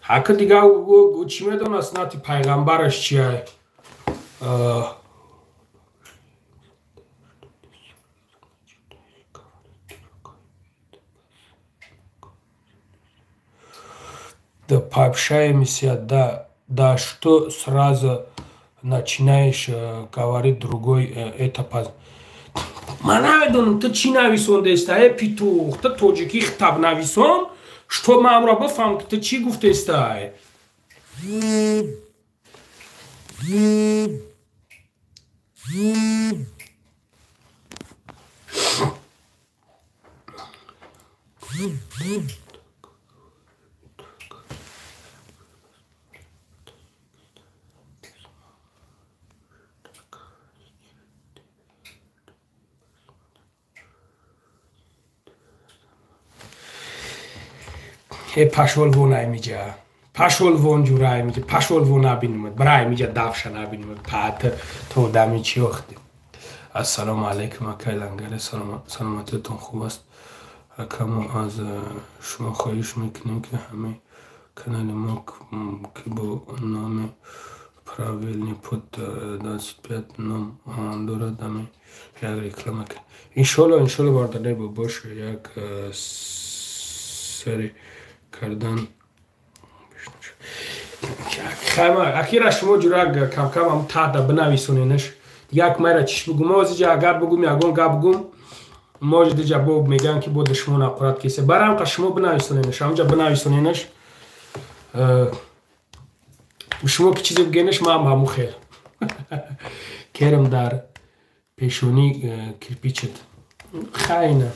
Ака дига чӣ медонад снати пайғамбараш чия? Да пообщаемся, да, да что сразу начинаешь говорить другой это. Ман намедонам ту чӣ нависондеста, э петух, ту тоҷикӣ хитаб нависон, что ман амро бифаҳмам ки ту чӣ гуфтестай. Пошёл вон аймиҷа. Пошёл вон ҷура аймиҷа. Пошёл вон набинумад. Бра аймиҷа давша набинумад. Паат то одами чӣ охти. Ассалому алайкум, акай Лангаре. Саломатиятон хуб аст. Ака, мо аз шумо хоҳиш мекунем, ки ҳамаи канали мо, ки бо номи Правильный путь 25 ном дорад, ҳамин як реклама кунед. Иншолло, иншолло, бародари бобош, як сари кардан. Ахира шумо ҷурак камкам ам таҳта бинависоненаш. Як майра чиш бугум, озиҷа агар бугум, ягон гап бугум, може диҷа бо мегӯям, ки бо душмон ақурат кисе. Барам қа шумо бинависоненаш, ҳамҷа бинависоненаш. Шумо ки чизе бигӯенаш, ман ҳаму хел. Керам дар пешонӣ кирпичет. Хайна.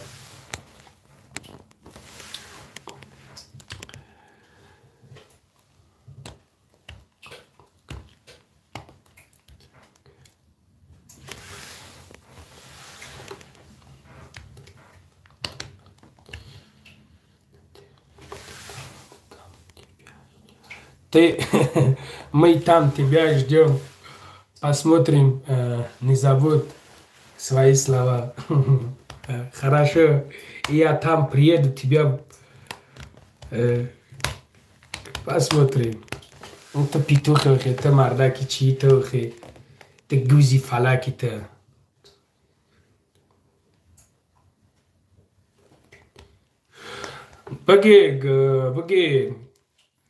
Ты, мы там тебя ждем. Посмотрим, не забудь свои слова. Хорошо, я там приеду, тебя посмотрим. Это петух, это мардаки чьи-то, это гузи фалаки-то. Баги, баги.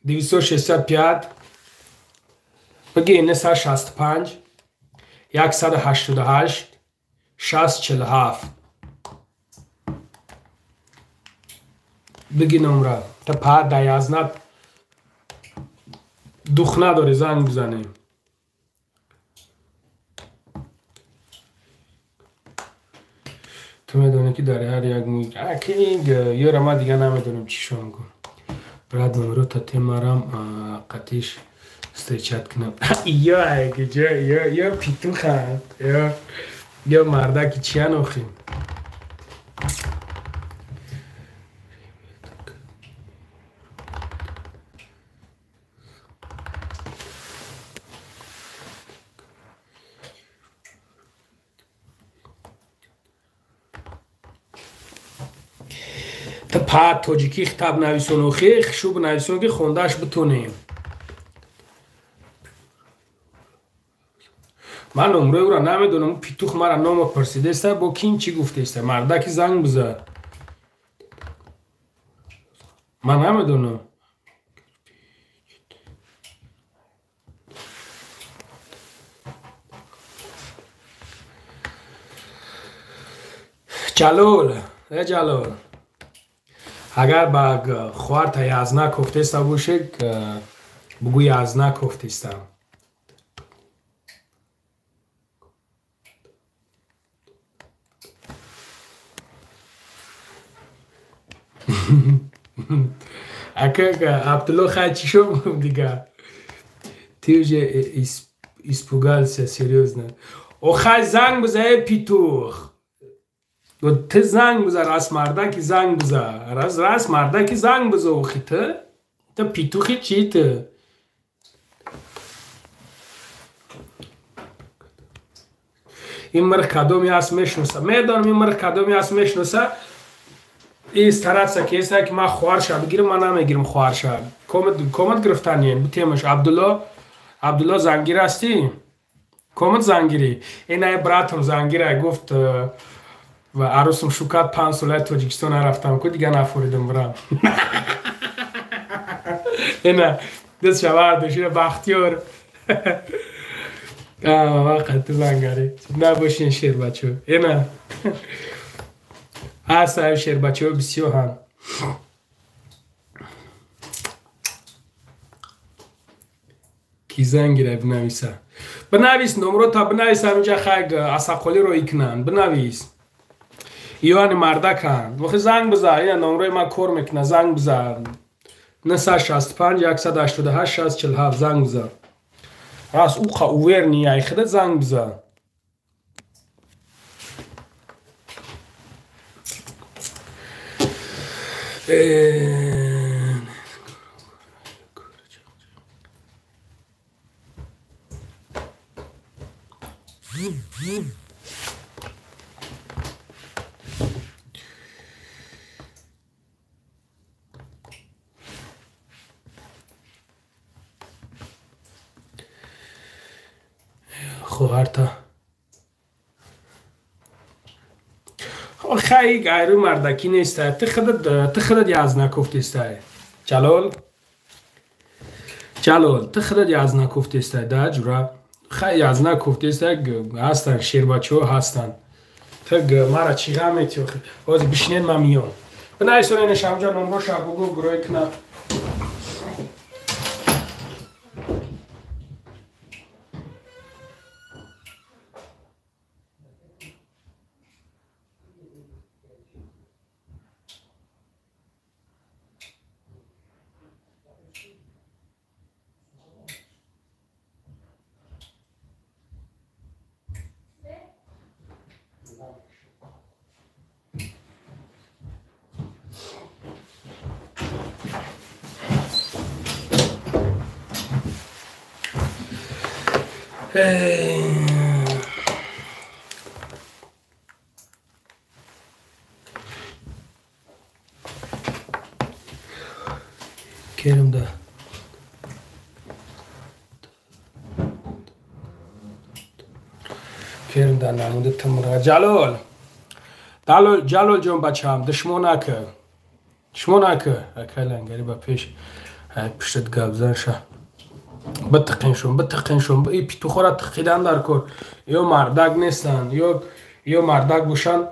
965, бигӣ 965, 188, 647. Бигӣ номра. Та па даязнат дух надорӣ, занг бизанем. Ту медонӣ, ки дар ҳар як ёра ман дига намедонам чӣ шон гум. Брат, номеро та темарам қатиш встречать кунам. Ё айгиҷа, ё ё петухан, ё ё мардаки чиян охи. Па тоҷикӣ хитаб нависон охи, хушуб нависон, ки хондааш битонем. Ман номрои ӯро намедонам, петух мара номо пурсидеста, бо ким чӣ гуфтеста? Мардаки занг бизад. Ман намедонам. Ҷалол, э Ҷалол. Агар ба хоҳарта язна кофтеста бошед, бугӯ язна кофтестам. Ака Абдулло, хай чӣ шо дига? Ты уже испугался серьезно. Охай занг биза, э петух. Ты занг биза, раз мардаки занг биза. Раз раз мардаки занг биза, охи ты. Ты петухи чӣ ты? Ин мирх кадоми аст мешноса. Медонам, ин мирх кадоми аст мешноса. И стараться ки эста, ки ман хоҳарша бигирам, ман намегирам хоҳарша. Комат комат гирифтанием, битемаш. Абдулло, Абдулло, зангир ҳастӣ? Комат зангирӣ. Инай братам зангира гуфт ва арӯсам шукат 5 солаи Тоҷикистон нарафтам ку, дига нафуридам бирам. Ина даст шавар дошина Бахтиёр. Вақат зангарӣ. Набошин шербачо. Ина ҳастаю шербачаҳо бисёр ҳам. Ки зангира, бинависа. Бинавис номро, та бинавис ҳаминҷа, хай асақолӣ роӣ кунанд. Бинавис. Иоанни мардаканд. Охи занг биза, ина номрои ман кор мекуна, занг биза. 965 188 647 занг биза. Раз уқа уверни ай худа занг биза. Хоҳарта хай гайру мардакӣ нестай, ту худат язна куфтестай. Ҷалол, Ҷалол, ту худат язна куфтестай да ҷура. Хай язна куфтестай, ҳастанд шербачаҳо ҳастанд. Ту мара чӣ ғам метиҳ? Ҳозир бишинед, ман миём. Бинависонед шамҷа номроша бугӯ гурӯҳи кна. Керимда керимда намуди тимра. Ҷалол, Ҷалол ҷон, бачаам, душмонака, душмонака, акай лангари ба пеш пуштат гап зан ша. Битиқиншон, битиқиншон, и петухора тиқидан дар кор. Ё мардак нестанд, ё мардак бошанд.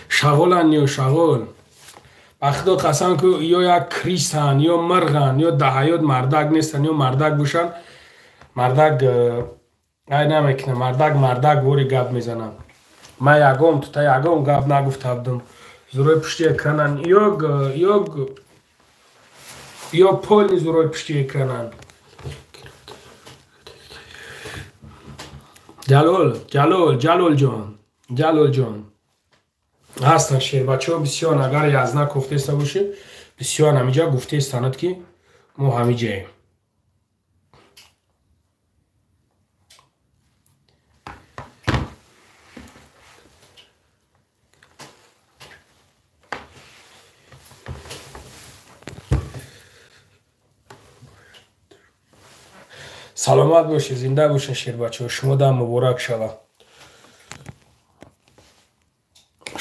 Шағоланд ё шағол. Ба худо қасам ку ё як крисанд, ё мирғанд, ё дар ҳаёт мардак нестанд, ё мардак бошанд, мардак ай намекунад, мардак мардак вори гап мезанад. Ман ягон тута ягон гап нагуфта будам. Зурои пушти экрананд, ё полни зурои пушти экрананд. Ҷалол, Ҷалол, Ҷалол ҷон, Ҷалол ҷон. Ҳастанд шербачаҳо бисёр, агар язна кофтеста бошӣ, бисёр ҳамиҷа гуфтестанад ки мо ҳамиҷаем. Саломат бошед, зинда бошед шербачаҳо, шумо дам муборак шавад.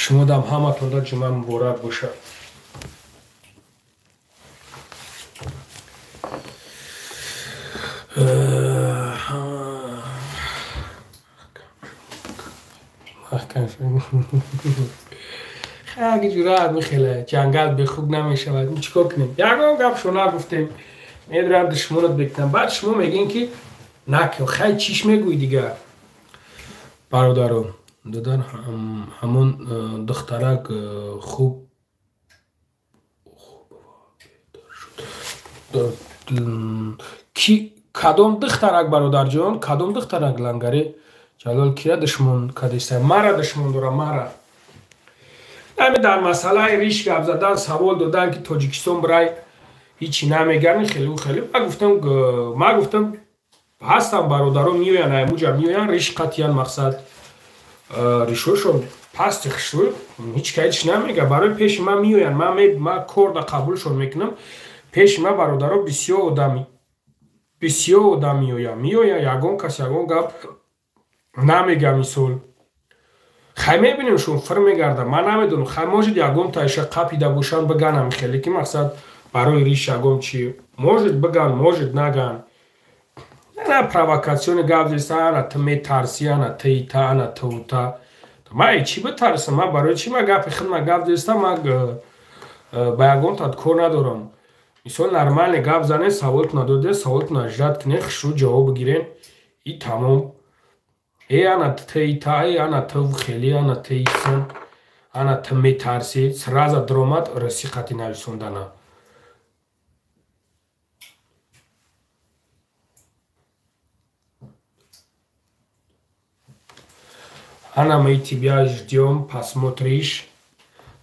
Шумо дам ҳаматонда ҷумъа муборак бошад. Хаги ҷуръат мехеле, ҷангал бехуб намешавад. Чӣ кор кунем? Ягон гапшо нагуфтем. Медурам душмонат бекунам. Баъд шумо мегӯем ки накун. Хай чиш мегӯӣ дигар? Бародаро, додан ҳамон духтарак хуб шуд. Ки кадом духтарак, бародарҷон? Кадом духтарак лангари? Ҷалол кира душмон кадиста? Мара душмон дора, мара. Ҳами дар масъалаи риш гап задан савол додан ки Тоҷикистон бирай ҳичи намегарни, хелу хеле. Ман гуфтам ҳастам бародаро меоянд, аймуҷа меоянд, риш қатъиян мақсад ришошон пасти хушрӯй, ҳеч ка ҳеч намега. Барои пеши ман меоянд, ман корда қабулшон мекунам. Пеши ман бародаро бисёр одам меоянд, меоянд, ягон кас ягон гап намега. Мисол хай мебинем шон фир мегардам, ман намедонам, хай может ягон тайша қапида бошанд, биганам хеле ки мақсад барои риш ягон чи может биган, может наган. На провокатсиони гап зеста, ана ту метарсӣ, ана ту ита, ана ту ута. Ман чӣ битарсам? Ман барои чӣ ман гапи худ ман гап зеста, ман ба ягон тат кор надорам. Мисол нормале гап занед, саволтона додед, саволтона ждат кунед, хушрӯ ҷавоб бигирен и тамом. Э ана ту ита, э ана ту хеле, ана ту исан, ана ту метарсӣ, сразу даромад раси қати нависондана. Ана мы тебя ждем, посмотришь,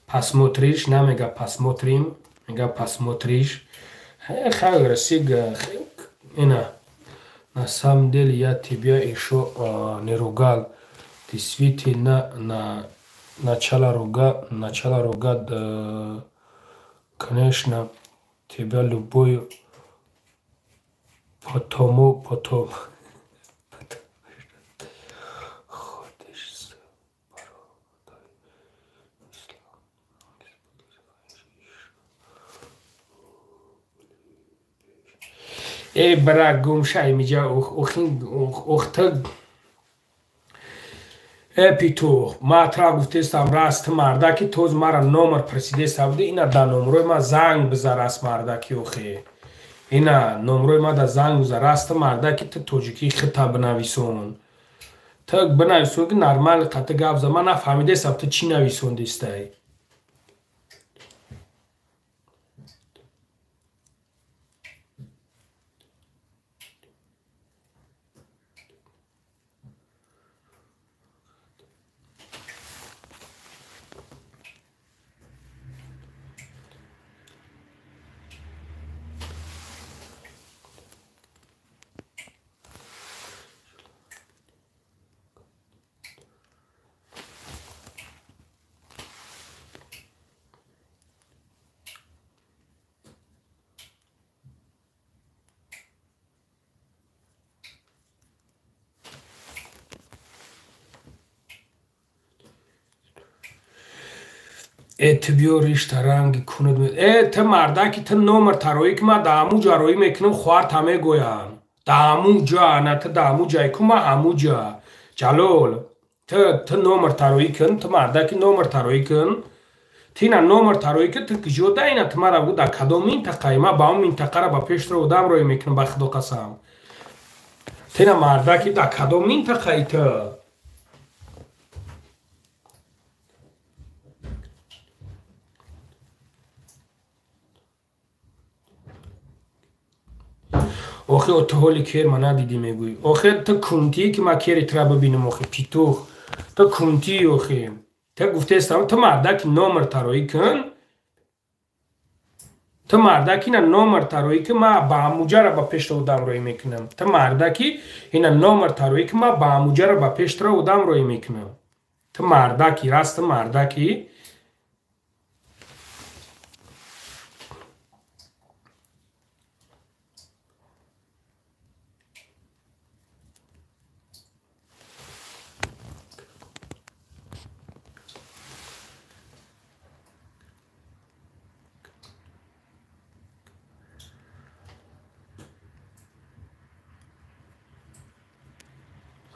посмотришь, намега посмотрим, мега посмотришь. Хай расиг, Ина на самом деле я тебя ещё не ругал, действительно на начало ругать, конечно, тебя люблю, потому ходишь с бородой. Эй, брат, гумша, имиҷа охта. Э, питух, ма тра гуфтестам, раст мардаки тоз мара номер пресидеста буди, ина да номрои ма занг биза, раст мардаки охе. Ина номрои ма да занг биза, раст мардаки ту тоҷикии хита бинависон. Ту бинависон ки нормал қати гап за, ман нафаҳмидестам ту чӣ нависондистай. Э, ту биё ришта ранги кунад. Э, ту мардаки, ту номер тароӣ ки ман дар ҳамун ҷа роӣ мекунам, хоҳарта мегӯянд. Дар ҳамун ҷа, на ту дар ҳамун ҷае ку, ман ҳамун ҷа. Ҷалол, ту номер тароӣ кун, ту мардаки номер тароӣ кун. Ту ина номер тароӣ кун, ту куҷо да ина, ту мара бигӯ дар кадом минтақаи, ман ба он минтақара ба пештро одам роӣ мекунам, ба худо қасам. Ту ина мардаки дар кадом минтақаи ту? Охе, ту ҳоли кер ма надидӣ мегӯӣ. Охе, ту кунтӣ ки ман кери тура бибинам, охе, питух. Ту кунтӣ, охе. Ту гуфтестам, ту мардаки номер тароӣ кун. Ту мардаки ина номер тароӣ ки ман ба ҳамуҷара ба пешта одам роӣ мекунам. Ту мардаки ина номер тароӣ ки ман ба ҳамуҷара ба пештара одам роӣ мекунам. Ту мардаки, раст ту мардаки.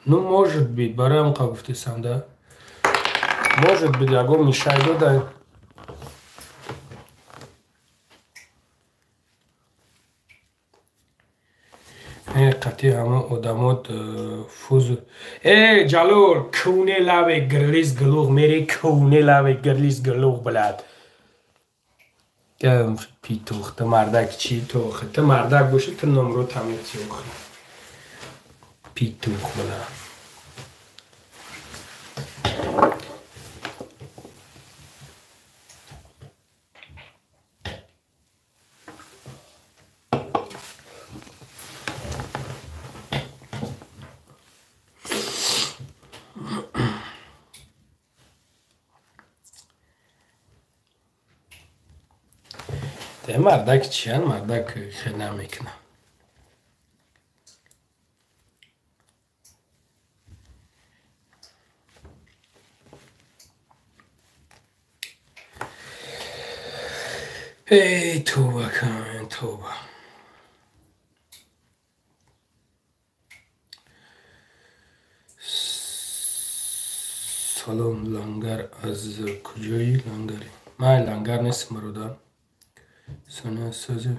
Ну, может быть, барои ҳам гуфтесам, да? Может быть, ягон мишай додай. Э, қати ҳама одамот фуз. Э, Ҷалол, куне лаве гирлиз гулуғ мери, куне лаве гирлиз гулуғ, блядь. Питух, ту мардак чӣ ту охе? Ту мардак бошӣ, ту номро тамети охе. Питух, бля. Мардак чиян, мардак хел намекунам. Эй, тоба кун, тоба. Салом, лангар аз куҷои лангари? Ман лангар нестам, бародар. Соня сӯзи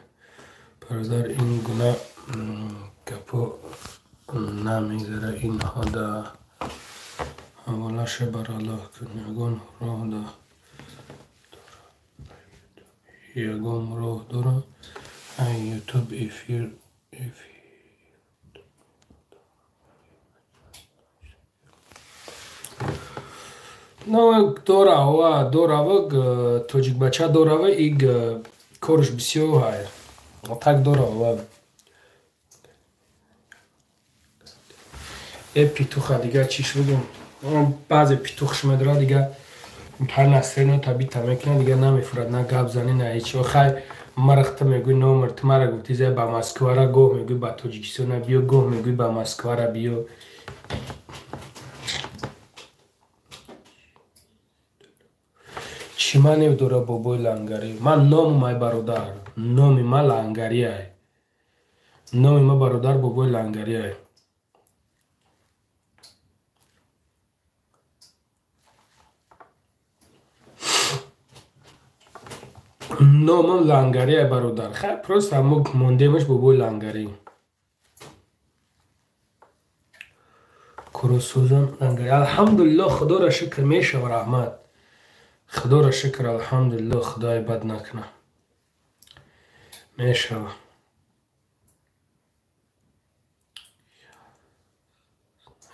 бародар, ин гуна гапҳо намегзара, инҳо да ҳаволаша бар Аллоҳ кун. Ягон роҳ дора ай ютуб эфир дорава, дорава, тоҷикбача дорава, иг корш бисёр ҳай. Так дорава. Э петуха дига чиш бугум. Баъзе петухш медора дига пар настроение табита мекунад, дига намефурад, на гап зани, на ҳеч. Хай марахта мегӯй номер ту мара гуфти зай ба Москвара, гоҳ мегӯй ба Тоҷикистона биё, гоҳ мегӯй ба Москвара биё. Чӣ ман дора бобои лангарӣ? Ман номам ай бародар, номи ман лангарӣ ай. Номи ман бародар бобои лангарӣ ай. Номам лангарӣ ай бародар. Хай просто мо мондемаш бобои лангарӣ. Куросӯзан лангарӣ. Алҳамдулиллоҳ, худоро шукр мешава, раҳмат. Худоро шукр, алҳамдулиллоҳ, худои бад накуна. Мешава.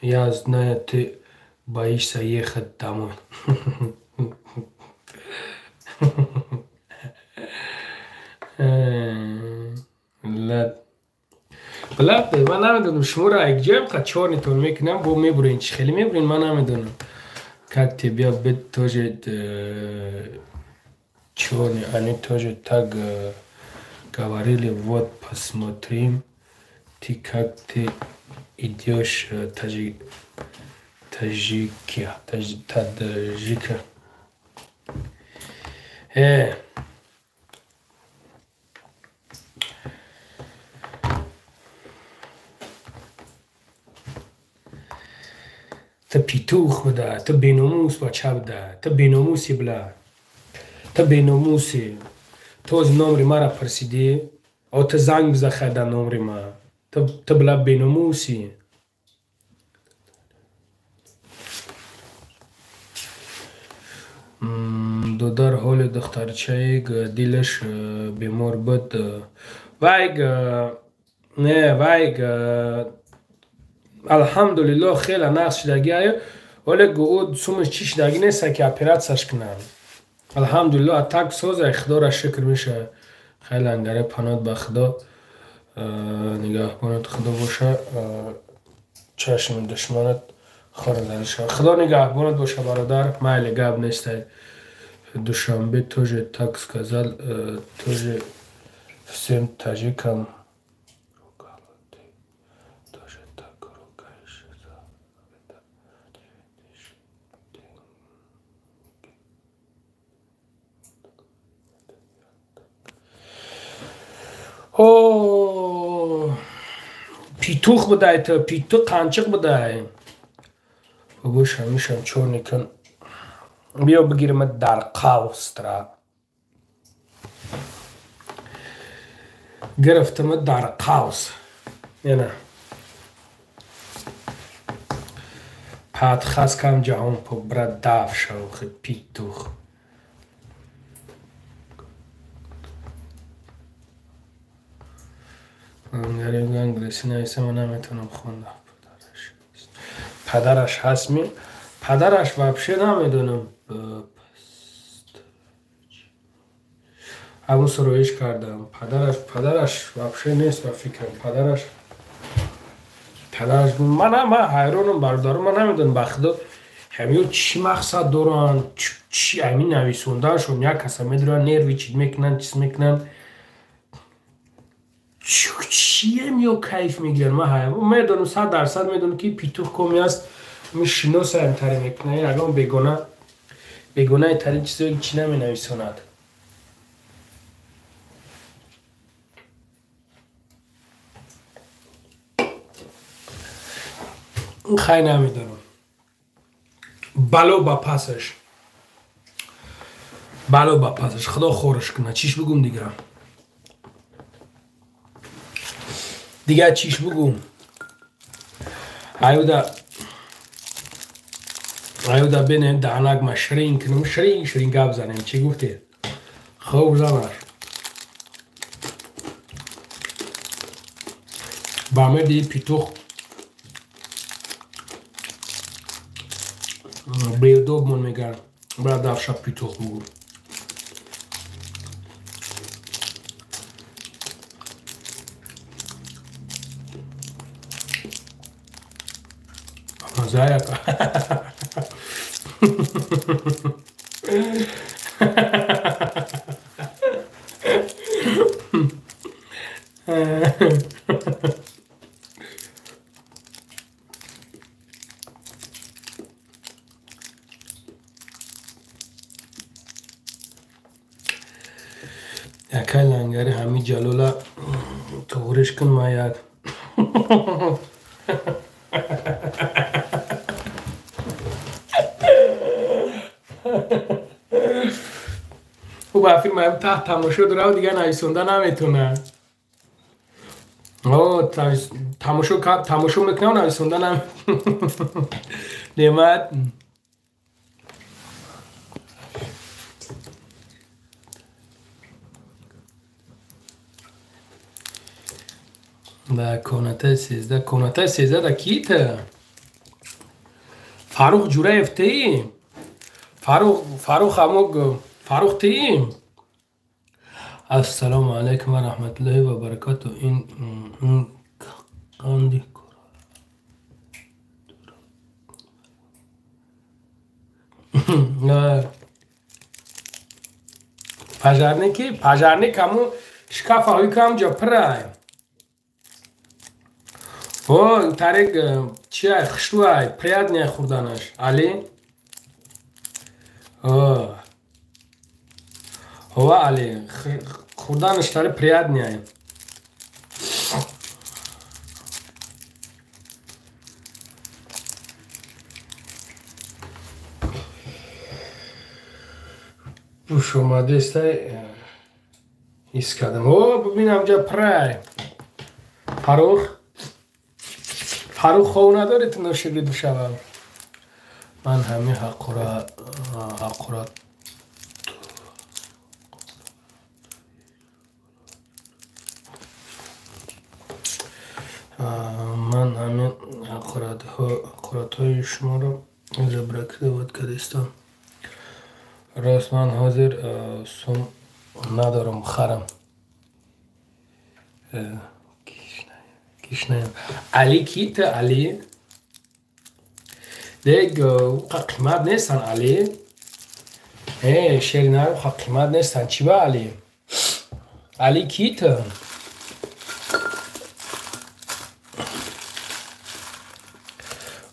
Я знаю, ты боишься ехать домой. Блад, ман намедонам шуморо якҷоям қа чорнитон мекунам, бо мебурен чӣ хеле мебурен, ман намедонам. Как тебя быть тоже чёрный, они тоже так говорили, вот посмотрим, ты как ты идешь таджикия, таджика. Ту петух буда, ту беномус бача буда, ту беномуси бла, ту беномуси. Ту аз номри мара пурсидӣ, о ту занг биза хай дар номри ма. Ту бла беномуси. Додар ҳоли духтарчаи дилаш бемор буд. Вай не, вай алҳамдулиллоҳ хеле нақс шудагӣ аю, вале ӯ сумаш чӣ шудагӣ нест ки оператсияш кунанд. Алҳамдулиллоҳ атак созай, худоро шукр мешавад. Хеле лангаре паноҳ ба худо, нигаҳбонат худо боша, чашми душманат хор зада шавад. Худо нигаҳбонат боша бародар, майли гап нестай. Душанбе тоже так сказал, тоже всем таджикам. О, петух будай ту, петух қанчиқ будай. Бобош ҳамишам чорни кун. Биё бигирма дар қавстра. Гирифтама дар қавс. Ена. Патхас кам ҷаҳон пок брат даф шав петух. Англиси нависам, ман наметавонам хонда. Падараш ҳаст ми? Падараш вообще намедонам. Ҳамун суроиш кардам. Падараш вообще нест ба фикрам. Падараш ман ҳайронам бародарам, ман намедонам ба худо ҳамиё чӣ мақсад доранд, чӣ ҳамин нависондаашон як каса медоранд, нерви чиз мекунанд, чиз мекунанд. Чием ё кайф мегиранд? Ман ҳайрон медонам, 100% медонам ки петух коми аст, шиносаем тари мекунад, ягон бегона бегонаи тарин чизое чӣ наменависонад. Хай намедонам. Бало ба пасаш. Бало ба пасаш. Худо хорш кунад. Чиш бугум дигар? Дигар чиш бугум? Аюда бинем даҳанак ма ширин кунем, ширин ширин гап занем. Чӣ гуфтед? Хуб занаш. Ба меди петух беудобмон мегар. Брат давша петух бугу. Тоза яка. Якай лангари ҳами ҷалола туғриш кун ма як. Ӯ ба филм таҳт тамошо дорад, дигар нависонда наметонад. Тамошо мекунам, нависонда немат. Да, комнатаи 13, комнатаи 13 да кита? Фарух Ҷураев теи? Фарух ҳамог Фарух теи? Ассалому алайкум ва раҳматуллоҳи ва баракату. Ин қанди пожарники, пожарник ҳамун шкафа ҳои кам ҷо пирай. О, тарик чиай, хушрӯай, приятне хӯрданаш. Али? О. Ова Али, хӯрданаш тари приятне. Пуш омадестай ҳис кардам. О, бибинам ҷа пирай. Фарух? Фарух хов надоред ношири душавам. Ман ҳамин ҳақорат ман ҳамин ҳақоратҳои шуморо заблокировать кардистам. Рост ман ҳозир сум надорам харам. Кишнаям. Али кита Али? Дег уқа қимат нестан Али? Шеринар уқа қимат нестан. Чӣ ба Али? Али кита?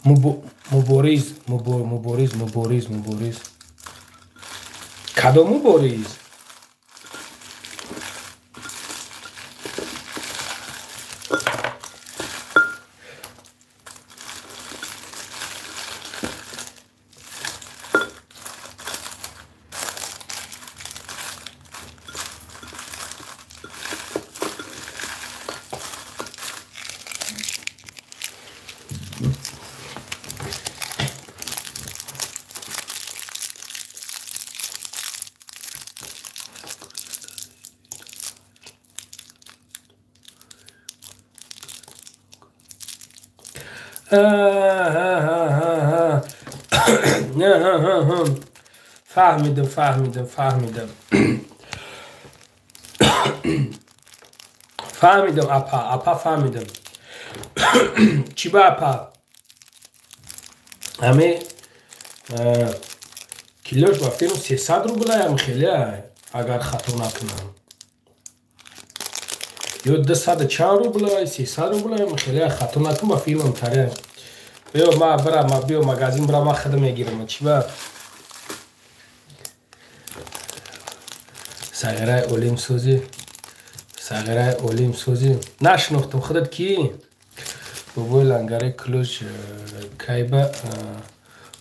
Мубориз, Мубориз, Мубориз, Мубориз. Кадом Мубориз? Фаҳмидам, фаҳмидам, фаҳмидам. Фаҳмидам, апа, апа фаҳмидам. Чӣ ба апа? Ҳаме килош ба филм 300 рублаям хеле, агар хато накунам. Ё 200 чанд рублай, 300 рублаям хеле, хато накунам ба филмам таре. Биё ма бира, ма биё магазин бира, ма худам мегирам. Чӣ ба? Сағираи олим сӯзӣ, сағираи олим сӯзӣ. Нашинохтам худат кӣ? Бобои лангари кулуш кайба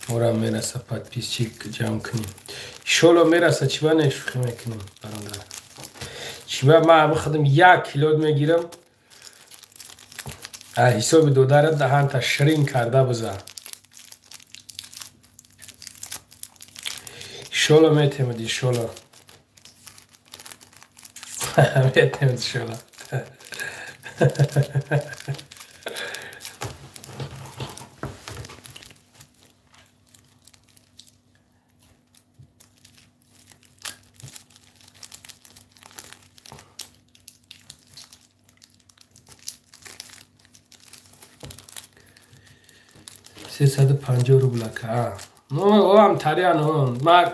мора мераса подписчик ҷамъ кунем. Иншолло мераса, чӣ ба не шӯхӣ мекунем бародар. Чӣ ба ман худам 1 кило мегирам. Ҳисоби додарат даҳанта ширин карда биза. Иншолло метемад, иншолло. Метемад, иншолло. 350 рубл ака. Ну, ам тариан он. Ма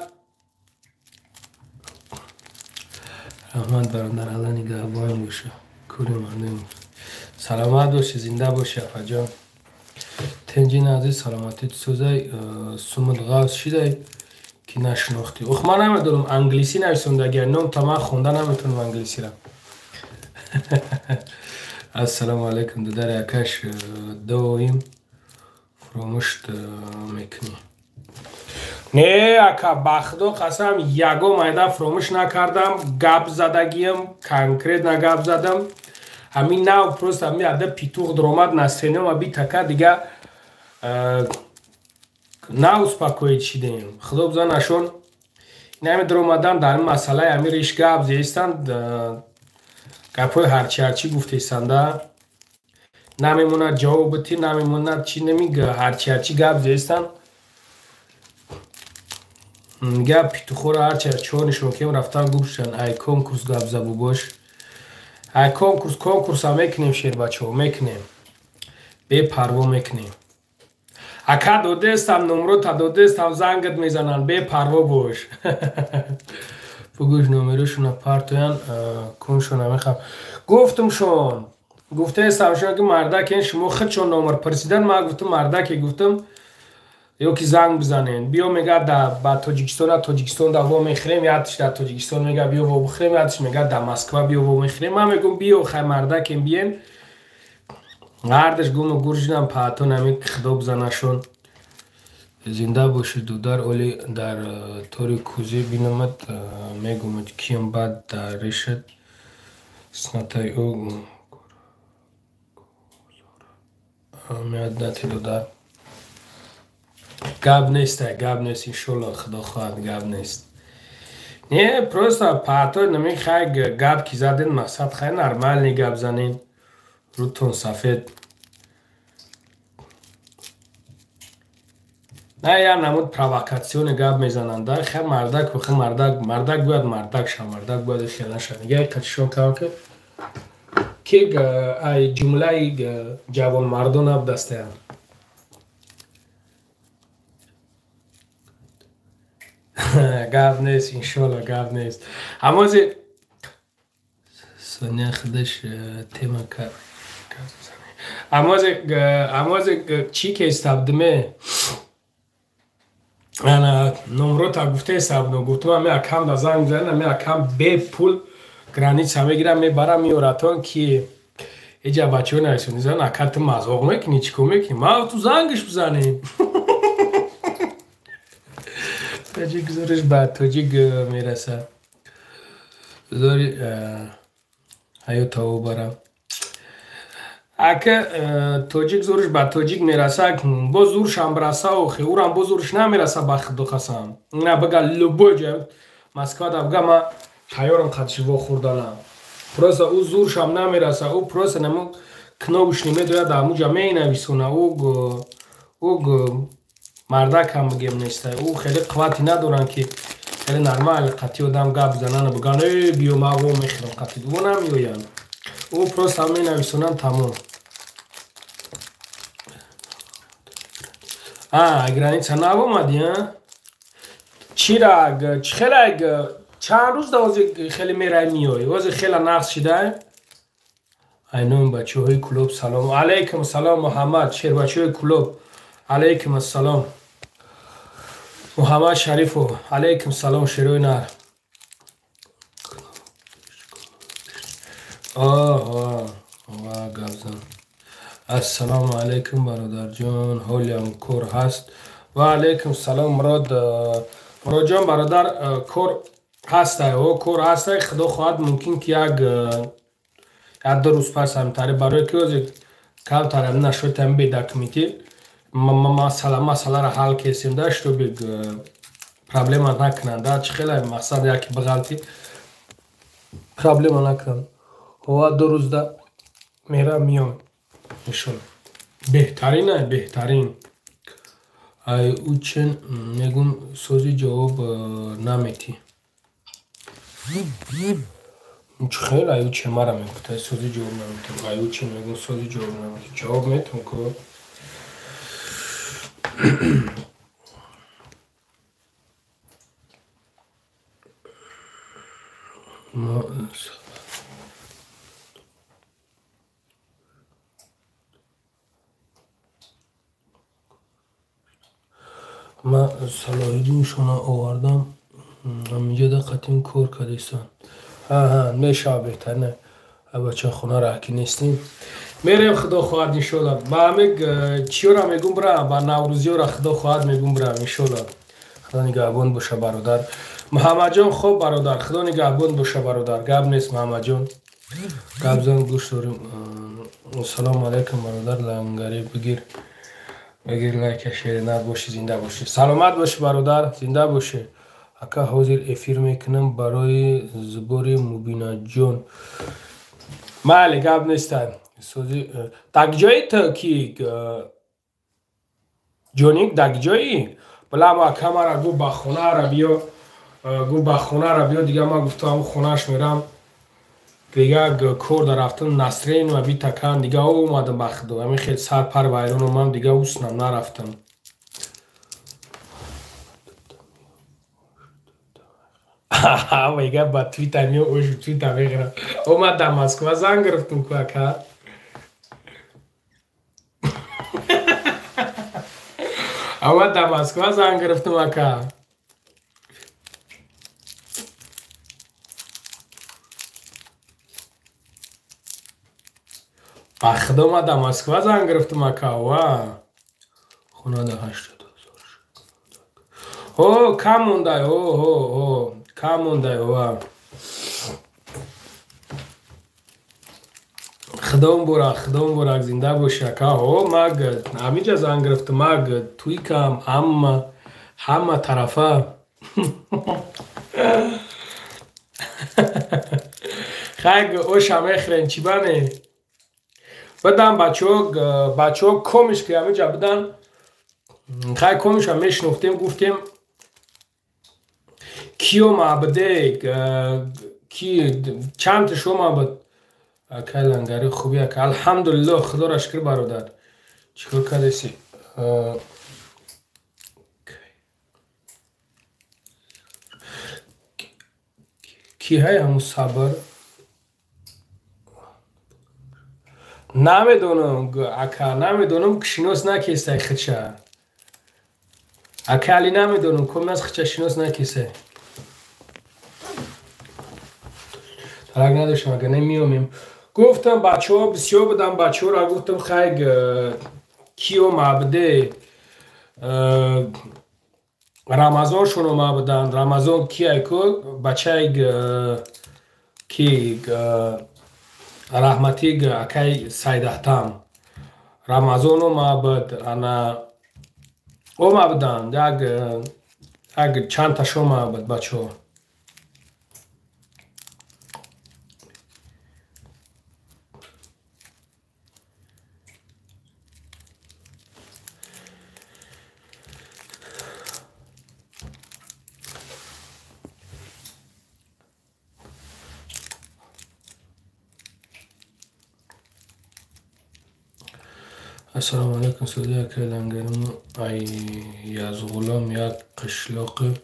раҳмат бародар, Алло нигаҳбон боша. Кури мардум. Саломат бошӣ, зинда бошӣ апаҷон. Тенҷин азиз, саломатӣ сӯзай, сумут ғавз шидай ки нашинохтӣ. Ох, ман намедонам англисӣ нависондагия, ном та ман хонда наметавонам англисиро. Ассалому алайкум, дудари акаш, доим фуромӯшт мекунӣ. Не, ака, ба худо қасам, ягон майда фуромӯш накардам, гап задагиям, конкретно гап задам. Ҳамин нав просто ҳамин ада питух дуромад настроениема битака дига на успокоить шидем. Худо бизанашон инами дуромадан дар ин масъалаи ҳамин риш гап зестанд, гапҳои ҳарчи ҳарчи гуфтесанда, намемонад ҷавоб битӣ, намемонад чи нами ҳарчи ҳарчи гап зестанд. Гап питухоро ҳарчи ҳарчиҳо нишон кем рафтан гуфтшан, ай конкурс гап забу бош. Ай конкурс, конкурсам мекунем, шербачаҳо, мекунем. Бепарво мекунем. Ака додестам, номрота додестам, зангат мезананд, бепарво бош. Бугӯш номерошона партоян, куншона мехам. Гуфтумшон, гуфтаестамшон ки мардакен шумо худшон номер пурсидан, ман гуфтум мардаке гуфтум ё ки занг бизанен. Биё мега ба Тоҷикистон, Тоҷикистон да во мехӯрем, ядш дар Тоҷикистон мега биё во бихӯрем, ядш мега дар Москва биё во мехӯрем. Ман мегӯм биё хай мардакен биен. Ҳардаш гуму гур шудам, паатон ҳамин худо бизанашон. Зинда бошӣ дудар, оли дар тори кӯзӣ бинамад, мегумад кием бад дар решад снатай ӯ меяд нати дудар. Гап нест, гап нест, иншолло худо хоҳад гап нест. Не, просто паато нами хай гап ки заден, мақсад хай нормальный гап занен. Рутон сафед. На я намуд провокатсиони гап мезананд, хай мардак, хай мардак, мардак бояд мардак ша, мардак бояд хел наша. Нига катишон кам ки ай ҷумлаи ҷавонмардон абдастаянд. Гап нест, иншолло гап нест. Ҳамози Соня худаш тема кард. Ҳамози чӣ кестабдиме? Ана номрота гуфтаестабдум, гуфтум ами акам да занг бизанед, ами акам бепул граница мегирам, мебарам меоратон ки эҷа бачаҳо нависонизан, ака ту мазоқ мекунӣ, чӣ кор мекунӣ? Ма ту зангаш бизанем. Тоҷик зӯриш ба тоҷик мерасад. Зори ҳаёта барам. Ака тоҷик зӯриш ба тоҷик мерасад, боз зӯршам бираса, охи урам боз зӯрш намераса ба худо қасам. На бага любой ҷой Москва да бага ма тайёрам қадши вохӯрданам. Просто ӯ зӯршам намераса, ӯ просто намо кнопочни медояд, ҳамуҷа менависона, ӯ мардакам бигем нестай. Ӯ хеле қуввате надоранд ки хеле нормал қатъи одам гап бизананд, бигӯянд э биё ма во мехӯрам қатъи. Ӯ намеоянд. Ӯ просто менависонанд тамом. А, граница навомадӣ, а? Чира, чӣ хеле чанд рӯз да ҳозир хеле мерай меоӣ? Ҳозир хеле нақс шидай? Айноми бачаҳои клуб салом. Алайкум салом Муҳаммад, шербачаҳои клуб. Алайкум ассалом. Муҳаммад Шарифов, алайкум салом шерои нар. Ва гапзан. Ассалому алайкум бародарҷон, ҳолиам кор ҳаст? Ва алайкум салом Мурод. Муродҷон бародар, кор ҳастай, о кор ҳастай, худо хоҳад мумкин ки як ду рӯз пас ҳамтари барои ки ҳозир камтар ҳам нашуд ҳам бедокументӣ масъаларо ҳал кесем да, чтобы проблема накунанд, да, чӣ хеле мақсад яки бағалтӣ проблема накунанд. Ҳова ду рӯзда мерам меом. Иншолло. Беҳтарин ай, беҳтарин. Ай учен мегум сози ҷавоб наметӣ. Чӣ хел ай учен мара мегуфт, ай сози ҷавоб наметам. Ай учен мегум сози ҷавоб наметӣ. Ҷавоб метам ку. Ман Салоҳиддиншона овардам, ҳаминҷода қатъин кор кардистанд. Ҳа, мешава беҳтар не. Бача хона раҳкӣ нестем. Мерем, худо хоҳад, иншолла. Ба ҳамин чиёра мегум бирам, ба наврӯзиёра худо хоҳад мегум бирам, иншолла. Худо нигаҳбон боша бародар. Муҳаммадҷон хоб бародар, худо нигаҳбон боша бародар. Гап нест Муҳаммадҷон. Гап зан гӯш дорем. Салому алайкум бародар, лангари бигир. Бигир лайка шерина бошӣ, зинда бошӣ. Саломат бошӣ бародар, зинда бошӣ. Ака ҳозир эфир мекунам барои збори Мубинаҷон. Майли, гап нестам. Сози так ҷои ту ки ҷоник даг ҷои? Била ма камара гу ба хонара биё, гу ба хонара биё, дига ма гуфтам хонаш мерам. Дига кор да рафтам, насрин ва битакан, дига омадам ба худо. Ҳамин хел сар пар вайрон омам, дига уснам нарафтам. Мега ба твита миё, ошу твита мегирам. Омад да Москва занг гирифтум ку ака. Омад да Москва занг гирифтум ака. Ба худо ма да Москва занг гирифтум ака. Ва. Хона да 80,000. О, кам мондай, о. Кам мондай, ва. Худом бурак, зинда боши ака. О, маг ҳаминҷа занг гирифтум, маг туикам, ҳама тарафа. Хай оша мехӯрем, чӣ бане? Бадан бачаҳо комиш ки ҳаминҷа будан, хай комиша мешинохтем, гуфтем киё маъбуде, ки чанд шо маъбуд. Акай лангари хуби ака. Алҳамдулиллоҳ, худоро шукр бародар. Чӣ кор кардеси? Ки ҳай ҳамун сабр? Намедонам ака, намедонам, шинос накестай хича. Ака али намедонам, ком аз хича шинос накестай. Талак надоштам, ага намеомем. Гуфтам бачаҳо бисёр будам, бачаҳоро гуфтам хай киё маъбуде, Рамазоншон омада буданд. Рамазон кияй ку бачаи ки раҳматӣ акай Сайдаҳтам. Рамазон омада буд, ана омада буданд, як чандташ омада буд бачаҳо. Ассалому алайкум, суди акай лангарим ай Язғулом як қишлоқи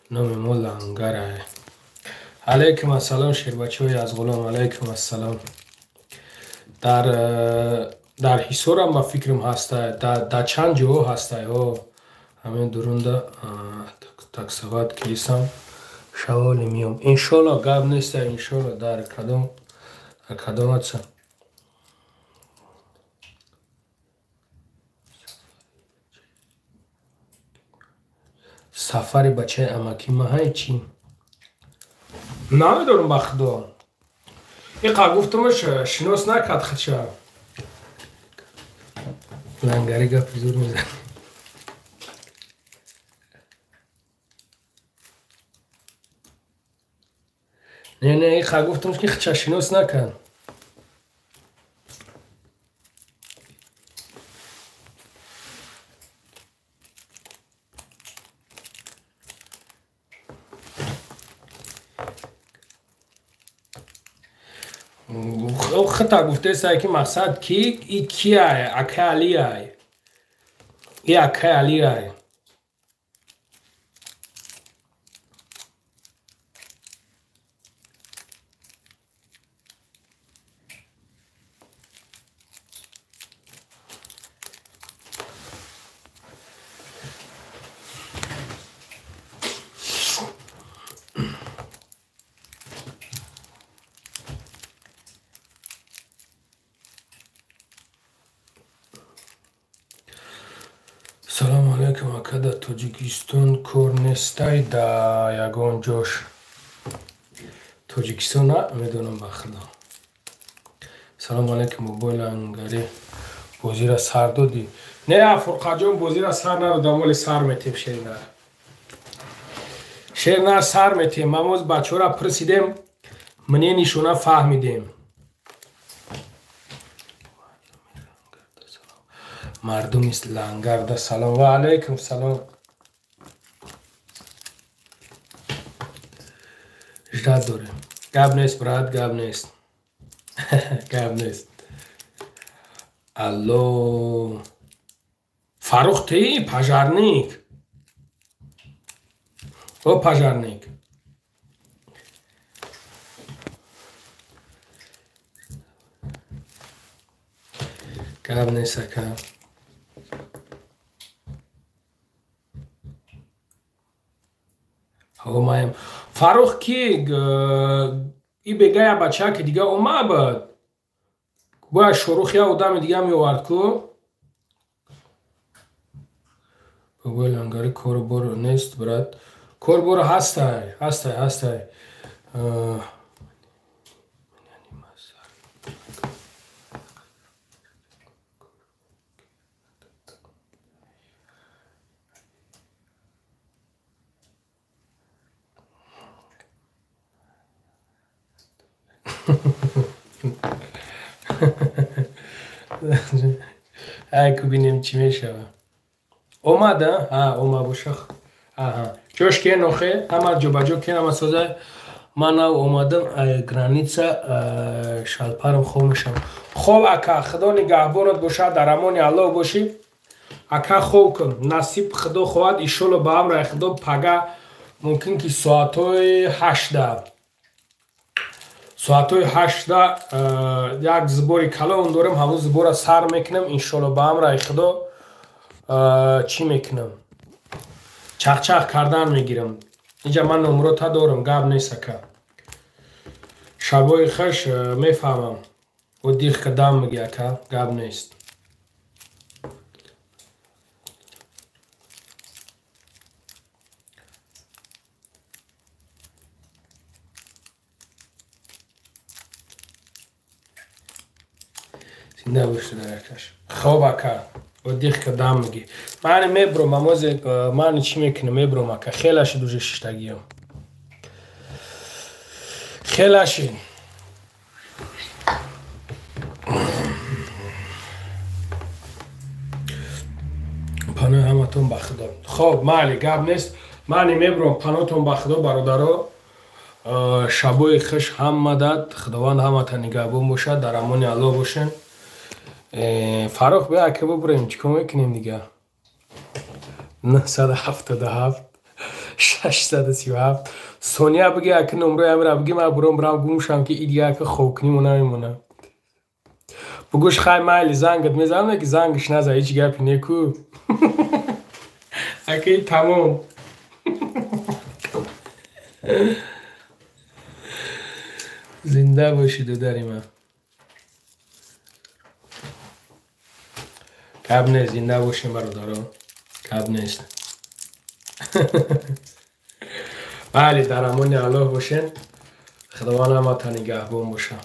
номи мо Лангар ай. Алайкум ассалом шербачаҳои Язғулом, алайкум ассалом. Дар Ҳисорам ба фикрам ҳастай, дар чанд ҷоҳо ҳастай. Ҳо, ҳамин дурунда таксават килисам шаволи миём. Иншолло гап нестай, иншолло дар кадом аца. Сафари бачаи амакӣ ма ҳай чӣ? Намедонам ба худо. Иқа гуфтамаш шинос накард хича. Лангари гапи зур мезанад. Не, иқа гуфтамаш ки хича шинос накард. Хита гуфтесай ки мақсад ки и кияй, ака Алияй. И акай Алирай. Салому алейкум, ака, дар Тоҷикистон кор нестай да ягон ҷош? Тоҷикистон на медонам, ба худо. Салому алейкум, бобои Лангари, бозира сар додӣ? Не, Фурқатҷон, бозира сар надодам, вале сар метем, шернар. Шернар сар метем. Ма моз бачаҳоро пурсидем, мне нишона фаҳмидем. Мардуми Лангарда салом. Ва алайкум салом. Ждать дорем. Гап нест, брат, гап нест. Гап нест. Алло. Фарух, ты пожарник? О, пожарник. Гап нест, ака. Омаем. Фарух ки и бегая бача ки дига омабад. Бояд Шорух я одами дига меовард ку. Бобои Лангари корбор нест, брат. Корбор ҳастай, ҳастай, ҳастай. Ай, ку бинем чӣ мешава. Омада? Ҳа, ома бошах. Аҳа. Ҷош кен охе, ҳама ҷобаҷо кен, ҳама соза. Ман нав омадам, ай граница, шалпарам хоб мешавам. Хоб, ака, худо нигаҳбонат бошад, дар амони Аллоҳ бошӣ. Ака, хоб кун. Насиб худо хоҳад, иншолло ба амри худо пага мумкин ки соатҳои 8 соатҳои 8 як сбори калон дорем, ҳамон сбора сар мекунам, иншолло ба амри худо чӣ мекунам? Чақчақ кардан мегирам. Инҷа ман номрота дорам, гап нест, ака. Шабои хуш, мефаҳмам. О дих кадам меги, ака, гап нест. Зинда бошед, акаш. Хоб, ака, отдых кадам меги. Мани мебром, амозе мани чӣ мекунам, мебром, ака. Хела шид уже шиштагиам. Хела шид. Панои ҳаматон ба худо. Хоб, майли, гап нест. Мани мебром, панотон ба худо, бародаро. Шабои хуш ҳама дад. Худованд ҳамата нигаҳбон бошад, дар амони Аллоҳ бошед. Фарух, бия ака бубурем, чӣ кор мекунем дига? 977 637 Сония биги, ака номрои амира биги, ман буром брам гум шам ки и дига ака хобкуниму намемонам. Бугӯш хай майли, зангат мезанам, ки зангаш наза, ҳеҷ гапи неку. Ака и тамом. Зинда бошӣ, додари ман. Гап нест, зинда бошем, бародаро. Гап нест. Бале, дар амони Аллоҳ бошен. Худованд ҳамата нигаҳбон бошад.